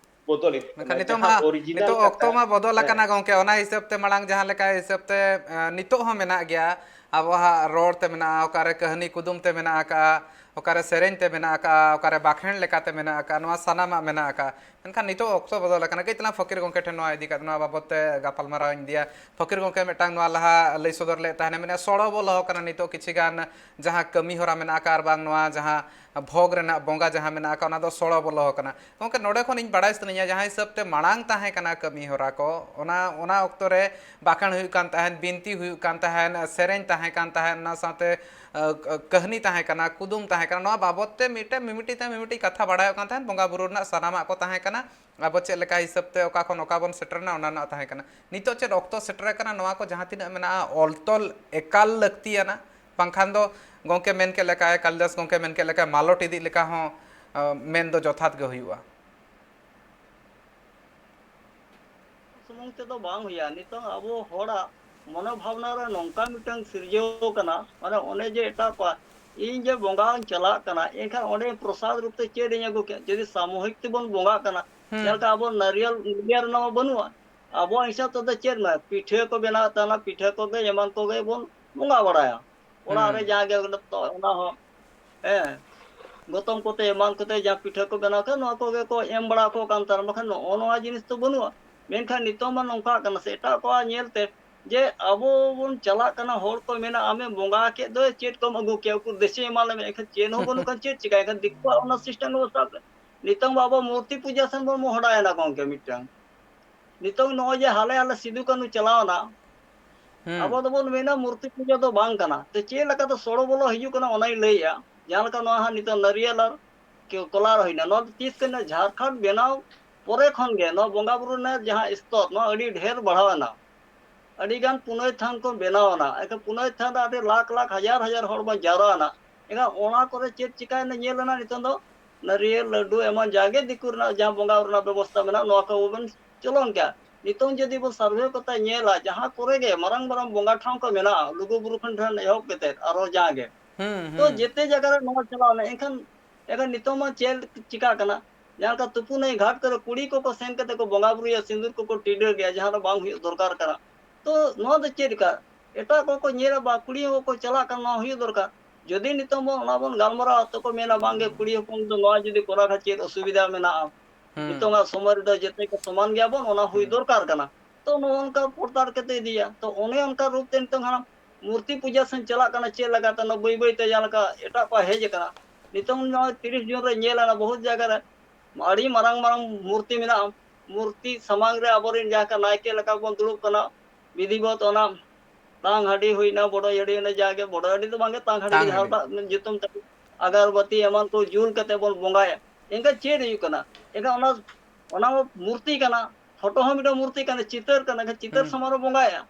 ᱵᱚᱫᱚᱞ ᱤᱫᱤᱜ ᱢᱮᱱᱠᱷᱟᱱ ᱠᱟᱱᱟ᱾ ᱱᱤᱛᱚᱜ ᱡᱟᱦᱟᱸ ᱢᱟ, original ᱱᱤᱛᱚᱜ ᱚᱠᱛᱚ ᱠᱟᱛᱷᱟ, ᱢᱟ ᱵᱚᱫᱚᱞ ᱦᱮᱸ᱾ ᱟᱠᱟᱱᱟ ᱜᱚᱢᱠᱮ, ᱚᱱᱟ ᱦᱤᱥᱟᱹᱵ ᱛᱮ ᱢᱟᱲᱟᱝ ᱡᱟᱦᱟᱸ ᱞᱮᱠᱟ ᱦᱤᱥᱟᱹᱵ ᱛᱮ, ᱮ, ᱱᱤᱛᱚᱜ ᱦᱚᱸ ᱢᱮᱱᱟᱜ ᱜᱮᱭᱟ, ᱟᱵᱚᱣᱟᱜ ᱨᱚᱲ ᱛᱮ ᱢᱮᱱᱟᱜᱼᱟ, ᱚᱠᱟᱨᱮ ᱠᱟᱹᱦᱱᱤ ᱠᱩᱫᱩᱢ ᱛᱮ ᱢᱮᱱᱟᱜ ᱟᱠᱟᱜᱼᱟ, ᱚᱠᱟᱨᱮ ᱥᱮᱨᱮᱧ ᱛᱮ ᱢᱮᱱᱟᱜ ᱟᱠᱟᱫᱼᱟ, ᱚᱠᱟᱨᱮ ᱵᱟᱠᱷᱮᱬ ᱞᱮᱠᱟᱛᱮ ᱢᱮᱱᱟᱜ ᱟᱠᱟᱫᱼᱟ, ᱱᱚᱣᱟ ᱥᱟᱱᱟᱢᱟᱜ ᱢᱮᱱᱟᱜ ᱟᱠᱟᱫᱼᱟ᱾ ᱢᱮᱱᱠᱷᱟᱱ ᱱᱤᱛᱚᱜ ᱚᱠᱛᱚ ᱵᱚᱫᱚᱞ ᱟᱠᱟᱱᱟ᱾ ᱠᱟᱹᱡ ᱛᱟᱞᱟᱝ ᱯᱷᱚᱠᱤᱨ ᱜᱚᱢᱠᱮ ᱴᱷᱮᱱ ᱱᱚᱣᱟ ᱤᱫᱤ ᱠᱟᱛᱮ, ᱱᱚᱣᱟ ᱵᱟᱵᱚᱫ ᱛᱮ ᱜᱟᱯᱟᱞᱢᱟᱨᱟᱣ ᱤᱧ ᱤᱫᱤᱭᱟ᱾ ᱯᱷᱚᱠᱤᱨ ᱜᱚᱢᱠᱮ, ᱢᱤᱫᱴᱟᱝ ᱱᱚᱣᱟ ᱞᱟᱦᱟ ᱞᱟᱹᱭ ᱥᱚᱫᱚᱨ ᱞᱮᱫ ᱛᱟᱦᱮᱱᱟ, ᱢᱮᱱᱟ ᱥᱚᱲᱚ ᱵᱚᱞᱚ ᱟᱠᱟᱱᱟ ᱱᱤᱛᱚᱜ ᱠᱤᱪᱷᱤ ᱜᱟᱱ ᱡᱟᱦᱟᱸ ᱠᱟᱹᱢᱤ ᱦᱚᱨᱟ ᱢᱮᱱᱟᱜ ᱟᱠᱟᱫᱼᱟ, ᱟᱨ ᱵᱟᱝ ᱱᱚᱣᱟ ᱡᱟᱦᱟᱸ ᱵᱷᱳᱜᱽ ᱨᱮᱱᱟᱜ ᱵᱚᱸᱜᱟ ᱡᱟᱦᱟᱸ ᱢᱮᱱᱟᱜ ᱟᱠᱟᱫᱼᱟ, ᱚᱱᱟ ᱫᱚ ᱥᱚᱲᱚ ᱵᱚᱞᱚ ᱟᱠᱟᱱᱟ᱾ ᱜᱚᱢᱠᱮ, ᱱᱚᱰᱮ ᱠᱷᱚᱱ ᱤᱧ ᱵᱟᱲᱟᱭ ᱥᱟᱱᱟᱧᱟ, ᱡᱟᱦᱟᱸ ᱦᱤᱥᱟᱹᱵ ᱛᱮ ᱢᱟᱲᱟᱝ ᱛᱟᱦᱮᱸ ᱠᱟᱱᱟ ᱠᱟᱹᱢᱤ ᱦᱚᱨᱟ ᱠᱚ, ᱚᱱᱟ, ᱚᱱᱟ ᱚᱠᱛᱚ ᱨᱮ ᱵᱟᱠᱷᱮᱬ ᱦᱩᱭᱩᱜ ᱠᱟᱱ ᱛᱟᱦᱮᱸᱫ, ᱵᱤᱱᱛᱤ ᱦᱩᱭᱩᱜ ᱠᱟᱱ ᱛᱟᱦᱮᱸᱫ, ᱥᱮᱨᱮᱧ ᱛᱟᱦᱮᱸ ᱠᱟᱱ ᱛᱟᱦᱮᱸᱫ, ᱚᱱᱟ ᱥᱟᱶᱛᱮ ᱟᱹ, ᱠᱟᱹᱦᱱᱤ ᱛᱟᱦᱮᱸ ᱠᱟᱱᱟ, ᱠᱩᱫᱩᱢ ᱛᱟᱦᱮᱸ ᱠᱟᱱᱟ, ᱱᱚᱣᱟ ᱵᱟᱵᱚᱫ ᱛᱮ ᱢᱤᱫᱴᱮᱱ ᱢᱤᱢᱤᱫᱴᱤᱡ ᱛᱮ ᱢᱤᱢᱤᱫᱴᱤᱡ ᱠᱟᱛᱷᱟ ᱵᱟᱲᱟᱭᱚᱜ ᱠᱟᱱ ᱛᱟᱦᱮᱸᱫ, ᱵᱚᱸᱜᱟ ᱵᱩᱨᱩ ᱨᱮᱱᱟᱜ ᱥᱟᱱᱟᱢᱟᱜ ᱠᱚ ᱛᱟᱦᱮᱸ ᱠᱟᱱᱟ, ᱟᱵᱚ ᱪᱮᱫ ᱞᱮᱠᱟ ᱦᱤᱥᱟᱹᱵ ᱛᱮ ᱚᱠᱟ ᱠᱷᱚᱱ ᱚᱠᱟ ᱵᱚᱱ ᱥᱮᱴᱮᱨᱱᱟ, ᱚᱱᱟ ᱨᱮᱱᱟᱜ ᱛᱟᱦᱮᱸ ᱠᱟᱱᱟ᱾ ᱱᱤᱛᱚᱜ ᱪᱮᱫ ᱚᱠᱛᱚ ᱥᱮᱴᱮᱨ ᱟᱠᱟᱱᱟ, ᱱᱚᱣᱟ ᱠᱚ ᱡᱟᱦᱟᱸ ᱛᱤᱱᱟᱹᱜ ᱢᱮᱱᱟᱜᱼᱟ, ᱚᱞ ᱛᱚᱞ ᱮᱠᱟᱞ ᱞᱟᱹᱠᱛᱤᱭᱟᱱᱟ, ᱵᱟᱝᱠᱷᱟᱱ ᱫᱚ ᱜᱚᱢᱠᱮ ᱢᱮᱱ ᱠᱮᱫ ᱞᱮᱠᱟ, ᱠᱟᱞᱤᱫᱟᱥ ᱜᱚᱢᱠᱮ ᱢᱮᱱ ᱠᱮᱫ ᱞᱮᱠᱟ, ᱢᱟᱞᱚᱴ ᱤᱫᱤᱜ ᱞᱮᱠᱟ ᱦᱚᱸ, ᱟᱹ, ᱢᱮᱱ ᱫᱚ ᱡᱚᱛᱷᱟᱛ ᱜᱮ ᱦᱩᱭᱩᱜᱼᱟ᱾ ᱥᱩᱢᱩᱝ ᱛᱮᱫᱚ ᱵᱟᱝ ᱦᱩᱭᱩᱜᱼᱟ᱾ ᱱᱤᱛᱚᱝ ᱟᱵᱚ ᱦᱚᱲᱟᱜ ᱢᱚᱱᱳ ᱵᱷᱟᱵᱽᱱᱟ ᱨᱮ ᱱᱚᱝᱠᱟ ᱢᱤᱫᱴᱟᱝ ᱥᱤᱨᱡᱟᱹᱣ ᱠᱟᱱᱟ, ᱢᱟᱱᱮ ᱚᱱᱮ ᱡᱮ ᱮᱴᱟᱜ ᱠᱚᱣᱟᱜ, ᱤᱧ ᱡᱮ ᱵᱚᱸᱜᱟᱧ ᱪᱟᱞᱟᱜ ᱠᱟᱱᱟ, ᱮᱱᱠᱷᱟᱱ ᱚᱸᱰᱮ ᱯᱨᱚᱥᱟᱫ ᱨᱩᱯ ᱛᱮ ᱪᱮᱫ ᱤᱧ ᱟᱹᱜᱩ ᱠᱮᱫ? ᱡᱩᱫᱤ ᱥᱟᱢᱩᱦᱤᱠ ᱛᱮᱵᱚᱱ ᱵᱚᱸᱜᱟᱜ ᱠᱟᱱᱟ, ᱦᱩᱸ᱾ ᱡᱟᱦᱟᱸ ᱞᱮᱠᱟ ᱟᱵᱚ ᱱᱟᱨᱤᱭᱟᱞ ᱱᱟᱨᱤᱭᱟᱞ ᱨᱮᱱᱟᱜ ᱢᱟ ᱵᱟᱹᱱᱩᱜᱼᱟ, ᱟᱵᱚᱣᱟᱜ ᱦᱤᱥᱟᱹᱵ ᱛᱮᱫᱚ ᱪᱮᱫ ᱢᱮ, ᱯᱤᱴᱷᱟᱹ ᱠᱚ ᱵᱮᱱᱟᱣᱮᱫ ᱛᱟᱦᱮᱱᱟ, ᱯᱤᱴᱷᱟᱹ ᱠᱚᱜᱮ ᱮᱢᱟᱱ ᱠᱚᱜᱮ ᱵᱚᱱ ᱵᱚᱸᱜᱟ ᱵᱟᱲᱟᱭᱟ᱾ ᱚᱲᱟᱜ ᱨᱮ ᱦᱩᱸ᱾ ᱡᱟᱜᱮ ᱚᱱᱟ ᱦᱚᱸ, ᱦᱮᱸ, ᱜᱚᱛᱚᱢ ᱠᱚᱛᱮ ᱮᱢᱟᱱ ᱠᱚᱛᱮ ᱡᱟᱦᱟᱸ ᱯᱤᱴᱷᱟᱹ ᱠᱚ ᱵᱮᱱᱟᱣ ᱠᱟᱜ, ᱱᱚᱣᱟ ᱠᱚᱜᱮ ᱠᱚ ᱮᱢ ᱵᱟᱲᱟ ᱟᱠᱚ ᱠᱟᱱ ᱛᱟᱦᱮᱱᱟ, ᱵᱟᱠᱷᱟᱱ ᱱᱚᱜᱼᱚ ᱱᱚᱣᱟ ᱡᱤᱱᱤᱥ ᱫᱚ ᱵᱟᱹᱱᱩᱜᱼᱟ᱾ ᱢᱮᱱᱠᱷᱟᱱ ᱱᱤᱛᱚᱝ ᱢᱟ ᱱᱚᱝᱠᱟ ᱠᱟᱱᱟ ᱥᱮ, ᱮᱴᱟᱜ ᱠᱚᱣᱟᱜ ᱧᱮᱞ ᱛᱮ ᱡᱮ ᱟᱵᱚ ᱵᱚᱱ ᱪᱟᱞᱟᱜ ᱠᱟᱱᱟ, ᱦᱚᱲ ᱠᱚ ᱢᱮᱱᱟ, "ᱟᱢᱮᱢ ᱵᱚᱸᱜᱟ ᱠᱮᱫ ᱫᱚ, ᱪᱮᱫ ᱠᱚᱢ ᱟᱹᱜᱩ ᱠᱮᱫ? ᱩᱠᱩᱨ ᱫᱮᱥᱮ ᱮᱢᱟᱱ ᱞᱮ ᱢᱮ?" ᱮᱱᱠᱷᱟᱱ ᱪᱮᱫ ᱦᱚᱸ ᱵᱟᱹᱱᱩᱜ ᱠᱷᱟᱱ ᱪᱮᱫ ᱪᱤᱠᱟᱹᱭᱟ? ᱮᱱᱠᱷᱟᱱ ᱫᱤᱠᱩᱣᱟᱜ ᱚᱱᱟ system ᱫᱚ ᱥᱟᱵ ᱠᱟᱜ᱾ ᱱᱤᱛᱚᱝ ᱢᱟ ᱟᱵᱚ ᱢᱩᱨᱛᱤ ᱯᱩᱡᱟ ᱥᱮᱱ ᱵᱚᱱ ᱢᱚᱦᱰᱟᱭᱮᱱᱟ ᱜᱚᱢᱠᱮ ᱢᱤᱫᱴᱟᱝ᱾ ᱱᱤᱛᱚᱝ ᱱᱚᱜᱼᱚᱭ ᱡᱮ ᱦᱟᱞᱮ ᱦᱟᱞᱮ ᱥᱤᱫᱩ ᱠᱟᱹᱱᱦᱩ ᱪᱟᱞᱟᱣᱱᱟ, ᱦᱩᱸ᱾ ᱟᱵᱚ ᱫᱚᱵᱚᱱ ᱢᱮᱱᱟ ᱢᱩᱨᱛᱤ ᱯᱩᱡᱟᱹ ᱫᱚ ᱵᱟᱝ ᱠᱟᱱᱟ᱾ ᱛᱚ ᱪᱮᱫ ᱞᱮᱠᱟᱛᱮ ᱥᱚᱲᱚ ᱵᱚᱞᱚ ᱦᱤᱡᱩᱜ ᱠᱟᱱᱟ ᱚᱱᱟᱧ ᱞᱟᱹᱭᱮᱜᱼᱟ᱾ ᱡᱟᱦᱟᱸ ᱞᱮᱠᱟ ᱱᱚᱣᱟ ᱦᱟᱸᱜ ᱱᱤᱛᱚᱝ ᱱᱟᱨᱤᱭᱟᱞ ᱟᱨ ᱠᱮ-, ᱠᱚᱞᱟ ᱨᱚᱦᱚᱭᱱᱟ, ᱱᱚᱣᱟ ᱫᱚ ᱛᱤᱥ ᱠᱟᱱᱟ? ᱡᱷᱟᱲᱠᱷᱚᱸᱰ ᱵᱮᱱᱟᱣ ᱯᱚᱨᱮ ᱠᱷᱚᱱ ᱜᱮ ᱱᱚᱣᱟ ᱵᱚᱸᱜᱟ ᱵᱩᱨᱩ ᱨᱮᱱᱟᱜ ᱡᱟᱦᱟᱸ ᱥᱛᱚᱨ, ᱱᱚᱣᱟ ᱟᱹᱰᱤ ᱰᱷᱮᱨ ᱵᱟᱲᱦᱟᱣ ᱮᱱᱟ᱾ ᱟᱹᱰᱤ ᱜᱟᱱ ᱯᱩᱱᱟᱹᱭ ᱛᱷᱟᱱ ᱠᱚ ᱵᱮᱱᱟᱣ ᱮᱱᱟ᱾ ᱮᱱᱠᱷᱟᱱ ᱯᱩᱱᱟᱹᱭ ᱛᱷᱟᱱ ᱨᱮ ᱟᱹᱰᱤ ᱞᱟᱠᱷ ᱞᱟᱠᱷ, ᱦᱟᱡᱟᱨ ᱦᱟᱡᱟᱨ ᱦᱚᱲ ᱵᱚᱱ ᱡᱟᱣᱨᱟ ᱮᱱᱟ᱾ ᱮᱱᱠᱷᱟᱱ ᱚᱱᱟ ᱠᱚᱨᱮ ᱪᱮᱫ ᱪᱤᱠᱟᱭᱮᱱᱟ ᱧᱮᱞ ᱮᱱᱟ ᱱᱤᱛᱚᱝ ᱫᱚ? ᱱᱟᱹᱨᱤᱭᱟᱹᱞ, ᱞᱟᱹᱰᱩ ᱮᱢᱟᱱ ᱡᱟᱜᱮ ᱫᱤᱠᱩ ᱨᱮᱱᱟᱜ ᱡᱟᱦᱟᱸ ᱵᱚᱸᱜᱟ ᱨᱮᱱᱟᱜ ᱵᱮᱵᱚᱥᱛᱟ ᱢᱮᱱᱟᱜᱼᱟ, ᱱᱚᱣᱟ ᱠᱚ ᱵᱚᱱ ᱪᱚᱞᱚᱱ ᱠᱮᱜᱼᱟ᱾ ᱱᱤᱛᱚᱝ ᱡᱩᱫᱤ ᱵᱚᱱ survey ᱠᱟᱛᱮ ᱧᱮᱞᱟ, ᱡᱟᱦᱟᱸ ᱠᱚᱨᱮ ᱜᱮ ᱢᱟᱨᱟᱝ ᱢᱟᱨᱟᱝ ᱵᱚᱸᱜᱟ ᱴᱷᱟᱶ ᱠᱚ ᱢᱮᱱᱟᱜᱼᱟ, ᱞᱩᱜᱩ ᱵᱩᱨᱩ ᱠᱷᱚᱱ ᱴᱷᱮᱱ ᱮᱦᱚᱵ ᱠᱟᱛᱮ ᱟᱨᱦᱚᱸ ᱡᱟᱦᱟᱸ ᱜᱮ, ᱦᱩᱸ, ᱛᱚ ᱦᱩᱸ᱾ ᱡᱮᱛᱮ ᱡᱟᱭᱜᱟ ᱨᱮ ᱱᱚᱣᱟ ᱪᱟᱞᱟᱣ ᱮᱱᱟ᱾ ᱮᱱᱠᱷᱟᱱ, ᱮᱱᱠᱷᱟᱱ ᱱᱤᱛᱚᱝ ᱢᱟ ᱪᱮᱫ ᱪᱤᱠᱟᱜ ᱠᱟᱱᱟ? ᱡᱟᱦᱟᱸ ᱞᱮᱠᱟ ᱛᱩᱯᱩ ᱱᱟᱹᱭ ᱜᱷᱟᱴ ᱠᱚᱨᱮ ᱠᱩᱲᱤ ᱠᱚᱠᱚ ᱥᱮᱱ ᱠᱟᱛᱮ ᱠᱚ ᱵᱚᱸᱜᱟ ᱵᱩᱨᱩᱭᱟ, ᱥᱤᱸᱫᱩᱨ ᱠᱚᱠᱚ ᱴᱤᱰᱟᱹᱜ ᱜᱮᱭᱟ, ᱡᱟᱦᱟᱸ ᱫᱚ ᱵᱟᱝ ᱦᱩᱭᱩᱜ ᱫᱚᱨᱠᱟᱨ ᱠᱟᱱᱟ᱾ ᱛᱚ ᱱᱚᱣᱟ ᱫᱚ ᱪᱮᱫ ᱞᱮᱠᱟ? ᱮᱴᱟᱜ ᱠᱚᱠᱚ ᱧᱮᱞᱟ, ᱵᱟ, ᱠᱩᱲᱤ ᱦᱚᱸᱠᱚ ᱪᱟᱞᱟᱜ ᱠᱟᱱᱟ, ᱱᱚᱣᱟ ᱦᱩᱭᱩᱜ ᱫᱚᱨᱠᱟᱨ᱾ ᱡᱩᱫᱤ ᱱᱤᱛᱚᱝ ᱵᱚᱱ ᱚᱱᱟ ᱵᱚᱱ ᱜᱟᱞᱢᱟᱨᱟᱣᱟ, ᱛᱚ ᱠᱚ ᱢᱮᱱᱟ, "ᱵᱟᱝᱜᱮ, ᱠᱩᱲᱤ ᱦᱚᱯᱚᱱ ᱫᱚ ᱱᱚᱣᱟ ᱡᱩᱫᱤ ᱠᱚᱨᱟᱣ ᱠᱷᱟᱱ ᱪᱮᱫ ᱚᱥᱩᱵᱤᱫᱷᱟ ᱢᱮᱱᱟᱜᱼᱟ? ᱦᱩᱸ᱾ ᱱᱤᱛᱚᱝᱟᱜ ᱥᱚᱢᱚᱭ ᱨᱮᱫᱚ ᱡᱚᱛᱚ ᱠᱚ ᱥᱚᱢᱟᱱ ᱜᱮᱭᱟ ᱵᱚᱱ, ᱚᱱᱟ ᱦᱩᱭ ᱦᱩᱸ᱾ ᱫᱚᱨᱠᱟᱨ ᱠᱟᱱᱟ᱾" ᱛᱚ ᱱᱚᱜᱼᱚ ᱱᱚᱝᱠᱟ ᱯᱚᱨᱫᱟ ᱠᱟᱛᱮ ᱤᱫᱤᱭᱟ᱾ ᱛᱚ ᱚᱱᱮ ᱚᱱᱠᱟ ᱨᱩᱯ ᱛᱮ ᱱᱤᱛᱚᱝ ᱦᱟᱸᱜ ᱢᱩᱨᱛᱤ ᱯᱩᱡᱟ ᱥᱮᱱ ᱪᱟᱞᱟᱜ ᱠᱟᱱᱟ᱾ ᱪᱮᱫ ᱞᱮᱠᱟᱛᱮ ᱱᱚᱣᱟ ᱵᱟᱹᱭ ᱵᱟᱹᱭ ᱛᱮ ᱡᱟᱦᱟᱸ ᱞᱮᱠᱟ ᱮᱴᱟᱜ ᱠᱚᱣᱟᱜ ᱦᱮᱡ ᱟᱠᱟᱱᱟ, ᱱᱤᱛᱚᱝ ᱱᱚᱜᱼᱚᱭ ᱛᱤᱨᱤᱥ ᱡᱩᱱ ᱨᱮ ᱧᱮᱞ ᱮᱱᱟ, ᱵᱚᱦᱩᱛ ᱡᱟᱭᱜᱟ ᱨᱮ ᱟᱹᱰᱤ ᱢᱟᱨᱟᱝ ᱢᱟᱨᱟᱝ ᱢᱩᱨᱛᱤ ᱢᱮᱱᱟᱜᱼᱟ᱾ ᱢᱩᱨᱛᱤ ᱥᱟᱢᱟᱝ ᱨᱮ ᱟᱵᱚᱨᱮᱱ ᱡᱟᱦᱟᱸ ᱠᱟ ᱱᱟᱭᱠᱮ ᱞᱮᱠᱟ ᱵᱚᱱ ᱫᱩᱲᱩᱵ ᱠᱟᱱᱟ, ᱵᱤᱫᱷᱤᱵᱚᱛ ᱚᱱᱟ ᱛᱟᱝ ᱦᱟᱺᱰᱤ ᱦᱩᱭᱱᱟ, ᱵᱚᱰᱚᱡ ᱦᱟᱺᱰᱤ ᱦᱩᱭᱱᱟ, ᱡᱟᱜᱮ ᱵᱚᱰᱚᱡ ᱦᱟᱺᱰᱤ ᱫᱚ ᱵᱟᱝᱜᱮ, ᱛᱟᱝ ᱦᱟᱺᱰᱤ ᱛᱟᱝ ᱡᱟᱦᱟᱸ ᱦᱟᱺᱰᱤ᱾ ᱞᱮᱠᱟ ᱧᱩᱛᱩᱢ ᱛᱮ ᱟᱜᱟᱨᱵᱟᱹᱛᱤ ᱮᱢᱟᱱ ᱠᱚ ᱡᱩᱞ ᱠᱟᱛᱮ ᱵᱚᱱ ᱵᱚᱸᱜᱟᱭᱟ᱾ ᱮᱱᱠᱷᱟᱱ ᱪᱮᱫ ᱦᱩᱭᱩᱜ ᱠᱟᱱᱟ? ᱮᱱᱠᱷᱟᱱ ᱚᱱᱟ, ᱚᱱᱟ ᱢᱟ ᱢᱩᱨᱛᱤ ᱠᱟᱱᱟ, ᱯᱷᱳᱴᱳ ᱦᱚᱸ ᱢᱤᱫᱴᱟᱝ ᱢᱩᱨᱛᱤ ᱠᱟᱱᱟ, ᱪᱤᱛᱟᱹᱨ ᱠᱟᱱᱟ, ᱮᱱᱠᱷᱟᱱ ᱪᱤᱛᱟᱹᱨ ᱦᱩᱸ᱾ ᱥᱟᱢᱟᱝ ᱨᱮ ᱵᱚᱸᱜᱟᱭᱟ᱾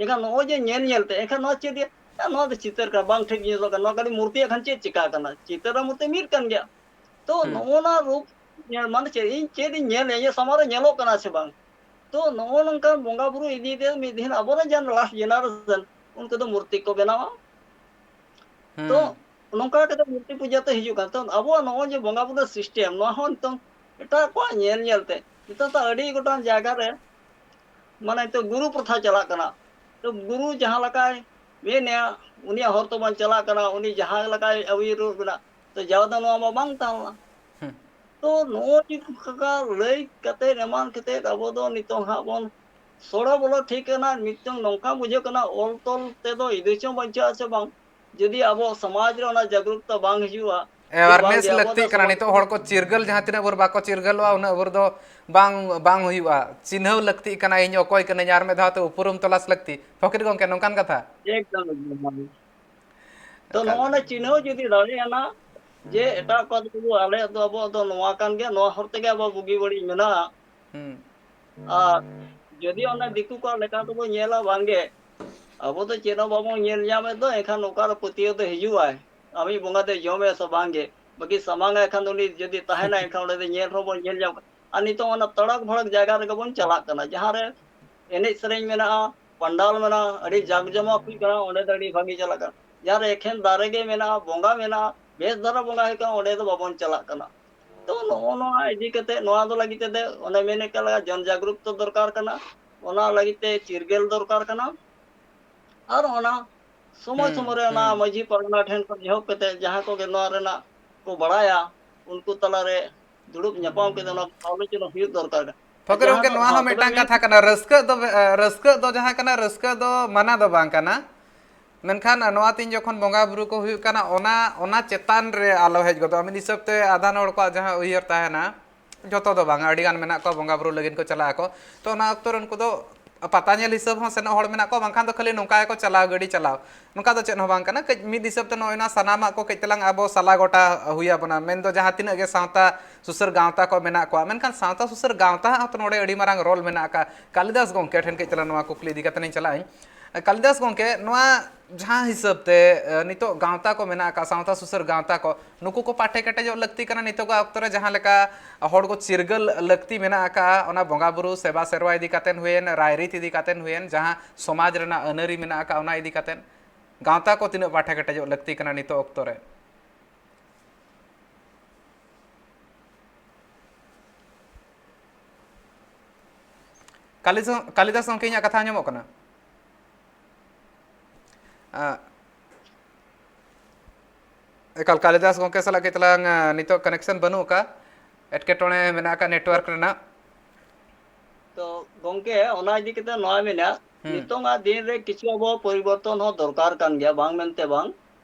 ᱮᱱᱠᱷᱟᱱ ᱱᱚᱜᱼᱚᱭ ᱡᱮ ᱧᱮᱞ ᱧᱮᱞ ᱛᱮ, ᱮᱱᱠᱷᱟᱱ ᱱᱚᱣᱟ ᱪᱮᱫ ᱭᱟ? ᱱᱚᱣᱟ ᱫᱚ ᱪᱤᱛᱟᱹᱨ ᱠᱟᱱᱟ, ᱵᱟᱝ ᱴᱷᱤᱠ ᱧᱮᱞᱚᱜ ᱠᱟᱱᱟ, ᱱᱚᱣᱟ ᱠᱷᱟᱹᱞᱤ ᱢᱩᱨᱛᱤᱭᱟᱜ ᱠᱷᱟᱱ ᱪᱮᱫ ᱪᱤᱠᱟ ᱠᱟᱱᱟ? ᱪᱤᱛᱟᱹᱨ ᱟᱨ ᱢᱩᱨᱛᱤ ᱢᱤᱫ ᱠᱟᱱ ᱜᱮᱭᱟ᱾ ᱛᱚ ᱦᱩᱸ᱾ ᱱᱚᱜᱼᱚ ᱱᱟ ᱨᱩᱯ ᱧᱮᱞ ᱢᱟᱱᱮ ᱪᱮᱫ ᱤᱧ, ᱪᱮᱫ ᱤᱧ ᱧᱮᱞ ᱤᱧᱟᱹᱜ ᱥᱟᱢᱟᱝ ᱨᱮ ᱧᱮᱞᱚᱜ ᱠᱟᱱᱟ ᱥᱮ ᱵᱟᱝ? ᱛᱚ ᱱᱚᱜᱼᱚ ᱱᱚᱝᱠᱟ ᱵᱚᱸᱜᱟ ᱵᱩᱨᱩ ᱤᱫᱤ ᱛᱮ ᱢᱤᱫ ᱫᱤᱱ ᱟᱵᱚᱨᱮᱱ ᱡᱟᱦᱟᱸ last generation, ᱩᱱᱠᱩ ᱫᱚ ᱢᱩᱨᱛᱤ ᱠᱚ ᱵᱮᱱᱟᱣᱟ᱾ ᱛᱚ ᱦᱩᱸ᱾ ᱱᱚᱝᱠᱟ ᱠᱟᱛᱮ ᱢᱩᱨᱛᱤ ᱯᱩᱡᱟᱹ ᱛᱮ ᱦᱤᱡᱩᱜ ᱠᱟᱱ᱾ ᱛᱚ ᱟᱵᱚᱣᱟᱜ ᱱᱚᱜᱼᱚᱭ ᱡᱮ ᱵᱚᱸᱜᱟ ᱵᱩᱨᱩ system, ᱱᱚᱣᱟ ᱦᱚᱸ ᱱᱤᱛᱚᱝ ᱮᱴᱟᱜ ᱠᱚᱣᱟᱜ ᱧᱮᱞ ᱧᱮᱞ ᱛᱮ ᱱᱤᱛᱚᱜ ᱫᱚ ᱟᱹᱰᱤ ᱜᱚᱴᱟᱝ ᱡᱟᱭᱜᱟ ᱨᱮ ᱢᱟᱱᱮ ᱱᱤᱛᱚᱜ ᱜᱩᱨᱩ ᱯᱨᱚᱛᱷᱟ ᱪᱟᱞᱟᱜ ᱠᱟᱱᱟ᱾ ᱛᱚ ᱜᱩᱨᱩ ᱡᱟᱦᱟᱸ ᱞᱮᱠᱟᱭ ᱢᱮᱱᱮᱜᱼᱟ, ᱩᱱᱤᱭᱟᱜ ᱦᱚᱨ ᱛᱮᱵᱚᱱ ᱪᱟᱞᱟᱜ ᱠᱟᱱᱟ, ᱩᱱᱤ ᱡᱟᱦᱟᱸ ᱞᱮᱠᱟᱭ ᱟᱹᱭᱩᱨᱚᱜ ᱠᱟᱱᱟ᱾ ᱛᱚ ᱡᱟᱣ ᱫᱚ ᱱᱚᱣᱟ ᱢᱟ ᱵᱟᱝ ᱛᱟᱦᱮᱸ ᱞᱮᱱᱟ᱾ ᱦᱩᱸ᱾ ᱛᱚ ᱱᱚᱜᱼᱚᱭ ᱱᱚᱝᱠᱟ ᱞᱟᱹᱭ ᱠᱟᱛᱮ, ᱮᱢᱟᱱ ᱠᱟᱛᱮ ᱟᱵᱚ ᱫᱚ ᱱᱤᱛᱚᱝ ᱦᱟᱸᱜ ᱵᱚᱱ ᱥᱚᱲᱚ ᱵᱚᱞᱚ ᱴᱷᱤᱠ ᱠᱟᱱᱟ᱾ ᱢᱤᱫᱴᱟᱝ ᱱᱚᱝᱠᱟ ᱵᱩᱡᱷᱟᱹᱜ ᱠᱟᱱᱟ, ᱚᱞ ᱛᱚᱞ ᱛᱮᱫᱚ ᱤᱫᱩ ᱪᱚᱝ ᱵᱟᱧᱪᱟᱜᱼᱟ ᱥᱮ ᱵᱟᱝ? ᱡᱩᱫᱤ ᱟᱵᱚ ᱥᱚᱢᱟᱡᱽ ᱨᱮ ᱚᱱᱟ ᱡᱟᱜᱽᱨᱩᱠᱛᱟ ᱵᱟᱝ ᱦᱤᱡᱩᱜᱼᱟ, ᱡᱮ ᱵᱟᱝ awareness ᱜᱮ ᱟᱵᱚ ᱫᱚ ᱞᱟᱹᱠᱛᱤᱜ ᱠᱟᱱᱟ᱾ ᱥᱚᱢᱟᱡᱽ ᱱᱤᱛᱚᱜ ᱦᱚᱲ ᱠᱚ ᱪᱤᱨᱜᱟᱹᱞ ᱡᱟᱦᱟᱸ ᱛᱤᱱᱟᱹᱜ ᱵᱷᱳᱨ ᱵᱟᱠᱚ ᱪᱤᱨᱜᱟᱹᱞᱚᱜᱼᱟ, ᱩᱱᱟᱹᱜ ᱵᱷᱳᱨ ᱫᱚ ᱵᱟᱝ, ᱵᱟᱝ ᱦᱩᱭᱩᱜᱼᱟ᱾ ᱪᱤᱱᱦᱟᱹᱣ ᱞᱟᱹᱠᱛᱤᱜ ᱠᱟᱱᱟ, ᱤᱧ ᱚᱠᱚᱭ ᱠᱟᱹᱱᱟᱹᱧ, ᱟᱨ ᱢᱤᱫ ᱫᱷᱟᱣ ᱛᱮ ᱩᱯᱨᱩᱢ ᱛᱚᱞᱟᱥ ᱞᱟᱹᱠᱛᱤ᱾ ᱯᱷᱚᱠᱤᱨ ᱜᱚᱢᱠᱮ, ᱱᱚᱝᱠᱟᱱ ᱠᱟᱛᱷᱟ? ᱮᱠᱫᱚᱢ, ᱮᱠᱫᱚᱢ, ᱮᱠᱫᱚᱢ᱾ ᱛᱚ ᱮᱠᱟᱞ᱾ ᱱᱚᱜᱼᱚ ᱱᱟ ᱪᱤᱱᱦᱟᱹᱣ ᱡᱩᱫᱤ ᱫᱟᱲᱮᱭᱟᱜᱼᱟ ᱱᱟ, ᱡᱮ ᱦᱩᱸ᱾ ᱮᱴᱟᱜ ᱠᱚᱣᱟᱜ ᱫᱚ ᱵᱟᱹᱵᱩ, ᱟᱞᱮᱭᱟᱜ ᱫᱚ, ᱟᱵᱚᱣᱟᱜ ᱫᱚ ᱱᱚᱣᱟ ᱠᱟᱱ ᱜᱮᱭᱟ, ᱱᱚᱣᱟ ᱦᱚᱨ ᱛᱮᱜᱮ ᱟᱵᱚ ᱵᱩᱜᱤ ᱵᱟᱹᱲᱤᱡ ᱢᱮᱱᱟᱜᱼᱟ᱾ ᱦᱩᱸ᱾ ᱟᱨ ᱡᱩᱫᱤ ᱚᱱᱟ ᱫᱤᱠᱩ ᱠᱚᱣᱟᱜ ᱞᱮᱠᱟ ᱛᱮᱵᱚ ᱧᱮᱞᱟ, ᱵᱟᱝᱜᱮ, ᱟᱵᱚ ᱫᱚ ᱪᱮᱫ ᱦᱚᱸ ᱵᱟᱵᱚᱱ ᱧᱮᱞ ᱧᱟᱢᱮᱫ ᱫᱚ, ᱮᱱᱠᱷᱟᱱ ᱚᱠᱟᱨᱮ ᱯᱟᱹᱛᱭᱟᱹᱣ ᱫᱚ ᱦᱤᱡᱩᱜᱼᱟᱭ? ᱟᱢᱤᱡ ᱵᱚᱸᱜᱟ ᱫᱚᱭ ᱡᱚᱢᱮᱫᱼᱟ ᱥᱮ ᱵᱟᱝᱜᱮ? ᱵᱟᱹᱠᱤ ᱥᱟᱢᱟᱝ ᱟᱭ ᱠᱷᱟᱱ ᱫᱚ ᱩᱱᱤ ᱡᱩᱫᱤ ᱛᱟᱦᱮᱱᱟᱭ, ᱮᱱᱠᱷᱟᱱ ᱚᱸᱰᱮ ᱫᱚ ᱧᱮᱞ ᱦᱚᱸᱵᱚᱱ ᱧᱮᱞ ᱧᱟᱢ ᱠᱟᱜᱼᱟ᱾ ᱟᱨ ᱱᱤᱛᱚᱝ ᱚᱱᱟ ᱛᱟᱲᱟᱠ ᱵᱷᱟᱲᱟᱠ ᱡᱟᱭᱜᱟ ᱨᱮᱜᱮ ᱵᱚᱱ ᱪᱟᱞᱟᱜ ᱠᱟᱱᱟ, ᱡᱟᱦᱟᱸ ᱨᱮ ᱮᱱᱮᱡ ᱥᱮᱨᱮᱧ ᱢᱮᱱᱟᱜᱼᱟ, ᱯᱟᱱᱰᱟᱞ ᱢᱮᱱᱟᱜᱼᱟ, ᱟᱹᱰᱤ ᱡᱟᱠ ᱡᱚᱢᱚᱠ ᱦᱩᱭᱩᱜ ᱠᱟᱱᱟ, ᱚᱸᱰᱮ ᱫᱚ ᱟᱹᱰᱤ ᱵᱷᱟᱹᱜᱤ ᱪᱟᱞᱟᱜ ᱠᱟᱱᱟ᱾ ᱡᱟᱦᱟᱸ ᱨᱮ ᱮᱠᱷᱮᱱ ᱫᱟᱨᱮ ᱜᱮ ᱢᱮᱱᱟᱜᱼᱟ, ᱵᱚᱸᱜᱟ ᱢᱮᱱᱟᱜᱼᱟ, ᱵᱮᱥ ᱫᱷᱟᱨᱟ ᱵᱚᱸᱜᱟ ᱦᱩᱭᱩᱜ ᱠᱟᱱᱟ, ᱚᱸᱰᱮ ᱫᱚ ᱵᱟᱵᱚᱱ ᱪᱟᱞᱟᱜ ᱠᱟᱱᱟ᱾ ᱛᱚ ᱱᱚᱜᱼᱚ ᱱᱚᱣᱟ ᱤᱫᱤ ᱠᱟᱛᱮ, ᱱᱚᱣᱟ ᱫᱚ ᱞᱟᱹᱜᱤᱫ ᱛᱮᱫᱚ ᱚᱱᱮ ᱢᱮᱱ ᱞᱮᱠᱟ ᱡᱚᱱ ᱡᱟᱜᱽᱨᱩᱠ ᱛᱚ ᱫᱚᱨᱠᱟᱨ ᱠᱟᱱᱟ, ᱚᱱᱟ ᱞᱟᱹᱜᱤᱫ ᱛᱮ ᱪᱤᱨᱜᱟᱹᱞ ᱫᱚᱨᱠᱟᱨ ᱠᱟᱱᱟ᱾ ᱟᱨ ᱚᱱᱟ ᱥᱚᱢᱚᱭ ᱦᱩᱸ, ᱥᱚᱢᱚᱭ ᱨᱮ ᱚᱱᱟ ᱦᱩᱸ᱾ ᱢᱟᱹᱡᱷᱤ ᱯᱟᱨᱜᱟᱱᱟ ᱴᱷᱮᱱ ᱠᱷᱚᱱ ᱮᱦᱚᱵ ᱠᱟᱛᱮ ᱡᱟᱦᱟᱸ ᱠᱚᱜᱮ ᱱᱚᱣᱟ ᱨᱮᱱᱟᱜ ᱠᱚ ᱵᱟᱲᱟᱭᱟ, ᱩᱱᱠᱩ ᱛᱟᱞᱟᱨᱮ ᱫᱩᱲᱩᱵ ᱧᱟᱯᱟᱢ ᱠᱟᱛᱮ ᱚᱱᱟ ᱟᱞᱳᱪᱚᱱᱟ ᱦᱩᱭᱩᱜ ᱫᱚᱨᱠᱟᱨ ᱠᱟᱱᱟ᱾ ᱛᱚᱵᱮ ᱡᱟᱦᱟᱸ ᱜᱚᱢᱠᱮ, ᱫᱚ, ᱱᱚᱣᱟ ᱦᱚᱸ ᱦᱮᱸ, ᱛᱚᱵᱮ ᱢᱤᱫᱴᱟᱝ ᱢᱮᱱ ᱠᱟᱛᱷᱟ ᱠᱟᱱᱟ, ᱨᱟᱹᱥᱠᱟᱹ ᱫᱚ, ᱨᱟᱹᱥᱠᱟᱹ ᱫᱚ ᱡᱟᱦᱟᱸ ᱠᱟᱱᱟ, ᱨᱟᱹᱥᱠᱟᱹ ᱫᱚ ᱢᱟᱱᱟ ᱫᱚ ᱵᱟᱝ ᱠᱟᱱᱟ᱾ ᱢᱮᱱᱠᱷᱟᱱ ᱱᱚᱣᱟ ᱛᱤᱧ ᱡᱚᱠᱷᱚᱱ ᱵᱚᱸᱜᱟ ᱵᱩᱨᱩ ᱠᱚ ᱦᱩᱭᱩᱜ ᱠᱟᱱᱟ, ᱚᱱᱟ, ᱚᱱᱟ ᱪᱮᱛᱟᱱ ᱨᱮ ᱟᱞᱚ ᱦᱮᱡ ᱜᱚᱫᱚᱜᱼᱟ᱾ ᱢᱤᱫ ᱦᱤᱥᱟᱹᱵ ᱛᱮ ᱟᱫᱷᱟᱱ ᱦᱚᱲ ᱠᱚᱣᱟᱜ ᱡᱟᱦᱟᱸ ᱩᱭᱦᱟᱹᱨ ᱛᱟᱦᱮᱱᱟ, ᱡᱚᱛᱚ ᱫᱚ ᱵᱟᱝ, ᱟᱹᱰᱤ ᱜᱟᱱ ᱢᱮᱱᱟᱜ ᱠᱚᱣᱟ ᱵᱚᱸᱜᱟ ᱵᱩᱨᱩ ᱞᱟᱹᱜᱤᱫ ᱠᱚ ᱪᱟᱞᱟᱜ ᱟᱠᱚ, ᱛᱚ ᱚᱱᱟ ᱚᱠᱛᱚ ᱨᱮ ᱩᱱᱠᱩ ᱫᱚ ᱯᱟᱛᱟ ᱧᱮᱞ ᱦᱤᱥᱟᱹᱵ ᱦᱚᱸ ᱥᱮᱱᱚᱜ ᱦᱚᱲ ᱢᱮᱱᱟᱜ ᱠᱚᱣᱟ, ᱵᱟᱝᱠᱷᱟᱱ ᱫᱚ ᱠᱷᱟᱹᱞᱤ ᱱᱚᱝᱠᱟ ᱜᱮᱠᱚ ᱪᱟᱞᱟᱣ, ᱜᱟᱹᱰᱤ ᱪᱟᱞᱟᱣ, ᱱᱚᱝᱠᱟ ᱫᱚ ᱪᱮᱫ ᱦᱚᱸ ᱵᱟᱝ ᱠᱟᱱᱟ᱾ ᱠᱟᱹᱡ ᱢᱤᱫ ᱦᱤᱥᱟᱹᱵ ᱛᱮ ᱱᱚᱜᱼᱚᱭ ᱱᱟ ᱥᱟᱱᱟᱢᱟᱜ ᱠᱚ ᱠᱟᱹᱡ ᱛᱟᱞᱟᱝ ᱟᱵᱚ ᱥᱟᱞᱟ ᱜᱚᱴᱟ ᱦᱩᱭ ᱟᱵᱚᱱᱟ, ᱢᱮᱱᱫᱚ ᱡᱟᱦᱟᱸ ᱛᱤᱱᱟᱹᱜ ᱜᱮ ᱥᱟᱶᱛᱟ ᱥᱩᱥᱟᱹᱨ ᱜᱟᱶᱛᱟ ᱠᱚ ᱢᱮᱱᱟᱜ ᱠᱚᱣᱟ, ᱢᱮᱱᱠᱷᱟᱱ ᱥᱟᱶᱛᱟ ᱥᱩᱥᱟᱹᱨ ᱜᱟᱶᱛᱟ ᱦᱚᱸ ᱛᱚ ᱱᱚᱰᱮ ᱟᱹᱰᱤ ᱢᱟᱨᱟᱝ ᱨᱳᱞ ᱢᱮᱱᱟᱜ ᱟᱠᱟᱫ᱾ ᱠᱟᱞᱤᱫᱟᱥ ᱜᱚᱢᱠᱮ ᱴᱷᱮᱱ ᱠᱟᱹᱡ ᱛᱟᱞᱟᱝ ᱱᱚᱣᱟ ᱠᱩᱠᱞᱤ ᱤᱫᱤ ᱠᱟᱛᱮ ᱤᱧ ᱪᱟᱞᱟᱜ ᱟᱹᱧ᱾ ᱠᱟᱞᱤᱫᱟᱥ ᱜᱚᱢᱠᱮ, ᱱᱚᱣᱟ ᱡᱟᱦᱟᱸ ᱦᱤᱥᱟᱹᱵ ᱛᱮ, ᱮ, ᱱᱤᱛᱚᱜ ᱜᱟᱶᱛᱟ ᱠᱚ ᱢᱮᱱᱟᱜ ᱟᱠᱟᱫ, ᱥᱟᱶᱛᱟ ᱥᱩᱥᱟᱹᱨ ᱜᱟᱶᱛᱟ ᱠᱚ, ᱱᱩᱠᱩ ᱠᱚ ᱯᱟᱴᱷᱮ ᱠᱮᱴᱮᱡᱚᱜ ᱞᱟᱹᱠᱛᱤ ᱠᱟᱱᱟ ᱱᱤᱛᱚᱜᱟᱜ ᱚᱠᱛᱚ ᱨᱮ, ᱡᱟᱦᱟᱸ ᱞᱮᱠᱟ ᱦᱚᱲ ᱠᱚ ᱪᱤᱨᱜᱟᱹᱞ ᱞᱟᱹᱠᱛᱤ ᱢᱮᱱᱟᱜ ᱟᱠᱟᱫᱼᱟ, ᱚᱱᱟ ᱵᱚᱸᱜᱟ ᱵᱩᱨᱩ ᱥᱮᱵᱟ ᱥᱮᱨᱣᱟ ᱤᱫᱤ ᱠᱟᱛᱮᱱ ᱦᱩᱭᱮᱱ, ᱨᱟᱭᱨᱤᱛ ᱤᱫᱤ ᱠᱟᱛᱮᱱ ᱦᱩᱭᱮᱱ, ᱡᱟᱦᱟᱸ ᱥᱚᱢᱟᱡᱽ ᱨᱮᱱᱟᱜ ᱟᱹᱱᱟᱹᱨᱤ ᱢᱮᱱᱟᱜ ᱟᱠᱟᱫ, ᱚᱱᱟ ᱤᱫᱤ ᱠᱟᱛᱮᱱ ᱜᱟᱶᱛᱟ ᱠᱚ ᱛᱤᱱᱟᱹᱜ ᱯᱟᱴᱷᱮ ᱠᱮᱴᱮᱡᱚᱜ ᱞᱟᱹᱠᱛᱤ ᱠᱟᱱᱟ ᱱᱤᱛᱚᱜ ᱚᱠᱛᱚ ᱨᱮ? ᱠᱟᱞᱤᱫᱟᱥ, ᱠᱟᱞᱤᱫᱟᱥ ᱜᱚᱢᱠᱮ, ᱤᱧᱟᱹᱜ ᱠᱟᱛᱷᱟ ᱟᱸᱡᱚᱢᱚᱜ ᱠᱟᱱᱟ? ᱟᱸ, ᱮᱠᱟᱞ, ᱠᱟᱞᱤᱫᱟᱥ ᱜᱚᱢᱠᱮ ᱥᱟᱞᱟᱜ ᱠᱟᱹᱡ ᱛᱟᱞᱟᱝ, ᱟᱸ, ᱱᱤᱛᱚᱜ connection ᱵᱟᱹᱱᱩᱜ ᱟᱠᱟᱫ, ᱮᱴᱠᱮᱴᱚᱬᱮ ᱢᱮᱱᱟᱜ ᱟᱠᱟᱫ network ᱨᱮᱱᱟᱜ᱾ ᱛᱚ ᱜᱚᱢᱠᱮ, ᱚᱱᱟ ᱤᱫᱤ ᱠᱟᱛᱮ ᱱᱚᱣᱟ ᱢᱮᱱᱟ, ᱦᱩᱸ᱾ ᱱᱤᱛᱚᱝᱟᱜ ᱫᱤᱱ ᱨᱮ ᱠᱤᱪᱷᱩ ᱟᱵᱚ ᱯᱚᱨᱤᱵᱚᱨᱛᱚᱱ ᱦᱚᱸ ᱫᱚᱨᱠᱟᱨ ᱠᱟᱱ ᱜᱮᱭᱟ, ᱵᱟᱝ ᱢᱮᱱᱛᱮ ᱵᱟᱝ᱾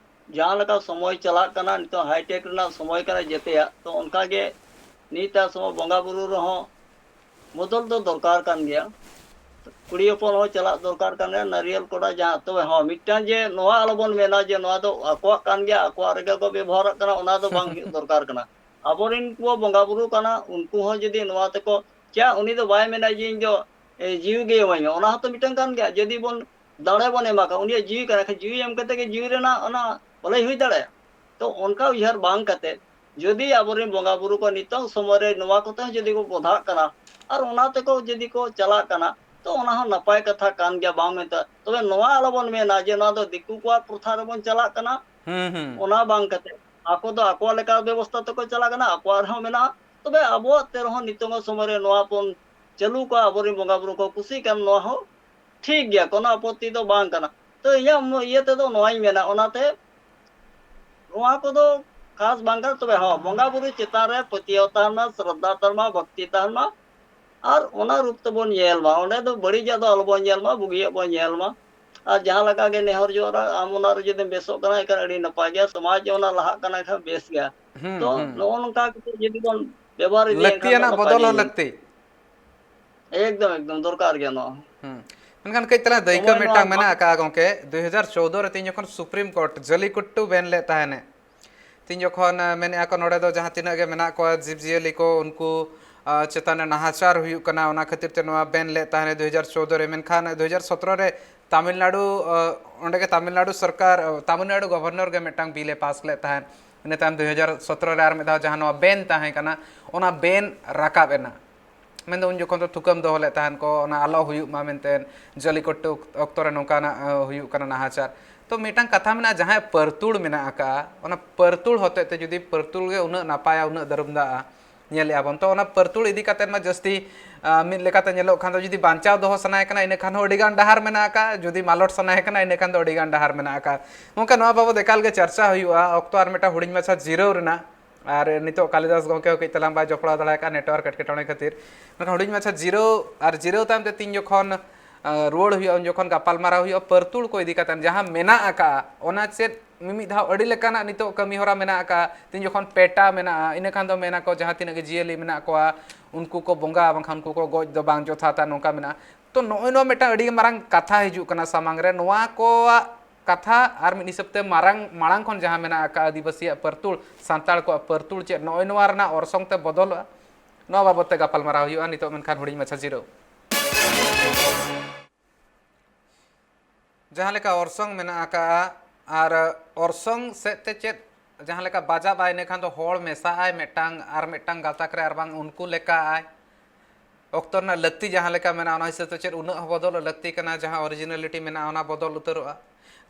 ᱡᱟᱦᱟᱸ ᱞᱮᱠᱟ ᱥᱚᱢᱚᱭ ᱪᱟᱞᱟᱜ ᱠᱟᱱᱟ, ᱱᱤᱛᱚᱜ high tech ᱨᱮᱱᱟᱜ ᱥᱚᱢᱚᱭ ᱠᱟᱱᱟ ᱡᱮᱛᱮᱭᱟᱜ, ᱛᱚ ᱚᱱᱠᱟ ᱜᱮ ᱱᱤᱛᱟᱜ ᱥᱚᱢᱚᱭ ᱵᱚᱸᱜᱟ ᱵᱩᱨᱩ ᱨᱮᱦᱚᱸ ᱵᱚᱫᱚᱞ ᱫᱚ ᱫᱚᱨᱠᱟᱨ ᱠᱟᱱ ᱜᱮᱭᱟ᱾ ᱠᱩᱲᱤ ᱦᱚᱯᱚᱱ ᱦᱚᱸ ᱪᱟᱞᱟᱜ ᱫᱚᱨᱠᱟᱨ ᱠᱟᱱ ᱜᱮᱭᱟ, ᱱᱟᱨᱤᱭᱮᱞ ᱠᱚᱲᱟ ᱡᱟᱦᱟᱸ, ᱛᱚᱵᱮ ᱦᱚᱸ ᱢᱤᱫᱴᱟᱝ ᱡᱮ ᱱᱚᱣᱟ ᱟᱞᱚᱵᱚᱱ ᱢᱮᱱᱟ ᱡᱮ ᱱᱚᱣᱟ ᱫᱚ ᱟᱠᱚᱣᱟᱜ ᱠᱟᱱ ᱜᱮᱭᱟ, ᱟᱠᱚᱣᱟᱜ ᱨᱮᱜᱮ ᱠᱚ ᱵᱮᱵᱚᱦᱟᱨᱚᱜ ᱠᱟᱱᱟ, ᱚᱱᱟ ᱫᱚ ᱵᱟᱝ ᱦᱩᱭᱩᱜ ᱫᱚᱨᱠᱟᱨ ᱠᱟᱱᱟ᱾ ᱟᱵᱚᱨᱮᱱ ᱠᱚ ᱵᱚᱸᱜᱟ ᱵᱩᱨᱩ ᱠᱟᱱᱟ, ᱩᱱᱠᱩ ᱦᱚᱸ ᱡᱩᱫᱤ ᱱᱚᱣᱟ ᱛᱮᱠᱚ, ᱪᱮᱫ ᱩᱱᱤ ᱫᱚ ᱵᱟᱭ ᱢᱮᱱᱟ ᱡᱮ ᱤᱧ ᱫᱚ, ᱮ, ᱡᱤᱣᱤ ᱜᱮ ᱮᱢᱟᱹᱧ ᱢᱮ, ᱚᱱᱟ ᱦᱚᱸᱛᱚ ᱢᱤᱫᱴᱟᱝ ᱠᱟᱱ ᱜᱮᱭᱟ᱾ ᱡᱩᱫᱤ ᱵᱚᱱ ᱫᱟᱲᱮ ᱵᱚᱱ ᱮᱢᱟ ᱠᱷᱟᱱ, ᱩᱱᱤᱭᱟᱜ ᱡᱤᱣᱤ ᱠᱟᱱᱟ, ᱮᱱᱠᱷᱟᱱ ᱡᱤᱣᱤ ᱮᱢ ᱠᱟᱛᱮ ᱜᱮ ᱡᱤᱣᱤ ᱨᱮᱱᱟᱜ ᱚᱱᱟ ᱵᱷᱟᱹᱞᱟᱹᱭ ᱦᱩᱭ ᱫᱟᱲᱮᱭᱟᱜᱼᱟ᱾ ᱛᱚ ᱚᱱᱠᱟ ᱩᱭᱦᱟᱹᱨ ᱵᱟᱝ ᱠᱟᱛᱮ, ᱡᱩᱫᱤ ᱟᱵᱚᱨᱮᱱ ᱵᱚᱸᱜᱟ ᱵᱩᱨᱩ ᱠᱚ ᱱᱤᱛᱚᱝ ᱥᱚᱢᱚᱭ ᱨᱮ ᱱᱚᱣᱟ ᱠᱚᱛᱮ ᱦᱚᱸ ᱡᱩᱫᱤ ᱠᱚ ᱵᱚᱫᱷᱟᱜ ᱠᱟᱱᱟ ᱟᱨ ᱚᱱᱟ ᱛᱮᱠᱚ ᱡᱩᱫᱤ ᱠᱚ ᱪᱟᱞᱟᱜ ᱠᱟᱱᱟ, ᱛᱚ ᱚᱱᱟ ᱦᱚᱸ ᱱᱟᱯᱟᱭ ᱠᱟᱛᱷᱟ ᱠᱟᱱ ᱜᱮᱭᱟ, ᱵᱟᱝ ᱢᱮᱱᱛᱮ᱾ ᱛᱚᱵᱮ ᱱᱚᱣᱟ ᱟᱞᱚᱵᱚᱱ ᱢᱮᱱᱟ ᱡᱮ ᱱᱚᱣᱟ ᱫᱚ ᱫᱤᱠᱩ ᱠᱚᱣᱟᱜ ᱯᱨᱚᱛᱷᱟ ᱨᱮᱵᱚᱱ ᱪᱟᱞᱟᱜ ᱠᱟᱱᱟ, ᱦᱩᱸ, ᱦᱩᱸ᱾ ᱚᱱᱟ ᱵᱟᱝ ᱠᱟᱛᱮ ᱟᱠᱚ ᱫᱚ ᱟᱠᱚᱣᱟᱜ ᱞᱮᱠᱟ ᱵᱮᱵᱚᱥᱛᱷᱟ ᱛᱮᱠᱚ ᱪᱟᱞᱟᱜ ᱠᱟᱱᱟ, ᱟᱠᱚᱣᱟᱜ ᱨᱮᱦᱚᱸ ᱢᱮᱱᱟᱜᱼᱟ᱾ ᱛᱚᱵᱮ ᱟᱵᱚᱣᱟᱜ ᱛᱮ ᱨᱮᱦᱚᱸ ᱱᱤᱛᱚᱝ ᱥᱚᱢᱚᱭ ᱨᱮ ᱱᱚᱣᱟ ᱵᱚᱱ ᱪᱟᱹᱞᱩ ᱠᱟᱜᱼᱟ, ᱟᱵᱚᱨᱮᱱ ᱵᱚᱸᱜᱟ ᱵᱩᱨᱩ ᱠᱚ ᱠᱩᱥᱤᱜ ᱠᱟᱱ, ᱱᱚᱣᱟ ᱦᱚᱸ ᱴᱷᱤᱠ ᱜᱮᱭᱟ, ᱠᱳᱱᱳ ᱟᱯᱚᱛᱛᱤ ᱫᱚ ᱵᱟᱝ ᱠᱟᱱᱟ᱾ ᱛᱚ ᱤᱧᱟᱹᱜ ᱢᱚ-, ᱤᱭᱟᱹ ᱛᱮᱫᱚ ᱱᱚᱣᱟᱧ ᱢᱮᱱᱟ, ᱚᱱᱟᱛᱮ ᱱᱚᱣᱟ ᱠᱚᱫᱚ ᱠᱷᱟᱥ ᱵᱟᱝ ᱠᱟᱱᱟ, ᱛᱚᱵᱮ ᱦᱚᱸ, ᱵᱚᱸᱜᱟ ᱵᱩᱨᱩ ᱪᱮᱛᱟᱱ ᱨᱮ ᱯᱟᱹᱛᱭᱟᱹᱣ ᱛᱟᱦᱮᱱ ᱢᱟ, ᱥᱨᱚᱫᱷᱟ ᱛᱟᱦᱮᱱ ᱢᱟ, ᱵᱷᱚᱠᱛᱤ ᱛᱟᱦᱮᱱ ᱢᱟ, ᱟᱨ ᱚᱱᱟ ᱨᱩᱯ ᱛᱮᱵᱚᱱ ᱧᱮᱞ ᱢᱟ᱾ ᱚᱸᱰᱮ ᱫᱚ ᱵᱟᱹᱲᱤᱡᱟᱜ ᱫᱚ ᱟᱞᱚᱵᱚᱱ ᱧᱮᱞ ᱢᱟ, ᱵᱩᱜᱤᱭᱟᱜ ᱵᱚᱱ ᱧᱮᱞ ᱢᱟ᱾ ᱟᱨ ᱡᱟᱦᱟᱸ ᱞᱮᱠᱟ ᱜᱮ ᱱᱮᱦᱚᱨ ᱡᱚᱦᱟᱨ, ᱟᱢ ᱚᱱᱟ ᱨᱮ ᱡᱩᱫᱤᱢ ᱵᱮᱥᱚᱜ ᱠᱟᱱᱟ, ᱮᱱᱠᱷᱟᱱ ᱟᱹᱰᱤ ᱱᱟᱯᱟᱭ ᱜᱮᱭᱟ, ᱥᱚᱢᱟᱡᱽ ᱚᱱᱟ ᱞᱟᱦᱟᱜ ᱠᱟᱱᱟ, ᱮᱱᱠᱷᱟᱱ ᱵᱮᱥ ᱜᱮᱭᱟ᱾ ᱦᱩᱸ, ᱛᱚ ᱦᱩᱸ᱾ ᱱᱚᱜᱼᱚ ᱱᱚᱝᱠᱟ ᱠᱟᱛᱮ ᱡᱩᱫᱤ ᱵᱚᱱ ᱵᱮᱵᱚᱦᱟᱨ ᱤᱫᱤᱭᱟ, ᱮᱱᱠᱷᱟᱱ ᱫᱚ ᱞᱟᱹᱠᱛᱤᱭᱟᱱᱟᱜ ᱱᱟᱯᱟᱭ ᱵᱚᱫᱚᱞ ᱜᱮ ᱦᱚᱸ ᱦᱩᱭᱩᱜᱼᱟ᱾ ᱞᱟᱹᱠᱛᱤ᱾ ᱮᱠᱫᱚᱢ, ᱮᱠᱫᱚᱢ ᱫᱚᱨᱠᱟᱨ ᱜᱮᱭᱟ ᱱᱚᱣᱟ᱾ ᱦᱩᱸ᱾ ᱢᱮᱱᱠᱷᱟᱱ ᱠᱟᱹᱡ ᱛᱟᱞᱟᱝ ᱫᱟᱹᱭᱠᱟᱹ ᱥᱚᱢᱚᱭ ᱱᱚᱣᱟ ᱢᱤᱫᱴᱟᱝ ᱢᱮᱱᱟᱜ ᱵᱟᱝ ᱟᱠᱟᱫᱼᱟ ᱜᱚᱢᱠᱮ, ᱫᱩ ᱦᱟᱡᱟᱨ ᱪᱳᱣᱫᱚ ᱨᱮ ᱛᱤᱧ ᱡᱚᱠᱷᱚᱱ ᱥᱩᱯᱨᱤᱢ ᱠᱳᱨᱴ ᱡᱟᱹᱞᱤᱠᱩᱴᱴᱩ ᱵᱮᱱ ᱞᱮᱫ ᱛᱟᱦᱮᱱᱮ, ᱛᱤᱧ ᱡᱚᱠᱷᱚᱱ, ᱟᱸ, ᱢᱮᱱᱮᱫᱼᱟ ᱠᱚ ᱱᱚᱰᱮ ᱫᱚ ᱡᱟᱦᱟᱸ ᱛᱤᱱᱟᱹᱜ ᱜᱮ ᱢᱮᱱᱟᱜ ᱠᱚᱣᱟ ᱡᱤᱵᱽᱼᱡᱤᱭᱟᱹᱞᱤ ᱠᱚ, ᱩᱱᱠᱩ, ᱟᱸ, ᱪᱮᱛᱟᱱ ᱨᱮ ᱱᱟᱦᱟᱪᱟᱨ ᱦᱩᱭᱩᱜ ᱠᱟᱱᱟ, ᱚᱱᱟ ᱠᱷᱟᱹᱛᱤᱨ ᱛᱮ ᱱᱚᱣᱟ ᱵᱮᱱ ᱞᱮᱫ ᱛᱟᱦᱮᱱᱮ ᱫᱩ ᱦᱟᱡᱟᱨ ᱪᱳᱣᱫᱚ ᱨᱮ᱾ ᱢᱮᱱᱠᱷᱟᱱ ᱫᱩ ᱦᱟᱡᱟᱨ ᱥᱚᱛᱨᱚ ᱨᱮ ᱛᱟᱢᱤᱞᱱᱟᱲᱩ, ᱟᱸ, ᱚᱸᱰᱮ ᱜᱮ ᱛᱟᱢᱤᱞᱱᱟᱲᱩ ᱥᱚᱨᱠᱟᱨ, ᱟᱸ, ᱛᱟᱢᱤᱞᱱᱟᱲᱩ ᱜᱚᱵᱷᱚᱨᱱᱚᱨ ᱜᱮ ᱢᱤᱫᱴᱟᱝ ᱵᱤᱞ ᱮ ᱯᱟᱥ ᱞᱮᱫ ᱛᱟᱦᱮᱸᱫ᱾ ᱤᱱᱟᱹ ᱛᱟᱭᱚᱢ ᱫᱩ ᱦᱟᱡᱟᱨ ᱥᱚᱛᱨᱚ ᱨᱮ ᱟᱨ ᱢᱤᱫ ᱫᱷᱟᱣ ᱡᱟᱦᱟᱸ ᱱᱚᱣᱟ ᱵᱮᱱ ᱛᱟᱦᱮᱸ ᱠᱟᱱᱟ, ᱚᱱᱟ ᱵᱮᱱ ᱨᱟᱠᱟᱵ ᱮᱱᱟ᱾ ᱢᱮᱱᱫᱚ ᱩᱱ ᱡᱚᱠᱷᱚᱱ ᱫᱚ ᱛᱷᱩᱠᱟᱹᱢ ᱫᱚᱦᱚ ᱞᱮᱫ ᱛᱟᱦᱮᱱ ᱠᱚ, ᱚᱱᱟ ᱟᱞᱚ ᱦᱩᱭᱩᱜ ᱢᱟ ᱢᱮᱱᱛᱮ, ᱡᱟᱹᱞᱤᱠᱚᱴᱴᱩ ᱚᱠᱛᱚ ᱨᱮ ᱱᱚᱝᱠᱟᱱᱟᱜ, ᱟᱸ, ᱦᱩᱭᱩᱜ ᱠᱟᱱᱟ ᱱᱟᱦᱟᱪᱟᱨ᱾ ᱛᱚ ᱢᱤᱫᱴᱟᱝ ᱠᱟᱛᱷᱟ ᱢᱮᱱᱟᱜᱼᱟ, ᱡᱟᱦᱟᱸᱭ ᱯᱟᱹᱨᱛᱩᱲ ᱢᱮᱱᱟᱜ ᱟᱠᱟᱫᱼᱟ, ᱚᱱᱟ ᱯᱟᱹᱨᱛᱩᱲ ᱦᱚᱛᱮᱡ ᱛᱮ ᱡᱩᱫᱤ ᱯᱟᱹᱨᱛᱩᱲ ᱜᱮ ᱩᱱᱟᱹᱜ ᱱᱟᱯᱟᱭᱟ, ᱩᱱᱟᱹᱜ ᱫᱟᱹᱨᱩᱢ ᱫᱟᱜᱼᱟ, ᱧᱮᱞᱮᱫᱼᱟ ᱵᱚᱱ, ᱛᱚ ᱚᱱᱟ ᱯᱟᱹᱨᱛᱩᱲ ᱤᱫᱤ ᱠᱟᱛᱮᱫ ᱢᱟ ᱡᱟᱹᱥᱛᱤ, ᱟᱸ, ᱢᱤᱫ ᱞᱮᱠᱟᱛᱮ ᱧᱮᱞᱚᱜ ᱠᱷᱟᱱ ᱫᱚ ᱡᱩᱫᱤ ᱵᱟᱧᱪᱟᱣ ᱫᱚᱦᱚ ᱥᱟᱱᱟᱭᱮ ᱠᱟᱱᱟ, ᱤᱱᱟᱹ ᱠᱷᱟᱱ ᱦᱚᱸ ᱟᱹᱰᱤᱜᱟᱱ ᱰᱟᱦᱟᱨ ᱢᱮᱱᱟᱜ ᱟᱠᱟᱫᱼᱟ, ᱡᱩᱫᱤ ᱢᱟᱞᱚᱴ ᱥᱟᱱᱟᱭᱮ ᱠᱟᱱᱟ, ᱤᱱᱟᱹ ᱠᱷᱟᱱ ᱫᱚ ᱟᱹᱰᱤᱜᱟᱱ ᱰᱟᱦᱟᱨ ᱢᱮᱱᱟᱜ ᱟᱠᱟᱫᱼᱟ᱾ ᱜᱚᱢᱠᱮ, ᱱᱚᱣᱟ ᱵᱟᱵᱚᱫ ᱮᱠᱟᱞ ᱜᱮ ᱪᱟᱨᱪᱟ ᱦᱩᱭᱩᱜᱼᱟ, ᱚᱠᱛᱚ ᱟᱨ ᱢᱤᱫᱴᱟᱝ ᱦᱩᱰᱤᱧ ᱢᱟᱪᱷᱟ ᱡᱤᱨᱟᱹᱣ ᱨᱮᱱᱟᱜ᱾ ᱟᱨ ᱱᱤᱛᱚᱜ ᱠᱟᱞᱤᱫᱟᱥ ᱜᱚᱢᱠᱮ ᱦᱚᱸ ᱠᱟᱹᱡ ᱛᱟᱞᱟᱝ ᱵᱟᱭ ᱡᱚᱯᱲᱟᱣ ᱫᱟᱲᱮ ᱟᱠᱟᱫᱼᱟ network ᱮᱴᱠᱮᱴᱚᱬᱮ ᱠᱷᱟᱹᱛᱤᱨ᱾ ᱢᱮᱱᱠᱷᱟᱱ ᱦᱩᱰᱤᱧ ᱢᱟᱪᱷᱟ ᱡᱤᱨᱟᱹᱣ, ᱟᱨ ᱡᱤᱨᱟᱹᱣ ᱛᱟᱭᱚᱢ ᱛᱮ ᱛᱤᱧ ᱡᱚᱠᱷᱚᱱ, ᱟᱸ, ᱨᱩᱣᱟᱹᱲ ᱦᱩᱭᱩᱜᱼᱟ, ᱩᱱ ᱡᱚᱠᱷᱚᱱ ᱜᱟᱯᱟᱞᱢᱟᱨᱟᱣ ᱦᱩᱭᱩᱜᱼᱟ ᱯᱟᱹᱨᱛᱩᱲ ᱠᱚ ᱤᱫᱤ ᱠᱟᱛᱮ, ᱡᱟᱦᱟᱸ ᱢᱮᱱᱟᱜ ᱟᱠᱟᱫᱼᱟ, ᱚᱱᱟ ᱪᱮᱫ ᱢᱤᱢᱤᱫ ᱫᱷᱟᱣ ᱟᱹᱰᱤ ᱞᱮᱠᱟᱱᱟᱜ ᱱᱤᱛᱚᱜ ᱠᱟᱹᱢᱤ ᱦᱚᱨᱟ ᱢᱮᱱᱟᱜ ᱟᱠᱟᱫᱼᱟ᱾ ᱛᱤᱧ ᱡᱚᱠᱷᱚᱱ ᱯᱮᱴᱟ ᱢᱮᱱᱟᱜᱼᱟ, ᱤᱱᱟᱹ ᱠᱷᱟᱱ ᱫᱚ ᱢᱮᱱᱟᱠᱚ ᱡᱟᱦᱟᱸ ᱛᱤᱱᱟᱹᱜ ᱜᱮ ᱡᱤᱭᱟᱹᱞᱤ ᱢᱮᱱᱟᱜ ᱠᱚᱣᱟ, ᱩᱱᱠᱩ ᱠᱚ ᱵᱚᱸᱜᱟ, ᱵᱟᱝᱠᱷᱟᱱ ᱩᱱᱠᱩ ᱠᱚ ᱜᱚᱡ ᱫᱚ ᱵᱟᱝ ᱡᱚᱛᱷᱟᱛᱟ, ᱱᱚᱝᱠᱟ ᱢᱮᱱᱟᱜᱼᱟ᱾ ᱛᱚ ᱱᱚᱜᱼᱚᱭ ᱱᱚᱣᱟ ᱢᱤᱫᱴᱟᱝ ᱟᱹᱰᱤ ᱢᱟᱨᱟᱝ ᱠᱟᱛᱷᱟ ᱦᱤᱡᱩᱜ ᱠᱟᱱᱟ ᱥᱟᱢᱟᱝ ᱨᱮ᱾ ᱱᱚᱣᱟ ᱠᱚᱣᱟᱜ ᱠᱟᱛᱷᱟ ᱟᱨ ᱢᱤᱫ ᱦᱤᱥᱟᱹᱵ ᱛᱮ ᱢᱟᱨᱟᱝ, ᱢᱟᱲᱟᱝ ᱠᱷᱚᱱ ᱡᱟᱦᱟᱸ ᱢᱮᱱᱟᱜ ᱟᱠᱟᱫ ᱟᱹᱫᱤᱵᱟᱹᱥᱤᱭᱟᱜ ᱯᱟᱹᱨᱛᱩᱲ, ᱥᱟᱱᱛᱟᱲ ᱠᱚᱣᱟᱜ ᱯᱟᱹᱨᱛᱩᱲ ᱪᱮᱫ, ᱱᱚᱜᱼᱚᱭ ᱱᱚᱣᱟ ᱨᱮᱱᱟᱜ ᱚᱨᱥᱚᱝ ᱛᱮ ᱵᱚᱫᱚᱞᱚᱜᱼᱟ, ᱱᱚᱣᱟ ᱵᱟᱵᱚᱫ ᱛᱮ ᱜᱟᱯᱟᱞᱢᱟᱨᱟᱣ ᱦᱩᱭᱩᱜᱼᱟ᱾ ᱱᱤᱛᱚᱜ ᱢᱮᱱᱠᱷᱟᱱ ᱦᱩᱰᱤᱧ ᱢᱟᱪᱷᱟ ᱡᱤᱨᱟᱹᱣ᱾ ᱡᱟᱦᱟᱸ ᱞᱮᱠᱟ ᱚᱨᱥᱚᱝ ᱢᱮᱱᱟᱜ ᱟᱠᱟᱫᱼᱟ, ᱟᱨ ᱚᱨᱥᱚᱝ ᱥᱮᱫ ᱛᱮ ᱪᱮᱫ, ᱡᱟᱦᱟᱸ ᱞᱮᱠᱟ ᱵᱟᱡᱟᱜ ᱟᱭ, ᱤᱱᱟᱹ ᱠᱷᱟᱱ ᱫᱚ ᱦᱚᱲ ᱢᱮᱥᱟᱜ ᱟᱭ ᱢᱤᱫᱴᱟᱝ ᱟᱨ ᱢᱤᱫᱴᱟᱝ ᱜᱟᱛᱟᱠ ᱨᱮ, ᱟᱨ ᱵᱟᱝ ᱩᱱᱠᱩ ᱞᱮᱠᱟ ᱟᱭ᱾ ᱚᱠᱛᱚ ᱨᱮᱱᱟᱜ ᱞᱟᱹᱠᱛᱤ ᱡᱟᱦᱟᱸ ᱞᱮᱠᱟ ᱢᱮᱱᱟᱜᱼᱟ, ᱚᱱᱟ ᱦᱤᱥᱟᱹᱵ ᱛᱮ ᱪᱮᱫ ᱩᱱᱟᱹᱜ ᱦᱚᱸ ᱵᱚᱫᱚᱞ ᱞᱟᱹᱠᱛᱤ ᱠᱟᱱᱟ, ᱡᱟᱦᱟᱸ originality ᱢᱮᱱᱟᱜᱼᱟ, ᱚᱱᱟ ᱵᱚᱫᱚᱞ ᱩᱛᱟᱹᱨᱚᱜᱼᱟ?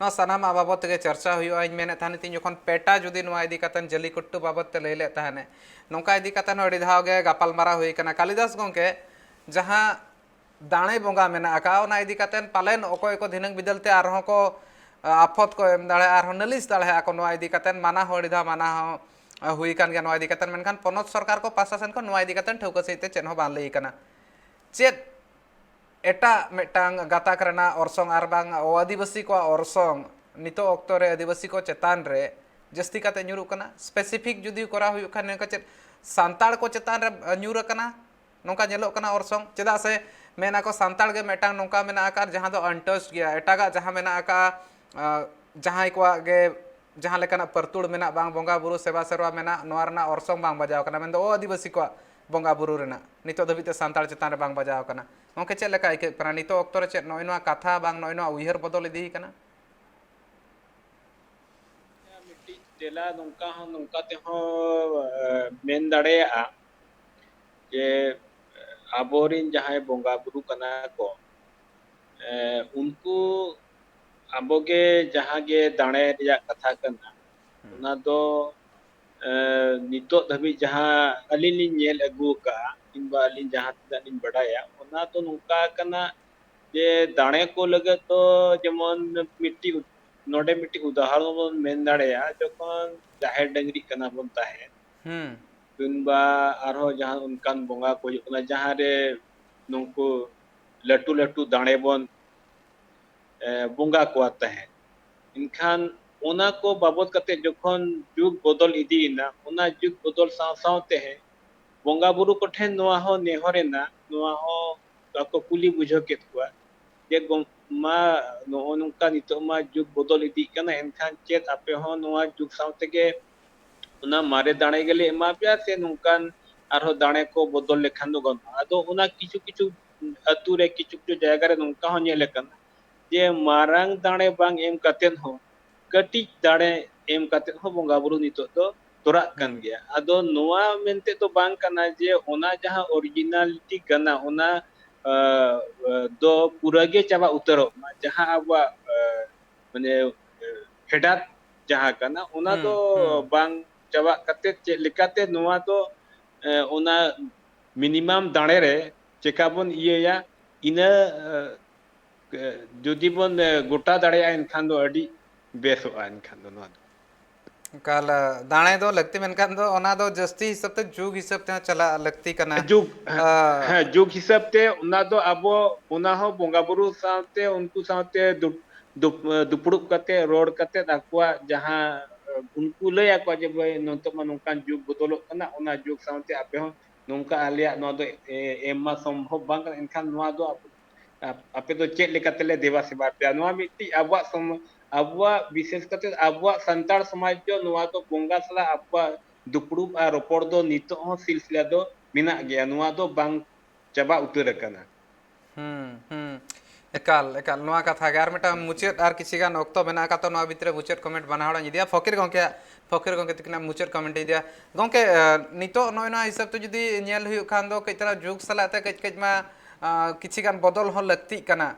ᱱᱚᱣᱟ ᱥᱟᱱᱟᱢᱟᱜ ᱵᱟᱵᱚᱫ ᱛᱮᱜᱮ ᱪᱟᱨᱪᱟ ᱦᱩᱭᱩᱜᱼᱟ᱾ ᱤᱧ ᱢᱮᱱᱮᱫ ᱛᱟᱦᱮᱱ, ᱛᱤᱧ ᱡᱚᱠᱷᱚᱱ ᱯᱮᱴᱟ ᱡᱩᱫᱤ ᱱᱚᱣᱟ ᱤᱫᱤ ᱠᱟᱛᱮ ᱡᱟᱹᱞᱤᱠᱩᱴᱴᱩ ᱵᱟᱵᱚᱫ ᱛᱮ ᱞᱟᱹᱭ ᱞᱮᱫ ᱛᱟᱦᱮᱱᱮ, ᱱᱚᱝᱠᱟ ᱤᱫᱤ ᱠᱟᱛᱮ ᱦᱚᱸ ᱟᱹᱰᱤ ᱫᱷᱟᱣ ᱜᱮ ᱜᱟᱯᱟᱞᱢᱟᱨᱟᱣ ᱦᱩᱭ ᱠᱟᱱᱟ᱾ ᱠᱟᱞᱤᱫᱟᱥ ᱜᱚᱢᱠᱮ, ᱡᱟᱦᱟᱸ ᱫᱟᱲᱮ ᱵᱚᱸᱜᱟ ᱢᱮᱱᱟᱜ ᱟᱠᱟᱫᱼᱟ, ᱚᱱᱟ ᱤᱫᱤ ᱠᱟᱛᱮᱫ ᱯᱟᱞᱮᱱ ᱚᱠᱚᱭ ᱠᱚ ᱫᱷᱤᱱᱟᱹᱝ ᱵᱤᱫᱟᱹᱞ ᱛᱮ ᱟᱨᱦᱚᱸ ᱠᱚ, ᱟ, ᱟᱯᱷᱚᱛ ᱠᱚ ᱮᱢ ᱫᱟᱲᱮᱭᱟᱜᱼᱟ, ᱟᱨᱦᱚᱸ ᱱᱟᱹᱞᱤᱥ ᱫᱟᱲᱮᱭᱟᱜᱼᱟ ᱠᱚ᱾ ᱱᱚᱣᱟ ᱤᱫᱤ ᱠᱟᱛᱮᱫ ᱢᱟᱱᱟ ᱦᱚᱸ ᱟᱹᱰᱤ ᱫᱷᱟᱣ ᱢᱟᱱᱟ ᱦᱚᱸ, ᱟ, ᱦᱩᱭ ᱟᱠᱟᱱ ᱜᱮᱭᱟ ᱱᱚᱣᱟ ᱤᱫᱤ ᱠᱟᱛᱮᱫ, ᱢᱮᱱᱠᱷᱟᱱ ᱯᱚᱱᱚᱛ ᱥᱚᱨᱠᱟᱨ ᱠᱚ ᱯᱟᱦᱴᱟ ᱥᱮᱱ ᱠᱷᱚᱱ ᱱᱚᱣᱟ ᱤᱫᱤ ᱠᱟᱛᱮᱫ ᱴᱷᱟᱹᱣᱠᱟᱹ ᱥᱟᱺᱦᱤᱡ ᱛᱮ ᱪᱮᱫ ᱦᱚᱸ ᱵᱟᱝ ᱞᱟᱹᱭ ᱟᱠᱟᱱᱟ᱾ ᱪᱮᱫ ᱮᱴᱟᱜ ᱢᱤᱫᱴᱟᱝ ᱜᱟᱛᱟᱠ ᱨᱮᱱᱟᱜ ᱚᱨᱥᱚᱝ ᱟᱨ ᱵᱟᱝ ᱟᱹᱫᱤᱵᱟᱹᱥᱤ ᱠᱚᱣᱟᱜ ᱚᱨᱥᱚᱝ ᱱᱤᱛᱚᱜ ᱚᱠᱛᱚ ᱨᱮ ᱟᱹᱫᱤᱵᱟᱹᱥᱤ ᱠᱚ ᱪᱮᱛᱟᱱ ᱨᱮ ᱡᱟᱹᱥᱛᱤ ᱠᱟᱛᱮ ᱧᱩᱨᱩᱜ ᱠᱟᱱᱟ? ᱥᱯᱮᱥᱤᱯᱷᱤᱠ ᱡᱩᱫᱤ ᱠᱚᱨᱟᱣ ᱦᱩᱭᱩᱜ ᱠᱷᱟᱱ, ᱱᱚᱝᱠᱟ ᱪᱮᱫ ᱥᱟᱱᱛᱟᱲ ᱠᱚ ᱪᱮᱛᱟᱱ ᱨᱮ ᱧᱩᱨ ᱟᱠᱟᱱᱟ? ᱱᱚᱝᱠᱟ ᱧᱮᱞᱚᱜ ᱠᱟᱱᱟ ᱚᱨᱥᱚᱝ᱾ ᱪᱮᱫᱟᱜ ᱥᱮ ᱢᱮᱱ ᱟᱠᱚ ᱥᱟᱱᱛᱟᱲ ᱜᱮ ᱢᱤᱫᱴᱟᱝ ᱱᱚᱝᱠᱟ ᱢᱮᱱᱟᱜ ᱟᱠᱟᱫ ᱡᱟᱦᱟᱸ ᱫᱚ ᱟᱱᱴᱟᱪᱰ ᱜᱮᱭᱟ, ᱮᱴᱟᱜᱟᱜ ᱡᱟᱦᱟᱸ ᱢᱮᱱᱟᱜ ᱟᱠᱟᱫ, ᱟ, ᱡᱟᱦᱟᱸᱭ ᱠᱚᱣᱟᱜ ᱜᱮ ᱡᱟᱦᱟᱸ ᱞᱮᱠᱟᱱᱟᱜ ᱯᱟᱹᱨᱛᱩᱲ ᱢᱮᱱᱟᱜ, ᱵᱟᱝ ᱵᱚᱸᱜᱟ ᱵᱩᱨᱩ ᱥᱮᱵᱟ ᱥᱮᱨᱣᱟ ᱢᱮᱱᱟᱜ, ᱱᱚᱣᱟ ᱨᱮᱱᱟᱜ ᱚᱨᱥᱚᱝ ᱵᱟᱝ ᱵᱟᱡᱟᱣ ᱠᱟᱱᱟ, ᱢᱮᱱᱫᱚ ᱚ ᱟᱹᱫᱤᱵᱟᱹᱥᱤ ᱠᱚᱣᱟᱜ ᱵᱚᱸᱜᱟ ᱵᱩᱨᱩ ᱨᱮᱱᱟᱜ ᱱᱤᱛᱚᱜ ᱫᱷᱟᱹᱵᱤᱡ ᱛᱮ ᱥᱟᱱᱛᱟᱲ ᱪᱮᱛᱟᱱ ᱨᱮ ᱵᱟᱝ ᱵᱟᱡᱟᱣ ᱠᱟᱱᱟ᱾ ᱜᱚᱢᱠᱮ, ᱪᱮᱫ ᱞᱮᱠᱟ ᱟᱹᱭᱠᱟᱹᱜ ᱠᱟᱱᱟ ᱱᱤᱛᱚᱜ ᱚᱠᱛᱚ ᱨᱮ? ᱪᱮᱫ ᱱᱚᱜᱼᱚᱭ ᱱᱚᱣᱟ ᱠᱟᱛᱷᱟ ᱵᱟᱝ ᱱᱚᱜᱼᱚᱭ ᱱᱚᱣᱟ ᱩᱭᱦᱟᱹᱨ ᱵᱚᱫᱚᱞ ᱤᱫᱤ ᱠᱟᱱᱟ? ᱢᱤᱫᱴᱤᱡ ᱛᱮᱞᱟ ᱱᱚᱝᱠᱟ ᱦᱚᱸ, ᱱᱚᱝᱠᱟ ᱛᱮᱦᱚᱸ, ᱮ, ᱢᱮᱱ ᱫᱟᱲᱮᱭᱟᱜᱼᱟ ᱡᱮ ᱟᱵᱚᱨᱤᱱ ᱡᱟᱦᱟᱸᱭ ᱵᱚᱸᱜᱟ ᱵᱩᱨᱩ ᱠᱟᱱᱟ ᱠᱚ, ᱮ, ᱩᱱᱠᱩ ᱟᱵᱚᱜᱮ ᱡᱟᱦᱟᱸ ᱜᱮ ᱫᱟᱲᱮ ᱨᱮᱭᱟᱜ ᱠᱟᱛᱷᱟ ᱠᱟᱱᱟ, ᱦᱩᱸ᱾ ᱚᱱᱟ ᱫᱚ, ᱮ, ᱱᱤᱛᱚᱜ ᱫᱷᱟᱹᱵᱤᱡ ᱡᱟᱦᱟᱸ ᱟᱹᱞᱤᱧ ᱞᱤᱧ ᱧᱮᱞ ᱟᱹᱜᱩ ᱟᱠᱟᱫᱼᱟ, ᱠᱤᱝᱵᱟ ᱟᱹᱞᱤᱧ ᱡᱟᱦᱟᱸ ᱛᱤᱱᱟᱹᱜ ᱞᱤᱧ ᱵᱟᱰᱟᱭᱟ, ᱚᱱᱟ ᱫᱚ ᱱᱚᱝᱠᱟ ᱠᱟᱱᱟ ᱡᱮ ᱫᱟᱲᱮ ᱠᱚ ᱞᱟᱹᱜᱤᱫ ᱫᱚ ᱡᱮᱢᱚᱱ ᱢᱤᱫᱴᱤᱡ, ᱱᱚᱰᱮ ᱢᱤᱫᱴᱤᱡ ᱩᱫᱟᱦᱚᱨᱚᱱ ᱵᱚᱱ ᱢᱮᱱ ᱫᱟᱲᱮᱭᱟᱜᱼᱟ, ᱡᱚᱠᱷᱚᱱ ᱡᱟᱦᱮᱨ ᱰᱟᱹᱝᱨᱤ ᱠᱟᱱᱟ ᱵᱚᱱ ᱛᱟᱦᱮᱸᱫ, ᱦᱩᱸ᱾ ᱠᱤᱝᱵᱟ ᱟᱨᱦᱚᱸ ᱡᱟᱦᱟᱸ ᱚᱱᱠᱟᱱ ᱵᱚᱸᱜᱟ ᱠᱚ ᱦᱩᱭᱩᱜ ᱠᱟᱱᱟ, ᱡᱟᱦᱟᱸ ᱨᱮ ᱱᱩᱠᱩ ᱞᱟᱹᱴᱩ ᱞᱟᱹᱴᱩ ᱫᱟᱲᱮ ᱵᱚᱱ, ᱮ, ᱵᱚᱸᱜᱟ ᱠᱚᱣᱟ ᱛᱟᱦᱮᱸᱫ᱾ ᱮᱱᱠᱷᱟᱱ ᱚᱱᱟ ᱠᱚ ᱵᱟᱵᱚᱫ ᱠᱟᱛᱮ ᱡᱚᱠᱷᱚᱱ ᱡᱩᱜᱽ ᱵᱚᱫᱚᱞ ᱤᱫᱤᱭᱮᱱᱟ, ᱚᱱᱟ ᱡᱩᱜᱽ ᱵᱚᱫᱚᱞ ᱥᱟᱶ ᱥᱟᱶᱛᱮ ᱵᱚᱸᱜᱟ ᱵᱩᱨᱩ ᱠᱚᱴᱷᱮᱱ ᱱᱚᱣᱟ ᱦᱚᱸ ᱱᱮᱦᱚᱨ ᱮᱱᱟ, ᱱᱚᱣᱟ ᱦᱚᱸ ᱵᱟᱠᱚ ᱠᱩᱞᱤ ᱵᱩᱡᱷᱟᱹᱣ ᱠᱮᱫ ᱠᱚᱣᱟ ᱡᱮ, ᱜᱚᱢ-, ᱢᱟ, ᱱᱚᱜᱼᱚ ᱱᱚᱝᱠᱟ ᱱᱤᱛᱚᱜ ᱢᱟ ᱡᱩᱜᱽ ᱵᱚᱫᱚᱞ ᱤᱫᱤᱜ ᱠᱟᱱᱟ, ᱮᱱᱠᱷᱟᱱ ᱪᱮᱫ ᱟᱯᱮ ᱦᱚᱸ ᱱᱚᱣᱟ ᱡᱩᱜᱽ ᱥᱟᱶ ᱛᱮᱜᱮ ᱚᱱᱟ ᱢᱟᱨᱮ ᱫᱟᱲᱮ ᱜᱮᱞᱮ ᱮᱢᱟ ᱯᱮᱭᱟ ᱥᱮ ᱱᱚᱝᱠᱟᱱ ᱟᱨᱦᱚᱸ ᱫᱟᱲᱮ ᱠᱚ ᱵᱚᱫᱚᱞ ᱞᱮᱠᱷᱟᱱ ᱫᱚ ᱜᱟᱱᱚᱜᱼᱟ? ᱟᱫᱚ ᱚᱱᱟ ᱠᱤᱪᱷᱩ ᱠᱤᱪᱷᱩ ᱟᱹᱛᱩ ᱨᱮ, ᱠᱤᱪᱷᱩ ᱠᱤᱪᱷᱩ ᱡᱟᱭᱜᱟ ᱨᱮ ᱱᱚᱝᱠᱟ ᱦᱚᱸ ᱧᱮᱞ ᱟᱠᱟᱱᱟ ᱡᱮ ᱢᱟᱨᱟᱝ ᱫᱟᱲᱮ ᱵᱟᱝ ᱮᱢ ᱠᱟᱛᱮᱫ ᱦᱚᱸ ᱠᱟᱹᱴᱤᱡ ᱫᱟᱲᱮ ᱮᱢ ᱠᱟᱛᱮᱫ ᱦᱚᱸ ᱵᱚᱸᱜᱟ ᱵᱩᱨᱩ ᱱᱤᱛᱚᱜ ᱫᱚ ᱛᱚᱨᱟᱜ ᱠᱟᱱ ᱦᱩᱸ᱾ ᱜᱮᱭᱟ᱾ ᱟᱫᱚ ᱱᱚᱣᱟ ᱢᱮᱱᱛᱮ ᱫᱚ ᱵᱟᱝ ᱠᱟᱱᱟ ᱡᱮ ᱚᱱᱟ ᱡᱟᱦᱟᱸ ᱚᱨᱤᱡᱤᱱᱟᱞᱤᱴᱤ ᱠᱟᱱᱟ, ᱚᱱᱟ, ᱟ, ᱟ, ᱫᱚ ᱯᱩᱨᱟᱹ ᱜᱮ ᱪᱟᱵᱟ ᱩᱛᱟᱹᱨᱚᱜ ᱢᱟ᱾ ᱡᱟᱦᱟᱸ ᱟᱵᱚᱣᱟᱜ, ᱟ, ᱢᱟᱱᱮ, ᱟ, ᱯᱷᱮᱰᱟᱛ ᱡᱟᱦᱟᱸ ᱠᱟᱱᱟ, ᱚᱱᱟ ᱦᱩᱸ, ᱫᱚ ᱦᱩᱸ᱾ ᱵᱟᱝ ᱪᱟᱵᱟᱜ ᱠᱟᱛᱮ ᱪᱮᱫ ᱞᱮᱠᱟᱛᱮ ᱱᱚᱣᱟ ᱫᱚ, ᱮ, ᱚᱱᱟ ᱢᱤᱱᱤᱢᱟᱢ ᱫᱟᱲᱮ ᱨᱮ ᱪᱮᱠᱟ ᱵᱚᱱ ᱤᱭᱟᱹᱭᱟ, ᱤᱱᱟᱹ ᱡᱩᱫᱤ ᱵᱚᱱ ᱜᱚᱴᱟ ᱫᱟᱲᱮᱭᱟᱜᱼᱟ, ᱮᱱᱠᱷᱟᱱ ᱫᱚ ᱟᱹᱰᱤ ᱵᱮᱥᱚᱜᱼᱟ᱾ ᱮᱱᱠᱷᱟᱱ ᱫᱚ ᱱᱚᱣᱟ ᱫᱚ ᱮᱠᱟᱞ, ᱫᱟᱲᱮ ᱫᱚ ᱞᱟᱹᱠᱛᱤ, ᱢᱮᱱᱠᱷᱟᱱ ᱫᱚ ᱚᱱᱟ ᱫᱚ ᱡᱟᱹᱥᱛᱤ ᱦᱤᱥᱟᱹᱵ ᱛᱮ ᱡᱩᱜᱽ ᱦᱤᱥᱟᱹᱵ ᱛᱮᱦᱚᱸ ᱪᱟᱞᱟᱜ ᱞᱟᱹᱠᱛᱤ ᱠᱟᱱᱟ᱾ ᱡᱩᱜᱽ ᱦᱮᱸ, ᱡᱩᱜᱽ ᱦᱤᱥᱟᱹᱵ ᱛᱮ ᱚᱱᱟ ᱫᱚ ᱟᱵᱚ ᱚᱱᱟ ᱦᱚᱸ ᱵᱚᱸᱜᱟ ᱵᱩᱨᱩ ᱥᱟᱶᱛᱮ ᱩᱱᱠᱩ ᱥᱟᱶᱛᱮ ᱫᱩᱯ- ᱫᱩᱯ- ᱫᱩᱯᱲᱩᱵ ᱠᱟᱛᱮ, ᱨᱚᱲ ᱠᱟᱛᱮ, ᱟᱠᱚᱣᱟᱜ ᱡᱟᱦᱟᱸ ᱩᱱᱠᱩ ᱞᱟᱹᱭ ᱟᱠᱚᱣᱟ ᱡᱮ, ᱵᱷᱟᱹᱭ, ᱱᱤᱛᱚᱜ ᱢᱟ ᱱᱚᱝᱠᱟᱱ ᱡᱩᱜᱽ ᱵᱚᱫᱚᱞᱚᱜ ᱠᱟᱱᱟ, ᱚᱱᱟ ᱡᱩᱜᱽ ᱥᱟᱶᱛᱮ ᱟᱯᱮ ᱦᱚᱸ ᱱᱚᱝᱠᱟ ᱟᱞᱮᱭᱟᱜ ᱱᱚᱣᱟ ᱫᱚ ᱮᱢ ᱢᱟ ᱥᱚᱢᱵᱷᱚᱵ ᱵᱟᱝ ᱠᱟᱱᱟ, ᱮᱱᱠᱷᱟᱱ ᱱᱚᱣᱟ ᱫᱚ ᱟᱯᱮ ᱫᱚ ᱪᱮᱫ ᱞᱮᱠᱟ ᱛᱮᱞᱮ ᱫᱮᱵᱟ ᱥᱮᱵᱟ ᱯᱮᱭᱟ? ᱱᱚᱣᱟ ᱢᱤᱫᱴᱤᱡ ᱟᱵᱚᱣᱟᱜ ᱥᱚᱢ- ᱟᱵᱚᱣᱟᱜ, ᱵᱤᱥᱮᱥ ᱠᱟᱛᱮ ᱟᱵᱚᱣᱟᱜ ᱥᱟᱱᱛᱟᱲ ᱥᱚᱢᱟᱡᱽ ᱫᱚ ᱱᱚᱣᱟ ᱫᱚ ᱵᱚᱸᱜᱟ ᱥᱟᱞᱟᱜ ᱟᱵᱚᱣᱟᱜ ᱫᱩᱯᱲᱩᱵ ᱟᱨ ᱨᱚᱯᱚᱲ ᱫᱚ ᱱᱤᱛᱚᱜ ᱦᱚᱸ ᱥᱤᱞᱥᱤᱞᱟ ᱫᱚ ᱢᱮᱱᱟᱜ ᱜᱮᱭᱟ᱾ ᱱᱚᱣᱟ ᱫᱚ ᱵᱟᱝ ᱪᱟᱵᱟ ᱩᱛᱟᱹᱨ ᱟᱠᱟᱱᱟ᱾ ᱦᱩᱸ, ᱦᱩᱸ᱾ ᱮᱠᱟᱞ, ᱮᱠᱟᱞ᱾ ᱱᱚᱣᱟ ᱠᱟᱛᱷᱟ ᱜᱮ᱾ ᱟᱨ ᱢᱤᱫᱴᱟᱝ ᱢᱩᱪᱟᱹᱫ, ᱟᱨ ᱠᱤᱪᱷᱤ ᱜᱟᱱ ᱚᱠᱛᱚ ᱢᱮᱱᱟᱜ ᱟᱠᱟᱫ, ᱛᱚ ᱱᱚᱣᱟ ᱵᱷᱤᱛᱨᱤ ᱨᱮ ᱢᱩᱪᱟᱹᱫ ᱠᱚᱢᱮᱱᱴ ᱵᱟᱱᱟ ᱦᱚᱲᱤᱧ ᱤᱫᱤᱭᱟ᱾ ᱯᱷᱚᱠᱤᱨ ᱜᱚᱢᱠᱮᱭᱟᱜ, ᱯᱷᱚᱠᱤᱨ ᱜᱚᱢᱠᱮ ᱛᱟᱹᱠᱤᱱᱟᱜ ᱢᱩᱪᱟᱹᱫ ᱠᱚᱢᱮᱱᱴ ᱤᱧ ᱤᱫᱤᱭᱟ᱾ ᱜᱚᱢᱠᱮ, ᱱᱤᱛᱚᱜ ᱱᱚᱜᱼᱚᱭ ᱱᱚᱣᱟ ᱦᱤᱥᱟᱹᱵ ᱛᱮ ᱡᱩᱫᱤ ᱧᱮᱞ ᱦᱩᱭᱩᱜ ᱠᱷᱟᱱ ᱫᱚ, ᱠᱟᱹᱡ ᱛᱟᱨᱟ ᱡᱩᱜᱽ ᱥᱟᱞᱟᱜ ᱛᱮ ᱠᱟᱹᱡ ᱠᱟᱹᱡ ᱢᱟ ᱠᱤᱪᱷᱤ ᱜᱟᱱ ᱵᱚᱫᱚᱞ ᱦᱚᱸ ᱞᱟᱹᱠᱛᱤᱜ ᱠᱟᱱᱟ᱾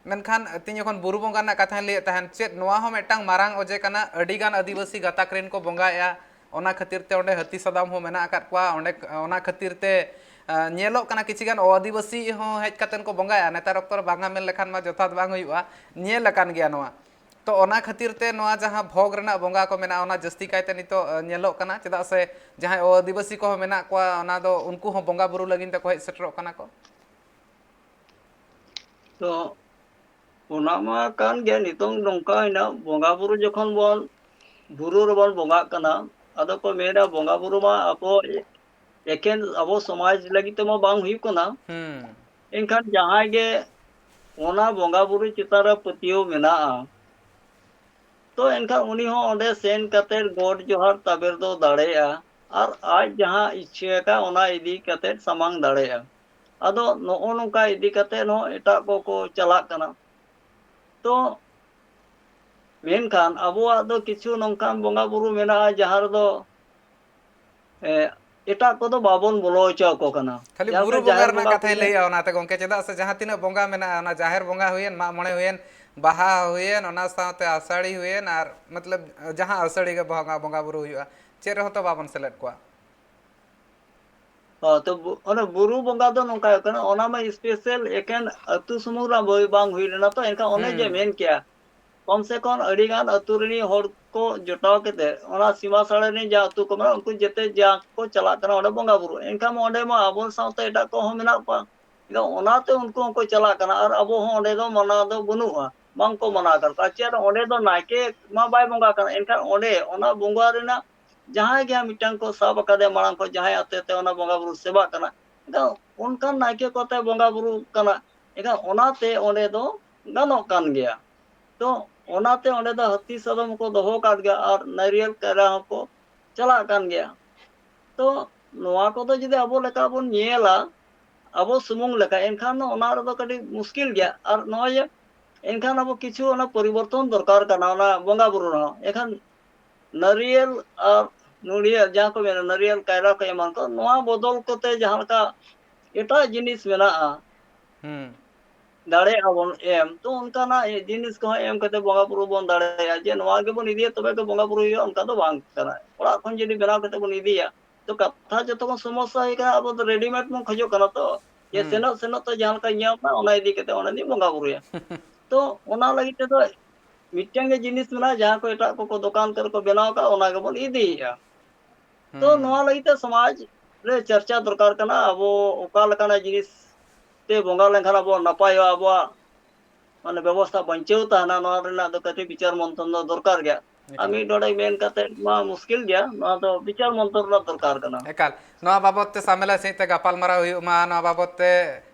ᱢᱮᱱᱠᱷᱟᱱ ᱛᱤᱧ ᱡᱚᱠᱷᱚᱱ ᱵᱩᱨᱩ ᱵᱚᱸᱜᱟ ᱨᱮᱱᱟᱜ ᱠᱟᱛᱷᱟᱧ ᱞᱟᱹᱭᱮᱫ ᱛᱟᱦᱮᱱ, ᱪᱮᱫ ᱱᱚᱣᱟ ᱦᱚᱸ ᱢᱤᱫᱴᱟᱝ ᱢᱟᱨᱟᱝ ᱚᱡᱮ ᱠᱟᱱᱟ? ᱟᱹᱰᱤ ᱜᱟᱱ ᱟᱹᱫᱤᱵᱟᱹᱥᱤ ᱜᱟᱛᱟᱠ ᱨᱮᱱ ᱠᱚ ᱵᱚᱸᱜᱟᱭᱮᱫᱼᱟ, ᱚᱱᱟ ᱠᱷᱟᱹᱛᱤᱨ ᱛᱮ ᱚᱸᱰᱮ ᱦᱟᱹᱛᱤ ᱥᱟᱫᱚᱢ ᱦᱚᱸ ᱢᱮᱱᱟᱜ ᱟᱠᱟᱫ ᱠᱚᱣᱟ ᱚᱸᱰᱮ᱾ ᱚᱱᱟ ᱠᱷᱟᱹᱛᱤᱨ ᱛᱮ ᱧᱮᱞᱚᱜ ᱠᱟᱱᱟ, ᱠᱤᱪᱷᱤ ᱜᱟᱱ ᱚ ᱟᱹᱫᱤᱵᱟᱹᱥᱤ ᱦᱚᱸ ᱦᱮᱡ ᱠᱟᱛᱮ ᱠᱚ ᱵᱚᱸᱜᱟᱭᱟ᱾ ᱱᱮᱛᱟᱨ ᱚᱠᱛᱚ ᱨᱮ ᱵᱟᱝᱟ ᱢᱮᱱ ᱞᱮᱠᱷᱟᱱ ᱢᱟ ᱡᱚᱛᱷᱟᱛ ᱵᱟᱝ ᱦᱩᱭᱩᱜᱼᱟ, ᱧᱮᱞ ᱟᱠᱟᱱ ᱜᱮᱭᱟ ᱱᱚᱣᱟ᱾ ᱛᱚ ᱚᱱᱟ ᱠᱷᱟᱹᱛᱤᱨ ᱛᱮ ᱱᱚᱣᱟ ᱡᱟᱦᱟᱸ ᱵᱷᱚᱜᱽ ᱨᱮᱱᱟᱜ ᱵᱚᱸᱜᱟ ᱠᱚ ᱢᱮᱱᱟᱜᱼᱟ, ᱚᱱᱟ ᱡᱟᱹᱥᱛᱤ ᱠᱟᱭᱛᱮ ᱱᱤᱛᱚᱜ ᱧᱮᱞᱚᱜ ᱠᱟᱱᱟ, ᱪᱮᱫᱟᱜ ᱥᱮ ᱡᱟᱦᱟᱸᱭ ᱚ ᱟᱹᱫᱤᱵᱟᱹᱥᱤ ᱠᱚᱦᱚᱸ ᱢᱮᱱᱟᱜ ᱠᱚᱣᱟ, ᱚᱱᱟ ᱫᱚ ᱩᱱᱠᱩ ᱦᱚᱸ ᱵᱚᱸᱜᱟ ᱵᱩᱨᱩ ᱞᱟᱹᱜᱤᱫ ᱛᱮᱠᱚ ᱦᱮᱡ ᱥᱮᱴᱮᱨᱚᱜ ᱠᱟᱱᱟ ᱠᱚ᱾ ᱛᱚ ᱚᱱᱟ ᱢᱟ ᱠᱟᱱ ᱜᱮ᱾ ᱱᱤᱛᱚᱝ ᱱᱚᱝᱠᱟ ᱦᱮᱱᱟᱜ, ᱵᱚᱸᱜᱟ ᱵᱩᱨᱩ ᱡᱚᱠᱷᱚᱱ ᱵᱚᱱ ᱵᱩᱨᱩ ᱨᱮᱵᱚᱱ ᱵᱚᱸᱜᱟᱜ ᱠᱟᱱᱟ, ᱟᱫᱚ ᱠᱚ ᱢᱮᱱᱟ ᱵᱚᱸᱜᱟ ᱵᱩᱨᱩ ᱢᱟ ᱟᱵᱚ ᱮᱠᱮᱱ ᱟᱵᱚ ᱥᱚᱢᱟᱡᱽ ᱞᱟᱹᱜᱤᱫ ᱛᱮᱢᱟ ᱵᱟᱝ ᱦᱩᱭᱩᱜ ᱠᱟᱱᱟ᱾ ᱦᱩᱸ᱾ ᱮᱱᱠᱷᱟᱱ ᱡᱟᱦᱟᱸᱭ ᱜᱮ ᱚᱱᱟ ᱵᱚᱸᱜᱟ ᱵᱩᱨᱩ ᱪᱮᱛᱟᱱ ᱨᱮ ᱯᱟᱹᱛᱭᱟᱹᱣ ᱢᱮᱱᱟᱜᱼᱟ, ᱛᱚ ᱮᱱᱠᱷᱟᱱ ᱩᱱᱤ ᱦᱚᱸ ᱚᱸᱰᱮ ᱥᱮᱱ ᱠᱟᱛᱮ ᱜᱚᱰ ᱡᱚᱦᱟᱨ ᱛᱟᱵᱮᱨ ᱫᱚ ᱫᱟᱲᱮᱭᱟᱜᱼᱟ ᱟᱨ ᱟᱡ ᱡᱟᱦᱟᱸ ᱤᱪᱪᱷᱟᱹ ᱟᱠᱟᱫ ᱚᱱᱟ ᱤᱫᱤ ᱠᱟᱛᱮ ᱥᱟᱢᱟᱝ ᱫᱟᱲᱮᱭᱟᱜᱼᱟ᱾ ᱟᱫᱚ ᱱᱚᱜᱼᱚ ᱱᱚᱝᱠᱟ ᱤᱫᱤ ᱠᱟᱛᱮ ᱦᱚᱸ ᱮᱴᱟᱜ ᱠᱚᱠᱚ ᱪᱟᱞᱟᱜ ᱠᱟᱱᱟ᱾ ᱛᱚ ᱢᱮᱱᱠᱷᱟᱱ ᱟᱵᱚᱣᱟᱜ ᱫᱚ ᱠᱤᱪᱷᱩ ᱱᱚᱝᱠᱟᱱ ᱵᱚᱸᱜᱟ ᱵᱩᱨᱩ ᱢᱮᱱᱟᱜᱼᱟ ᱡᱟᱦᱟᱸ ᱨᱮᱫᱚ ᱮ, ᱮᱴᱟᱜ ᱠᱚᱫᱚ ᱵᱟᱵᱚᱱ ᱵᱚᱞᱚ ᱦᱚᱪᱚ ᱟᱠᱚ ᱠᱟᱱᱟ᱾ ᱠᱷᱟᱹᱞᱤ ᱡᱟᱦᱟᱸ ᱵᱩᱨᱩ ᱫᱚ ᱵᱚᱸᱜᱟ ᱡᱟᱦᱮᱨ ᱨᱮᱱᱟᱜ ᱵᱚᱸᱜᱟ ᱠᱟᱛᱷᱟᱭ ᱠᱚᱜᱮ ᱞᱟᱹᱭᱟ, ᱚᱱᱟᱛᱮ ᱜᱚᱢᱠᱮ, ᱪᱮᱫᱟᱜ ᱥᱮ ᱡᱟᱦᱟᱸ ᱛᱤᱱᱟᱹᱜ ᱵᱚᱸᱜᱟ ᱢᱮᱱᱟᱜᱼᱟ, ᱚᱱᱟ ᱡᱟᱦᱮᱨ ᱵᱚᱸᱜᱟ ᱦᱩᱭᱮᱱ, ᱢᱟᱜ ᱢᱚᱬᱮ ᱦᱩᱭᱮᱱ, ᱵᱟᱦᱟ ᱦᱩᱭᱮᱱ, ᱚᱱᱟ ᱥᱟᱶᱛᱮ ᱟᱥᱟᱲᱤ ᱦᱩᱭᱮᱱ, ᱟᱨ ᱢᱚᱛᱞᱚᱵ ᱡᱟᱦᱟᱸ ᱟᱹᱥᱟᱹᱲᱤ ᱜᱮ ᱵᱚᱸᱜᱟ, ᱵᱚᱸᱜᱟ ᱵᱩᱨᱩ ᱦᱩᱭᱩᱜᱼᱟ, ᱪᱮᱫ ᱨᱮᱦᱚᱸ ᱛᱚ ᱵᱟᱵᱚᱱ ᱥᱮᱞᱮᱫ ᱠᱚᱣᱟ᱾ ᱦᱚᱸ, ᱛᱚ ᱵᱩ-, ᱚᱱᱮ ᱵᱩᱨᱩ ᱵᱚᱸᱜᱟ ᱫᱚ ᱱᱚᱝᱠᱟ ᱦᱩᱭᱩᱜ ᱠᱟᱱᱟ, ᱚᱱᱟ ᱢᱟ special ᱮᱠᱮᱱ ᱟᱹᱛᱩ ᱥᱩᱢᱩᱝ ᱨᱮᱱᱟᱜ ᱵᱟᱹᱭ-, ᱵᱟᱝ ᱦᱩᱭ ᱞᱮᱱᱟ ᱛᱚ, ᱮᱱᱠᱷᱟᱱ ᱚᱱᱮ ᱡᱮ ᱦᱩᱸ᱾ ᱢᱮᱱ ᱠᱮᱭᱟ, ᱠᱚᱢ ᱥᱮ ᱠᱚᱢ ᱟᱹᱰᱤ ᱜᱟᱱ ᱟᱹᱛᱩ ᱨᱤᱱᱤᱡ ᱦᱚᱲ ᱠᱚ ᱡᱚᱴᱟᱣ ᱠᱟᱛᱮ, ᱚᱱᱟ ᱥᱤᱢᱟᱹ ᱥᱟᱲᱮ ᱨᱤᱱᱤᱡ ᱡᱟᱦᱟᱸ ᱟᱹᱛᱩ ᱠᱚ ᱢᱮᱱᱟᱜᱼᱟ, ᱩᱱᱠᱩ ᱡᱮᱛᱮ ᱡᱟ ᱠᱚ ᱪᱟᱞᱟᱜ ᱠᱟᱱᱟ ᱚᱸᱰᱮ ᱵᱚᱸᱜᱟ ᱵᱩᱨᱩ᱾ ᱮᱱᱠᱷᱟᱱ ᱢᱟ ᱚᱸᱰᱮ ᱢᱟ ᱟᱵᱚ ᱥᱟᱶᱛᱮ ᱮᱴᱟᱜ ᱠᱚᱦᱚᱸ ᱢᱮᱱᱟᱜ ᱠᱚᱣᱟ᱾ ᱮᱱᱠᱷᱟᱱ ᱚᱱᱟᱛᱮ ᱩᱱᱠᱩ ᱦᱚᱸᱠᱚ ᱪᱟᱞᱟᱜ ᱠᱟᱱᱟ ᱟᱨ ᱟᱵᱚ ᱦᱚᱸ ᱚᱸᱰᱮ ᱫᱚ ᱢᱟᱱᱟᱣ ᱫᱚ ᱵᱟᱹᱱᱩᱜᱼᱟ, ᱵᱟᱝ ᱠᱚ ᱢᱟᱱᱟᱣ ᱠᱟᱱᱟ᱾ ᱟᱨ ᱪᱮᱫ ᱚᱸᱰᱮ ᱫᱚ ᱱᱟᱭᱠᱮ ᱢᱟ ᱵᱟᱭ ᱵᱚᱸᱜᱟ ᱠᱟᱱᱟ, ᱮᱱᱠᱷᱟᱱ ᱚᱸᱰᱮ ᱚᱱᱟ ᱵᱚᱸᱜᱟ ᱨᱮᱱᱟᱜ ᱡᱟᱦᱟᱸᱭ ᱜᱮ ᱦᱟᱸᱜ ᱢᱤᱫᱴᱟᱝ ᱠᱚ ᱥᱟᱵ ᱟᱠᱟᱫᱮ ᱢᱟᱲᱟᱝ ᱠᱷᱚᱱ ᱡᱟᱦᱟᱸᱭ ᱟᱛᱮ ᱛᱮ ᱚᱱᱟ ᱵᱚᱸᱜᱟ ᱵᱩᱨᱩ ᱥᱮᱵᱟᱜ ᱠᱟᱱᱟ, ᱮᱱᱠᱷᱟᱱ ᱚᱱᱠᱟᱱ ᱱᱟᱭᱠᱮ ᱠᱚᱛᱮ ᱵᱚᱸᱜᱟ ᱵᱩᱨᱩ ᱠᱟᱱᱟ, ᱮᱱᱠᱷᱟᱱ ᱚᱱᱟᱛᱮ ᱚᱸᱰᱮ ᱫᱚ ᱜᱟᱱᱚᱜ ᱠᱟᱱ ᱜᱮᱭᱟ᱾ ᱛᱚ ᱚᱱᱟᱛᱮ ᱚᱸᱰᱮ ᱫᱚ ᱦᱟᱹᱛᱤ ᱥᱟᱫᱚᱢ ᱠᱚ ᱫᱚᱦᱚ ᱟᱠᱟᱫ ᱜᱮᱭᱟ ᱟᱨ ᱱᱟᱹᱨᱤᱭᱮᱞ ᱠᱟᱭᱨᱟ ᱦᱚᱸᱠᱚ ᱪᱟᱞᱟᱜ ᱠᱟᱱ ᱜᱮᱭᱟ᱾ ᱛᱚ ᱱᱚᱣᱟ ᱠᱚᱫᱚ ᱡᱩᱫᱤ ᱟᱵᱚ ᱞᱮᱠᱟ ᱵᱚᱱ ᱧᱮᱞᱟ, ᱟᱵᱚ ᱥᱩᱢᱩᱝ ᱞᱮᱠᱟ, ᱮᱱᱠᱷᱟᱱ ᱫᱚ ᱚᱱᱟ ᱨᱮᱫᱚ ᱠᱟᱹᱴᱤᱡ ᱢᱩᱥᱠᱤᱞ ᱜᱮᱭᱟ᱾ ᱟᱨ ᱱᱚᱜᱼᱚᱭ ᱡᱮ, ᱮᱱᱠᱷᱟᱱ ᱟᱵᱚ ᱠᱤᱪᱷᱩ ᱚᱱᱟ ᱯᱚᱨᱤᱵᱚᱨᱛᱚᱱ ᱫᱚᱨᱠᱟᱨ ᱠᱟᱱᱟ ᱚᱱᱟ ᱵᱚᱸᱜᱟ ᱵᱩᱨᱩ ᱨᱮᱦᱚᱸ᱾ ᱮᱱᱠᱷᱟᱱ ᱱᱟᱹᱨᱤᱭᱮᱞ ᱟᱨ ᱱᱚᱲᱤᱭᱟᱹ, ᱡᱟᱦᱟᱸ ᱠᱚ ᱢᱮᱱᱟ ᱱᱟᱹᱨᱤᱭᱮᱞ, ᱠᱟᱭᱨᱟ ᱠᱚ ᱮᱢᱟᱱ ᱠᱚ, ᱱᱚᱣᱟ ᱵᱚᱫᱚᱞ ᱠᱚᱛᱮ ᱡᱟᱦᱟᱸ ᱞᱮᱠᱟ ᱮᱴᱟᱜ ᱡᱤᱱᱤᱥ ᱢᱮᱱᱟᱜᱼᱟ, ᱦᱩᱸ᱾ ᱫᱟᱲᱮᱭᱟᱜᱼᱟ ᱵᱚᱱ ᱮᱢ, ᱛᱚ ᱚᱱᱠᱟᱱᱟᱜ ᱡᱤᱱᱤᱥ ᱠᱚᱦᱚᱸ ᱮᱢ ᱠᱟᱛᱮ ᱵᱚᱸᱜᱟ ᱵᱩᱨᱩ ᱵᱚᱱ ᱫᱟᱲᱮᱭᱟᱜᱼᱟ, ᱡᱮ ᱱᱚᱣᱟ ᱜᱮᱵᱚᱱ ᱤᱫᱤᱭᱟ ᱛᱚᱵᱮ ᱜᱮ ᱵᱚᱸᱜᱟ ᱵᱩᱨᱩ ᱦᱩᱭᱩᱜᱼᱟ, ᱚᱱᱠᱟ ᱫᱚ ᱵᱟᱝ ᱠᱟᱱᱟ᱾ ᱚᱲᱟᱜ ᱠᱷᱚᱱ ᱡᱩᱫᱤ ᱵᱮᱱᱟᱣ ᱠᱟᱛᱮ ᱵᱚᱱ ᱤᱫᱤᱭᱟ, ᱛᱚ ᱠᱟᱛᱷᱟ ᱡᱚᱛᱚ ᱠᱷᱚᱱ ᱥᱚᱢᱚᱥᱥᱟ ᱦᱩᱭ ᱠᱟᱱᱟ, ᱟᱵᱚ ᱫᱚ readymade ᱵᱚᱱ ᱠᱷᱚᱡᱚᱜ ᱠᱟᱱᱟ ᱛᱚ, ᱡᱮ ᱦᱩᱸ᱾ ᱥᱮᱱᱚᱜ ᱥᱮᱱᱚᱜ ᱛᱮ ᱡᱟᱦᱟᱸ ᱞᱮᱠᱟᱧ ᱧᱟᱢᱟ ᱚᱱᱟ ᱤᱫᱤ ᱠᱟᱛᱮ ᱚᱸᱰᱮ ᱫᱚᱧ ᱵᱚᱸᱜᱟ ᱵᱩᱨᱩᱭᱟ᱾ ᱛᱚ ᱚᱱᱟ ᱞᱟᱹᱜᱤᱫ ᱛᱮᱫᱚ ᱢᱤᱫᱴᱟᱝ ᱜᱮ ᱡᱤᱱᱤᱥ ᱢᱮᱱᱟᱜᱼᱟ, ᱡᱟᱦᱟᱸ ᱠᱚ ᱮᱴᱟᱜ ᱠᱚᱠᱚ ᱫᱚᱠᱟᱱ ᱠᱚᱨᱮ ᱠᱚ ᱵᱮᱱᱟᱣ ᱟᱠᱟᱫ, ᱚᱱᱟ ᱜᱮᱵᱚᱱ ᱤᱫᱤᱭᱮᱫᱼᱟ᱾ ᱛᱚ ᱦᱩᱸ᱾ ᱱᱚᱣᱟ ᱞᱟᱹᱜᱤᱫ ᱛᱮ ᱥᱚᱢᱟᱡᱽ ᱨᱮ ᱪᱟᱨᱪᱟ ᱫᱚᱨᱠᱟᱨ ᱠᱟᱱᱟ, ᱟᱵᱚ ᱚᱠᱟ ᱞᱮᱠᱟᱱᱟᱜ ᱡᱤᱱᱤᱥ ᱛᱮ ᱵᱚᱸᱜᱟ ᱞᱮᱱᱠᱷᱟᱱ ᱟᱵᱚᱣᱟᱜ ᱱᱟᱯᱟᱭᱚᱜᱼᱟ, ᱟᱵᱚᱣᱟᱜ ᱢᱟᱱᱮ ᱵᱮᱵᱚᱥᱛᱷᱟ ᱵᱟᱧᱪᱟᱹᱣ ᱛᱟᱦᱮᱱᱟ, ᱱᱚᱣᱟ ᱨᱮᱱᱟᱜ ᱫᱚ ᱠᱟᱹᱴᱤᱡ ᱵᱤᱪᱟᱹᱨ ᱢᱚᱱᱛᱷᱚᱱ ᱫᱚ ᱫᱚᱨᱠᱟᱨ ᱜᱮᱭᱟ᱾ ᱟᱨ ᱮᱠᱟᱞ᱾ ᱢᱤᱫ ᱰᱚᱸᱰᱮᱠ ᱢᱮᱱ ᱠᱟᱛᱮ ᱢᱟ ᱢᱩᱥᱠᱤᱞ ᱜᱮᱭᱟ, ᱱᱚᱣᱟ ᱫᱚ ᱵᱤᱪᱟᱹᱨ ᱢᱚᱱᱛᱷᱚᱱ ᱨᱮᱱᱟᱜ ᱫᱚᱨᱠᱟᱨ ᱠᱟᱱᱟ᱾ ᱮᱠᱟᱞ, ᱱᱚᱣᱟ ᱵᱟᱵᱚᱫ ᱛᱮ ᱥᱟᱢᱮᱞᱟ ᱥᱟᱺᱦᱤᱡ ᱛᱮ ᱜᱟᱯᱟᱞᱢᱟᱨᱟᱣ ᱦᱩᱭᱩᱜ ᱢᱟ, ᱱᱚᱣᱟ ᱵᱟᱵᱚᱫ ᱛᱮ,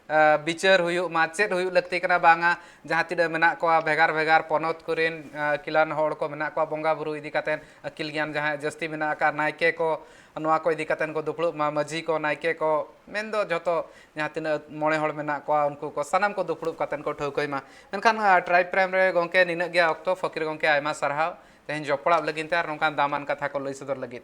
ᱟ, ᱵᱤᱪᱟᱹᱨ ᱦᱩᱭᱩᱜ ᱢᱟ, ᱪᱮᱫ ᱦᱩᱭᱩᱜ ᱞᱟᱹᱠᱛᱤ ᱠᱟᱱᱟ ᱵᱟᱝᱟ, ᱡᱟᱦᱟᱸ ᱛᱤᱱᱟᱹᱜ ᱢᱮᱱᱟᱜ ᱠᱚᱣᱟ ᱵᱷᱮᱜᱟᱨ ᱵᱷᱮᱜᱟᱨ ᱯᱚᱱᱚᱛ ᱠᱚᱨᱮᱱ, ᱟ, ᱟᱹᱠᱤᱞᱟᱱ ᱦᱚᱲ ᱠᱚ ᱢᱮᱱᱟᱜ ᱠᱚᱣᱟ, ᱵᱚᱸᱜᱟ ᱵᱩᱨᱩ ᱤᱫᱤ ᱠᱟᱛᱮᱫ ᱟᱹᱠᱤᱞ ᱜᱮᱭᱟᱱ ᱡᱟᱦᱟᱸᱭ ᱡᱟᱹᱥᱛᱤ ᱢᱮᱱᱟᱜ ᱟᱠᱟᱫ, ᱱᱟᱭᱠᱮ ᱠᱚ ᱱᱚᱣᱟ ᱠᱚ ᱤᱫᱤ ᱠᱟᱛᱮᱫ ᱠᱚ ᱫᱩᱯᱲᱩᱵ ᱢᱟ, ᱢᱟᱹᱡᱷᱤ ᱠᱚ, ᱱᱟᱭᱠᱮ ᱠᱚ, ᱢᱮᱱᱫᱚ ᱡᱷᱚᱛᱚ ᱡᱟᱦᱟᱸ ᱛᱤᱱᱟᱹᱜ ᱢᱚᱬᱮ ᱦᱚᱲ ᱢᱮᱱᱟᱜ ᱠᱚᱣᱟ, ᱩᱱᱠᱩ ᱠᱚ ᱥᱟᱱᱟᱢ ᱠᱚ ᱫᱩᱯᱲᱩᱵ ᱠᱟᱛᱮᱫ ᱠᱚ ᱴᱷᱟᱹᱣᱠᱟᱹᱭ ᱢᱟ᱾ ᱢᱮᱱᱠᱷᱟᱱ, ᱟ, Tribe Prime ᱨᱮ ᱜᱚᱢᱠᱮ ᱱᱤᱱᱟᱹᱜ ᱜᱮ ᱚᱠᱛᱚ᱾ ᱯᱷᱚᱠᱤᱨ ᱜᱚᱢᱠᱮ, ᱟᱭᱢᱟ ᱥᱟᱨᱦᱟᱣ ᱛᱮᱦᱮᱧ ᱡᱚᱯᱲᱟᱣ ᱞᱟᱹᱜᱤᱫ ᱛᱮ ᱟᱨ ᱱᱚᱝᱠᱟᱱ ᱫᱟᱢᱟᱱ ᱠᱟᱛᱷᱟ ᱠᱚ ᱞᱟᱹᱭ ᱥᱚᱫᱚᱨ ᱞᱟᱹᱜᱤᱫ᱾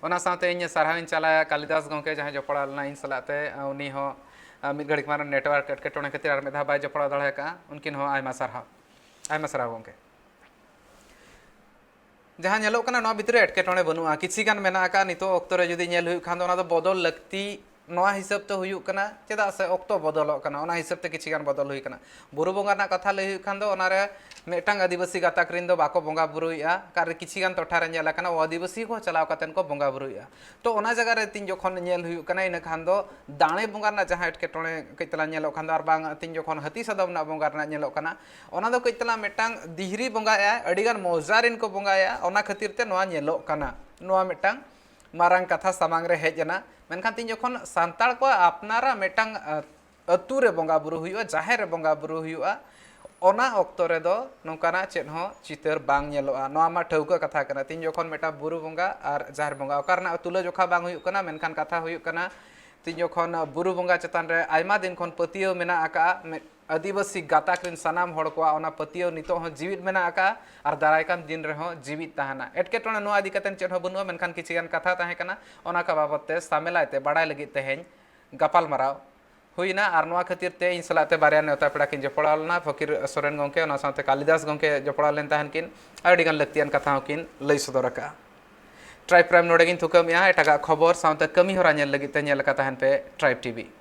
ᱚᱱᱟ ᱥᱟᱶᱛᱮ ᱤᱧ ᱥᱟᱨᱦᱟᱣ ᱤᱧ ᱪᱟᱞᱟᱭᱟ ᱠᱟᱞᱤᱫᱟᱥ ᱜᱚᱢᱠᱮ, ᱡᱟᱦᱟᱸᱭ ᱡᱚᱯᱲᱟᱣ ᱞᱮᱱᱟ ᱤᱧ ᱥᱟᱞᱟᱜ ᱛᱮ, ᱟ, ᱩᱱᱤ ᱦᱚᱸ, ᱟ, ᱢᱤᱫ ᱜᱷᱟᱹᱲᱤᱡ ᱢᱟᱲᱟᱝ network ᱮᱴᱠᱮᱴᱚᱬᱮ ᱠᱷᱟᱹᱛᱤᱨ ᱟᱨ ᱢᱤᱫ ᱫᱷᱟᱣ ᱵᱟᱭ ᱡᱚᱯᱲᱟᱣ ᱫᱟᱲᱮ ᱟᱠᱟᱫᱼᱟ᱾ ᱩᱱᱠᱤᱱ ᱦᱚᱸ ᱟᱭᱢᱟ ᱥᱟᱨᱦᱟᱣ, ᱟᱭᱢᱟ ᱥᱟᱨᱦᱟᱣ ᱜᱚᱢᱠᱮ᱾ ᱡᱟᱦᱟᱸ ᱧᱮᱞᱚᱜ ᱠᱟᱱᱟ, ᱱᱚᱣᱟ ᱵᱷᱤᱛᱨᱤ ᱨᱮ ᱮᱴᱠᱮᱴᱚᱬᱮ ᱵᱟᱹᱱᱩᱜᱼᱟ, ᱠᱤᱪᱷᱤ ᱜᱟᱱ ᱢᱮᱱᱟᱜ ᱟᱠᱟᱫᱼᱟ᱾ ᱱᱤᱛᱚᱜ ᱚᱠᱛᱚ ᱨᱮ ᱡᱩᱫᱤ ᱧᱮᱞ ᱦᱩᱭᱩᱜ ᱠᱷᱟᱱ ᱫᱚ, ᱚᱱᱟ ᱫᱚ ᱵᱚᱫᱚᱞ ᱞᱟᱹᱠᱛᱤ ᱱᱚᱣᱟ ᱦᱤᱥᱟᱹᱵ ᱛᱮ ᱦᱩᱭᱩᱜ ᱠᱟᱱᱟ, ᱪᱮᱫᱟᱜ ᱥᱮ ᱚᱠᱛᱚ ᱵᱚᱫᱚᱞᱚᱜ ᱠᱟᱱᱟ, ᱚᱱᱟ ᱦᱤᱥᱟᱹᱵ ᱛᱮ ᱠᱤᱪᱷᱤ ᱜᱟᱱ ᱵᱚᱫᱚᱞ ᱦᱩᱭ ᱠᱟᱱᱟ᱾ ᱵᱩᱨᱩ ᱵᱚᱸᱜᱟ ᱨᱮᱱᱟᱜ ᱠᱟᱛᱷᱟ ᱞᱟᱹᱭ ᱦᱩᱭᱩᱜ ᱠᱷᱟᱱ ᱫᱚ, ᱚᱱᱟᱨᱮ ᱢᱤᱫᱴᱟᱝ ᱟᱹᱫᱤᱵᱟᱹᱥᱤ ᱜᱟᱛᱟᱠ ᱨᱤᱱ ᱫᱚ ᱵᱟᱠᱚ ᱵᱚᱸᱜᱟ ᱵᱩᱨᱩᱭᱮᱫᱼᱟ, ᱟᱨ ᱠᱤᱪᱷᱤ ᱜᱟᱱ ᱴᱚᱴᱷᱟ ᱨᱮ ᱧᱮᱞ ᱟᱠᱟᱱᱟ, ᱟᱹᱫᱤᱵᱟᱹᱥᱤ ᱠᱚ ᱪᱟᱞᱟᱣ ᱠᱟᱛᱮ ᱠᱚ ᱵᱚᱸᱜᱟ ᱵᱩᱨᱩᱭᱮᱫᱼᱟ᱾ ᱛᱚ, ᱚᱱᱟ ᱡᱟᱭᱜᱟ ᱨᱮ ᱛᱤᱧ ᱡᱚᱠᱷᱚᱱ ᱧᱮᱞ ᱦᱩᱭᱩᱜ ᱠᱟᱱᱟ, ᱤᱱᱟᱹ ᱠᱷᱟᱱ ᱫᱚ ᱫᱟᱲᱮ ᱵᱚᱸᱜᱟ ᱨᱮᱱᱟᱜ ᱡᱟᱦᱟᱸ ᱮᱴᱠᱮᱴᱚᱬᱮ ᱠᱟᱹᱡ ᱛᱟᱞᱟᱝ ᱧᱮᱞᱚᱜ ᱠᱷᱟᱱ ᱫᱚ, ᱟᱨ ᱵᱟᱝ ᱛᱤᱧ ᱡᱚᱠᱷᱚᱱ ᱦᱟᱹᱛᱤ ᱥᱟᱫᱚᱢ ᱨᱮᱱᱟᱜ ᱵᱚᱸᱜᱟ ᱨᱮᱱᱟᱜ ᱧᱮᱞᱚᱜ ᱠᱟᱱᱟ, ᱚᱱᱟ ᱫᱚ ᱠᱟᱹᱡ ᱛᱟᱞᱟᱝ ᱢᱤᱫᱴᱟᱝ ᱫᱤᱦᱨᱤ ᱵᱚᱸᱜᱟᱭᱟᱭ, ᱟᱹᱰᱤᱜᱟᱱ ᱢᱚᱣᱡᱟ ᱨᱤᱱ ᱠᱚ ᱵᱚᱸᱜᱟᱭᱟ, ᱚᱱᱟ ᱠᱷᱟᱹᱛᱤᱨ ᱛᱮ ᱱᱚᱣᱟ ᱧᱮᱞᱚᱜ ᱠᱟᱱᱟ᱾ ᱱᱚᱣᱟ ᱢᱤᱫᱴᱟᱝ ᱢᱟᱨᱟᱝ ᱠᱟᱛᱷᱟ ᱥᱟᱢᱟᱝ ᱨᱮ ᱦᱮᱡ ᱮᱱᱟ᱾ ᱢᱮᱱᱠᱷᱟᱱ ᱛᱤᱧ ᱡᱚᱠᱷᱚᱱ ᱥᱟᱱᱛᱟᱲ ᱠᱚᱣᱟᱜ ᱟᱯᱱᱟᱨᱟᱜ ᱢᱤᱫᱴᱟᱝ, ᱟ, ᱟᱹᱛᱩ ᱨᱮ ᱵᱚᱸᱜᱟ ᱵᱩᱨᱩ ᱦᱩᱭᱩᱜᱼᱟ, ᱡᱟᱦᱮᱨ ᱨᱮ ᱵᱚᱸᱜᱟ ᱵᱩᱨᱩ ᱦᱩᱭᱩᱜᱼᱟ, ᱚᱱᱟ ᱚᱠᱛᱚ ᱨᱮᱫᱚ ᱱᱚᱝᱠᱟᱱᱟᱜ ᱪᱮᱫ ᱦᱚᱸ ᱪᱤᱛᱟᱹᱨ ᱵᱟᱝ ᱧᱮᱞᱚᱜᱼᱟ᱾ ᱱᱚᱣᱟ ᱢᱟ ᱴᱷᱟᱹᱣᱠᱟᱹ ᱠᱟᱛᱷᱟ ᱠᱟᱱᱟ᱾ ᱛᱤᱧ ᱡᱚᱠᱷᱚᱱ ᱢᱤᱫᱴᱟᱝ ᱵᱩᱨᱩ ᱵᱚᱸᱜᱟ ᱟᱨ ᱡᱟᱦᱮᱨ ᱵᱚᱸᱜᱟ, ᱚᱠᱟ ᱨᱮᱱᱟᱜ ᱛᱩᱞᱟᱹᱡᱚᱠᱷᱟ ᱵᱟᱝ ᱦᱩᱭᱩᱜ ᱠᱟᱱᱟ, ᱢᱮᱱᱠᱷᱟᱱ ᱠᱟᱛᱷᱟ ᱦᱩᱭᱩᱜ ᱠᱟᱱᱟ, ᱛᱤᱧ ᱡᱚᱠᱷᱚᱱ ᱵᱩᱨᱩ ᱵᱚᱸᱜᱟ ᱪᱮᱛᱟᱱ ᱨᱮ ᱟᱭᱢᱟ ᱫᱤᱱ ᱠᱷᱚᱱ ᱯᱟᱹᱛᱭᱟᱹᱣ ᱢᱮᱱᱟᱜ ᱟᱠᱟᱫᱼᱟ, ᱢᱤᱫ ᱟᱹᱫᱤᱵᱟᱹᱥᱤ ᱜᱟᱛᱟᱠ ᱨᱤᱱ ᱥᱟᱱᱟᱢ ᱦᱚᱲ ᱠᱚᱣᱟᱜ ᱚᱱᱟ ᱯᱟᱹᱛᱭᱟᱹᱣ ᱱᱤᱛᱚᱜ ᱦᱚᱸ ᱡᱤᱣᱤᱫ ᱢᱮᱱᱟᱜ ᱟᱠᱟᱫᱼᱟ ᱟᱨ ᱫᱟᱨᱟᱭ ᱠᱟᱱ ᱫᱤᱱ ᱨᱮᱦᱚᱸ ᱡᱤᱣᱤᱫ ᱛᱟᱦᱮᱱᱟ᱾ ᱮᱴᱠᱮᱴᱚᱬᱮ ᱱᱚᱣᱟ ᱤᱫᱤ ᱠᱟᱛᱮ ᱪᱮᱫ ᱦᱚᱸ ᱵᱟᱹᱱᱩᱜᱼᱟ, ᱢᱮᱱᱠᱷᱟᱱ ᱠᱤᱪᱷᱤ ᱜᱟᱱ ᱠᱟᱛᱷᱟ ᱛᱟᱦᱮᱸ ᱠᱟᱱᱟ, ᱚᱱᱟ ᱠᱚ ᱵᱟᱵᱚᱛ ᱛᱮ ᱥᱟᱢᱮᱞᱟᱭ ᱛᱮ ᱵᱟᱲᱟᱭ ᱞᱟᱹᱜᱤᱫ ᱛᱮᱦᱮᱧ ᱜᱟᱯᱟᱞᱢᱟᱨᱟᱣ ᱦᱩᱭᱱᱟ᱾ ᱟᱨ ᱱᱚᱣᱟ ᱠᱷᱟᱹᱛᱤᱨ ᱛᱮ ᱤᱧ ᱥᱟᱞᱟᱜ ᱛᱮ ᱵᱟᱨᱭᱟ ᱱᱮᱣᱛᱟ ᱯᱮᱲᱟ ᱠᱤᱱ ᱡᱚᱯᱲᱟᱣ ᱞᱮᱱᱟ, ᱯᱷᱚᱠᱤᱨ ᱥᱚᱨᱮᱱ ᱜᱚᱢᱠᱮ, ᱚᱱᱟ ᱥᱟᱶᱛᱮ ᱠᱟᱞᱤᱫᱟᱥ ᱜᱚᱢᱠᱮ ᱡᱚᱯᱲᱟᱣ ᱞᱮᱱ ᱛᱟᱦᱮᱱ ᱠᱤᱱ, ᱟᱹᱰᱤᱜᱟᱱ ᱞᱟᱹᱠᱛᱤᱭᱟᱱ ᱠᱟᱛᱷᱟ ᱦᱚᱸᱠᱤᱱ ᱞᱟᱹᱭ ᱥᱚᱫᱚᱨ ᱟᱠᱟᱫᱼᱟ᱾ ᱴᱨᱟᱭᱤᱵᱽ ᱯᱨᱟᱭᱤᱢ ᱱᱚᱰᱮ ᱜᱤᱧ ᱛᱷᱩᱠᱟᱹᱢᱮᱜᱼᱟ᱾ ᱮᱴᱟᱜᱟᱜ ᱠᱷᱚᱵᱚᱨ ᱥᱟᱶᱛᱮ ᱠᱟᱹᱢᱤ ᱦᱚᱨᱟ ᱧᱮᱞ ᱞᱟᱹᱜᱤᱫ ᱛᱮ ᱧᱮᱞ ᱟᱠᱟ ᱛᱟᱦᱮᱱ ᱯᱮ ᱴᱨᱟᱭᱤᱵᱽ ᱴᱤᱵᱷᱤ᱾